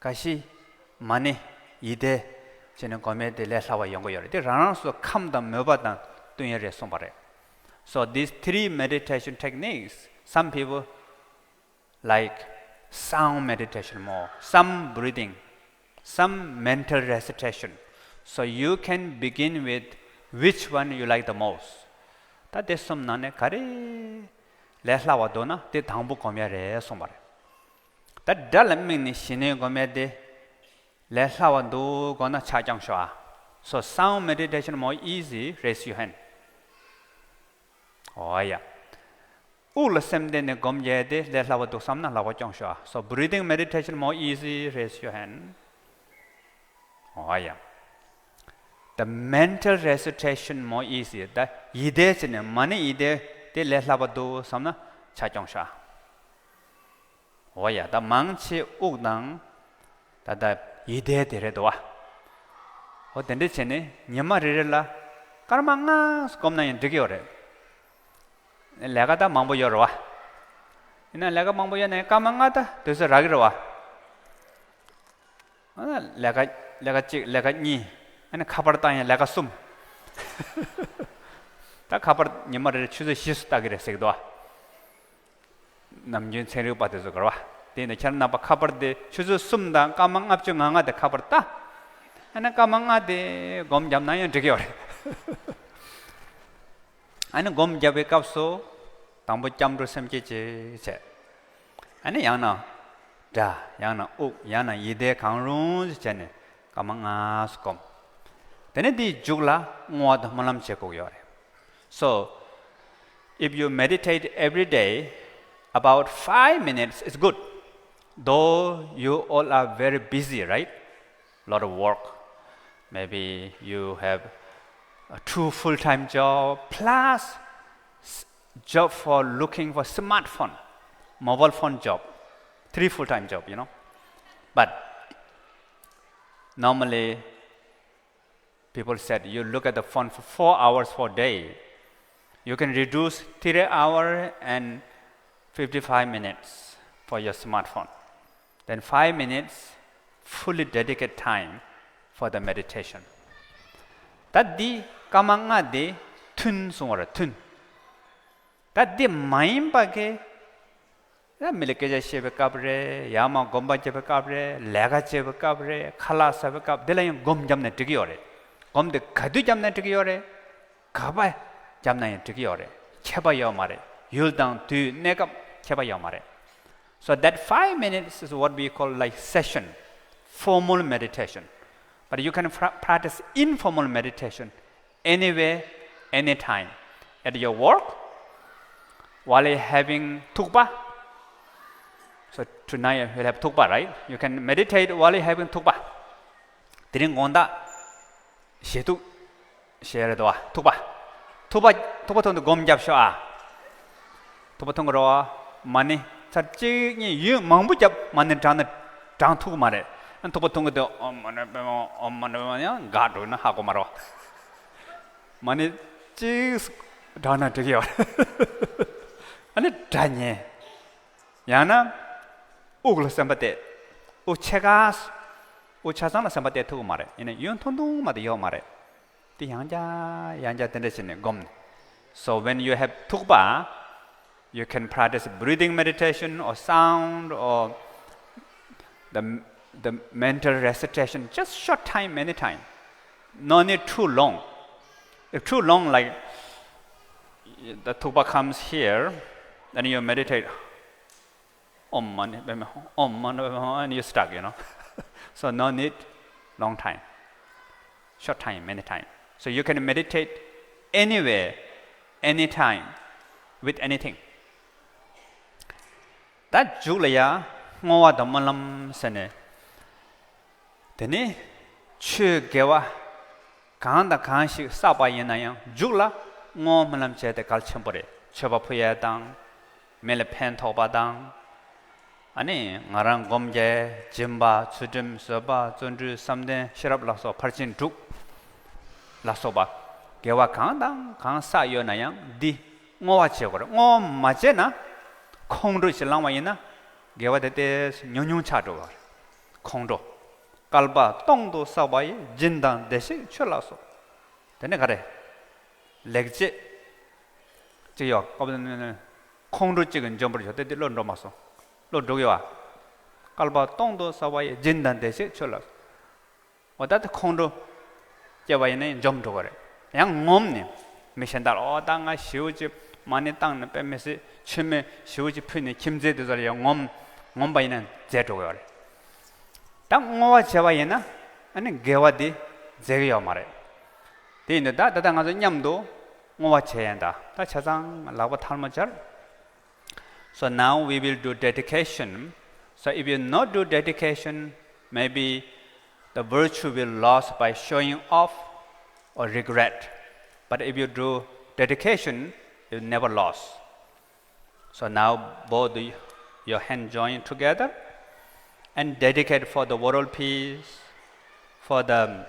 འགའ་ཤས་མ་ཎི་ཡིད་བཟླས་བྱས་ནས་སྒོམ་ཡས་དེ་ལས་སླ་བ་ཡོང་གི་ཡོད་རེད། དེ་རང་རང་སོ་སོ་ཁམས་དང་མོས་པ་དང་བསྟུན་ཡས་རེད་གསུངས་པ་རེད། So these three meditation techniques, some people like sound meditation more, some breathing, some mental recitation. So you can begin with which one you like the most. ད་དེ་གསུམ་ནང་ནས་ག་རེ་ལས་སླ་བ་འདུག་ན་དེ་དང་པོ་སྒོམ་ཡ་རེད་གསུངས་པ་རེད། ད་སྒྲ་ལ་དམིགས་ནས་ཞི་གནས་སྒོམ་ཡ་དེ་ལས་སླ་བ་འདུག་དགོངས་ན་ཕྱག་བརྐྱངས་ཤོག་ཨ། So sound meditation more easy, raise your hand. ཨོ་ཡ། དབུགས་ལ་སེམས་གཏད་ནས་སྒོམ་རྒྱག་དེ་ལས་སླ་བ་འདུག་བསམ་ན་ལག་པ་བརྐྱངས་ཤོག་ཨ། So breathing meditation more easy, raise your hand. ཨོ་ཡ། The mental recitation more easy. ད་ཡིད་བཟླས་བྱས་ནས་མ་ཎི་ཡིད་བཟླས་དེ་ལས་སླ་བ་འདུག་བསམ་ན་ཕྱག་བརྐྱངས་ཤོག་ཨ། འོ་ཡ། ད་མང་ཆེ་དབུགས་དང་ད་ལྟ་ཡིད་བཟླས་དེ་རེད་འདུག་བ། འོ་དེ་འདྲ་བྱས་ནས་ཉི་མ་རེ་རེ་ལ་སྐར་མ་ལྔ་སྒོམ་ན་ཡང་འགྲིག་གི་ཡོད་རེད། ལས་ཀ་ད་མང་པོ་ཡོད་རེད་བ། ཡིན་ན་ལས་ཀ་མང་པོ་ཡོད་ན་ཡང་སྐར་མ་ལྔ་ད་དུས་ཚོད་རག་གི་རེད་བ། ཨ་ལས་ཀ་ལས་ཀ་གཅིག་ལས་ཀ་གཉིས། ཨ་ནི་ཁ་པར་བཏང་ཡང་ལས་ཀ་གསུམ། ད་ཁ་པར་ཉི་མ་རེ་རེ་ཆུ་ཚོད་བཞི་སུ་ལྟ་གི་རེད་ཟེར་གི་འདུག་བ། ནམ་རྒྱུན་ཚན་རིག་པ་དེ་ཚོ་ག་རེ་བ། དེ་ནས་ཁྱེད་རྣམ་པ་ཁ་པར་དེ་ཆུ་ཚོད་གསུམ་དང་སྐར་མ་ལྔ་བཅུ་ང་ལྔ་དེ་ཁ་པར་ལྟ། ཨ་ནི་སྐར་མ་ལྔ་དེ་སྒོམ་བརྒྱབ་ན་ཡང་འགྲིག་གི་ཡོད་རེད། ཨ་ནི་སྒོམ་བརྒྱབ་པའི་སྐབས་སུ་དང་པོ་སྐྱབས་འགྲོ་སེམས་བསྐྱེད་ཅིག་བྱས། ཨ་ནི་ཡང་ན་སྒྲ། ཡང་ན་དབུགས། ཡང་ན་ཡིད་བཟླས་གང་རུང་ཞིག་བྱས་ནས་སྐར་མ་ལྔ་སྒོམ། དེ་ནས་དེའི་མཇུག་ལ་བསྔོ་བ་དང་སྨོན་ལམ་བྱེད་དགོས་ཀྱི་ཡོད་རེད། So, if you meditate every day, about five minutes is good. Though you all are very busy, right? Lot of work. Maybe you have a two full-time job plus s- job for looking for smartphone, mobile phone job, three full-time job, you know. But normally, people said you look at the phone for four hours for a day. You can reduce three hour and fifty-five minutes for your smartphone. Then five minutes, fully dedicate time for the meditation. ད་འདི་སྐར་མ་ལྔ་དེ་ཐུན་གསུང་བར་ཐུན། ད་འདི་མ་ཡིན་པ་གི། ཡང་མི་ལ་སྐད་ཆ་བཤད་པའི་སྐབས་རེད། ཡང་མ་སྒོམ་པ་བརྒྱབ་པའི་སྐབས་རེད། ལས་ཀ་བྱེད་པའི་སྐབས་རེད། ཁ་ལག་ཟ་བའི་སྐབས། འདི་ལ་ཡང་སྒོམ་བརྒྱབ་ནས་འགྲིག་གི་ཡོད་རེད། སྒོམ་དེ་ག་དུས་བརྒྱབ་ནས་འགྲིག་གི་ཡོད་རེད། ག་པར་བརྒྱབ་ན་ཡང་འགྲིག་གི་ཡོད་རེད། ཁྱད་པར་ཡོད་མ་རེད། ཡུལ་དང་དུས་གནས་སྐབས་ཁྱད་པར་ཡོད་མ་རེད། So that five minutes is what we call like session, formal meditation. But you can pra- practice informal meditation anywhere, anytime, at your work, while having ཐུག་པ། So tonight you'll have ཐུག་པ, right? You can meditate while having ཐུག་པ། དེ་རིང་དགོང་དག་ཞེ་ཐུག་ཞེས་རེད་དོ། ཐུག་པ། ཐུག་པ་ཐུག་པ་ཐུག་ནས་སྒོམ་རྒྱབ་ཤོག་ཨ། ཐུག་པ་ཐུག་གི་རོ། མ་ཎི་ཚར་གཅིག་གཉིས་ཡུན་མང་པོ་རྒྱབ། མ་ཎི་བགྲངས་ན་བགྲངས་ཐུབ་ཀྱི་མ་རེད། ཨ་ཐུག་པ་ཐུག་གི་འདུག་ཨོཾ་མ་ཎི་པདྨེ་ཧཱུྃ། ཨོཾ་མ་ཎི་པདྨེ་ཧཱུྃ་ཡང་འགག་འགྲོ་ན་ཧ་གོ་མ་རེད། མ་ཎི་གཅིག་བགྲངས་ན་འགྲིག་གི་ཡོད། ཨ་ནི་སྒྲ་ཉན། ཡང་ན་དབུགས་ལ་སེམས་པ་གཏད། དབུགས་ཆད་ག་དབུགས་ཆ་ཚང་ལ་སེམས་པ་གཏད་ཐུབ་ཀྱི་མ་རེད། ཡིན་ན་ཡུན་ཐུང་ཐུང་མ་གཏོགས་ཡོད་མ་རེད། དེ་ཡང་བསྐྱར་ཡང་བསྐྱར་དེ་འདྲ་བྱས་ནས་སྒོམ་ནས། So when you have ཐུག་པ, you can practice breathing meditation or sound or the, the mental recitation, just short time, anytime. No need too long. If too long, like the ཐུག་པ་comes here, then you meditate. Om Mani Padme Hum, Om Mani Padme Hum, and you stuck, you know. So no need long time. Short time, many time. So you can meditate anywhere, anytime, with anything. ད་མཇུག་ལ་ཡ་བསྔོ་བ་དང་སྨོན་ལམ་ཟེར་ནས། དེ་ནི་ཆོས་དགེ་བ་གང་དང་གང་ཞིག་བསགས་པ་ཡིན་ན་ཡང་མཇུག་ལ་བསྔོ་བ་སྨོན་ལམ་བྱས་ཏེ་གལ་ཆེན་པོ་རེད། མཆོད་པ་ཕུལ་ཡས་དང་། མི་ལ་ཕན་ཐོགས་པ་དང་། ཨ་ནི་ང་རང་སྒོམ་རྒྱག་སྦྱིན་པ་ཚུལ་ཁྲིམས་བཟོད་པ་བརྩོན་འགྲུས་བསམ་གཏན་ཤེས་རབ་ལ་སོགས་ཕར་ཕྱིན་དྲུག་ལ་སོགས་པ་དགེ་བ་གང་དང་གང་བསགས་ཡོད་ན་ཡང་འདི་བསྔོ་བ་བྱེད་དགོས་རེད། བསྔོ་བ་མ་བྱས་ན་ཁོང་ཁྲོ་ཞིག་ལངས་པ་ཡིན་ན་དགེ་བ་དེ་ཏོག་ཙམ་ཉུང་ཉུང་ཆགས་འགྲོ་བ་རེད། ཁོང་ཁྲོ། བསྐལ་པ་སྟོང་དུ་བསགས་པ་ཡི། སྦྱིན་དང་བདེ་གཤེགས་མཆོད་ལ་སོགས། དེ་ནས་ག་རེ། ལེགས་བྱས་ཅིག་ཡོད། ཁོང་ཁྲོ་གཅིག་གིས་འཇོམས་པར་བྱ་སྟེ། དེ་བློ་འགྲོ་མ་སོང་། བློ་འགྲོ་གི་ཡོད་པ། བསྐལ་པ་སྟོང་དུ་བསགས་པ་ཡི། སྦྱིན་དང་བདེ་གཤེགས་མཆོད་ལ། འོ་ད་དེ་ཁོང་ཁྲོ་སྐྱེ་བ་ཡིན་ན་འཇོམས་འགྲོ་གི་རེད། ཡང་ངོམས་ནས་མི་གཞན་དག་ལ། འོ་ད་ང་ཞེ་པོ་ཅིག་མ་ཎི་བཏང་ནས་དཔེ་མི་སྲིད་མཆོད་མེ་ཞེ་པོ་ཅིག་ཕུལ་ནས་ཁྱིམ་མཚེས་དེ་ཚོ་ལ་ཡང་ངོམས་ངོམས་པ་ཡིན་ན་མཛད་འགྲོ་གི་ཡོད་རེད། ད་བསྔོ་བ་བྱས་པ་ཡིན་ན་ཨ་ནི་དགེ་བ་འདི་མཛད་ཀྱི་ཡོད་མ་རེད། དེ་ཡིན་དུས་ད་ད་ལྟ་ང་ཚོ་མཉམ་དུ་བསྔོ་བ་བྱས་ཡིན། ད་ད་ཆ་ཚང་ལག་པ་ཐལ་མོ་སྦྱར། So now we will do dedication. So if you not do dedication, maybe the virtue will lost by showing off or regret. But if you do dedication, you never lost. So now both the, your hand join together and dedicate for the world peace, for the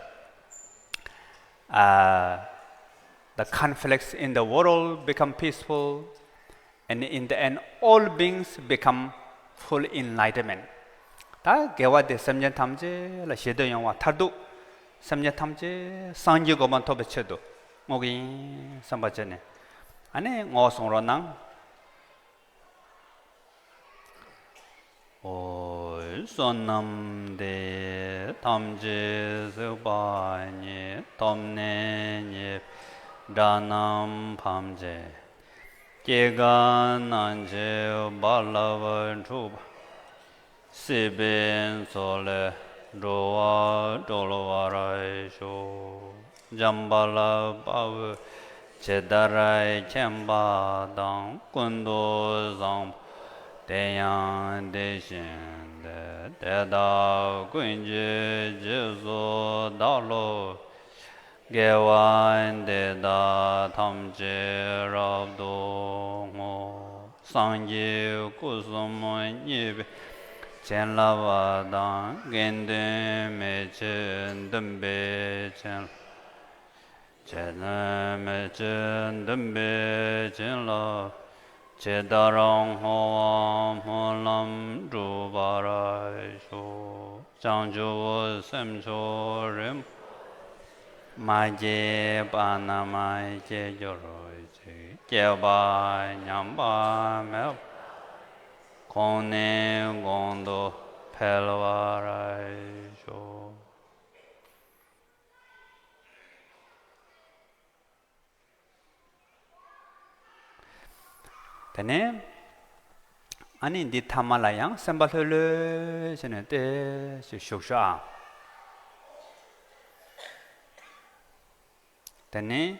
uh, the conflicts in the world become peaceful, and in the end, all beings become full enlightenment. ད་དགེ་བ་དེ་སེམས་ཅན་ཐམས་ཅད་ལ་ཞི་བདེ་ཡོང་བ་མཐར་ཐུག་སེམས་ཅན་ཐམས་ཅད་སངས་རྒྱས་གོ་འཕང་ཐོབ་པའི་ཆེད་དུ་བསྔོ་གི་ཡིན་བསམ་པ་བྱས་ནས་ཨ་ནི་བསྔོ་བ་གསུང་རོགས་གནང་། ཨོ། བསོད་ནམས་འདི་ཡིས་ཐམས་ཅད་གཟིགས་པ་ཉིད། ཐོབ་ནས་ཉེས་པའི་དགྲ་རྣམས་ཕམ་བྱས། སྐྱེ་རྒ་ན་འཆིའི་རྦ་རླབས་འཁྲུགས་པ། སྲིད་པའི་མཚོ་ལས་འགྲོ་བ་སྒྲོལ་བར་ཤོག། འཇམ་དཔལ་དཔའ་བོས་ཇི་ལྟར་མཁྱེན་པ་དང་། ཀུན་ཏུ་བཟང་པོ་དེ་ཡང་དེ་བཞིན་ཏེ། དེ་དག་ཀུན་གྱི་རྗེས་སུ་བདག་སློབ་ཅིང་། དགེ་བ་འདི་དག་ཐམས་ཅད་རབ་ཏུ་བསྔོ། སངས་རྒྱས་སྐུ་གསུམ་བརྙེས་པའི་བྱིན་རླབས་དང་། དགེ་འདུན་མི་ཕྱེད་འདུན་པའི་བྱིན་རླབས། དགེ་འདུན་མི་ཕྱེད་འདུན་པའི་བྱིན་རླབས། ཇི་ལྟར་བསྔོ་བ་སྨོན་ལམ་འགྲུབ་པར་ཤོག། བྱང་ཆུབ་སེམས་མཆོག་རིན་པོ་ཆེ། མ་སྐྱེས་པ་རྣམས་སྐྱེ་གྱུར་ཅིག། སྐྱེས་པ་ཉམས་པ་མེད་པ། གོང་ནས་གོང་དུ་འཕེལ་བར་ཤོག། དེ་ནས་ཨ་ནི་འདི་ཐ་མ་ལ་ཡང་སེམས་པ་ལྷོད་ལྷོད་བྱས་ནས་ཏོག་ཙམ་བཞུགས་ཤོག་ཨ། དེ་ནས་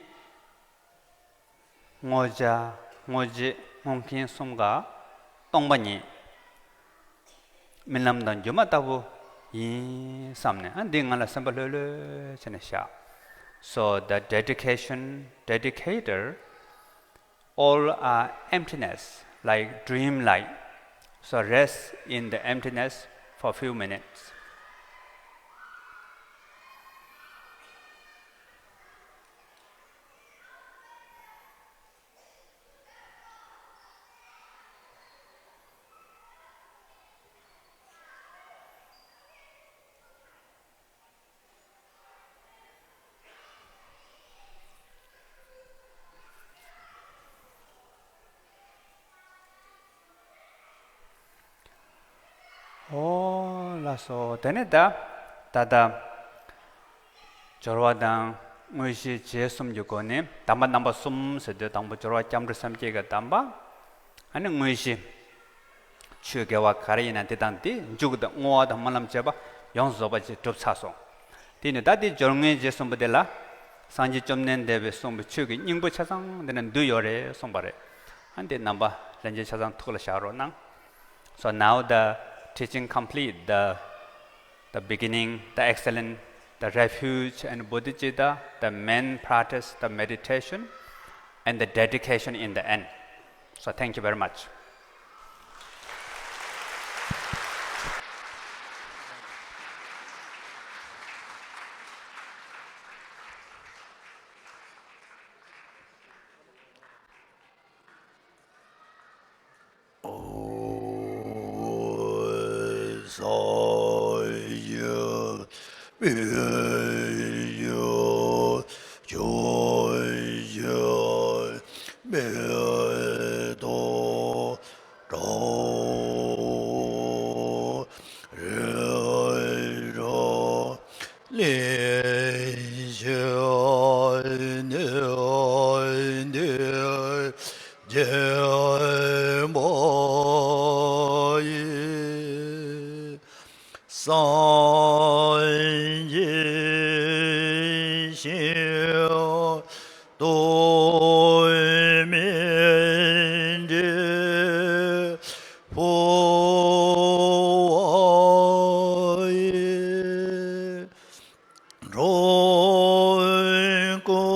བསྔོ་བྱ་བསྔོ་རྗེས་ སྔོན་མཁན་གསུམ་ཀ་སྟོང་པ་ཉིད། རྨི་ལམ་དང་སྒྱུ་མ་ལྟ་བུ་ཡིན་བསམ་ནས། ཨ། འདི་ང་ལ་སེམས་པ་ལྷོད་ལྷོད་བྱས་ནས་བཞག So the dedication, dedicator, all are emptiness, like dream light. So rest in the emptiness for a few minutes. ཨོ་ལགས་སོ། དེ་ནས་ད་ད་ལྟ་སྦྱོར་བ་དང་དངོས་གཞི་རྗེས་གསུམ་གྱི་སྒོ་ནས། གདམས་པ་རྣམ་པ་གསུམ་ཟེར་དུས། དང་པོ་སྦྱོར་བ་སྐྱབས་འགྲོ་སེམས་བསྐྱེད་ཀྱི་གདམས་པ། ཨ་ནི་དངོས་གཞི་ཆོས་དགེ་བ་ག་རེ་ཡིན་ན་དེ་དང་དེ་མཇུག་དང་བསྔོ་བ་དང་སྨོན་ལམ་བཅས་པ་ཡོངས་སུ་རྫོགས་པ་ཅིག་གྲུབ་ཚར་སོང་། དེ་ནས་ད་དེ་སྦྱོར་དངོས་རྗེས་གསུམ་པོ་དེ་ལ། སངས་རྒྱས་བཅོམ་ལྡན་འདས་པས་གསུངས་པའི་ཆོས་ཀྱི་སྙིང་པོ་ཆ་ཚང་དེ་ན་འདུས་ཡོད་རེད་གསུངས་པ་རེད། ཨ། འདི་རྣམ་པ་ལྷན་རྒྱས་ཆ་ཚང་ཐུགས་ལ་བཞག་རོགས་གནང་། So now the teaching complete, the, the beginning, the excellent, the refuge and bodhicitta, the main practice, the meditation, and the dedication in the end. So thank you very much.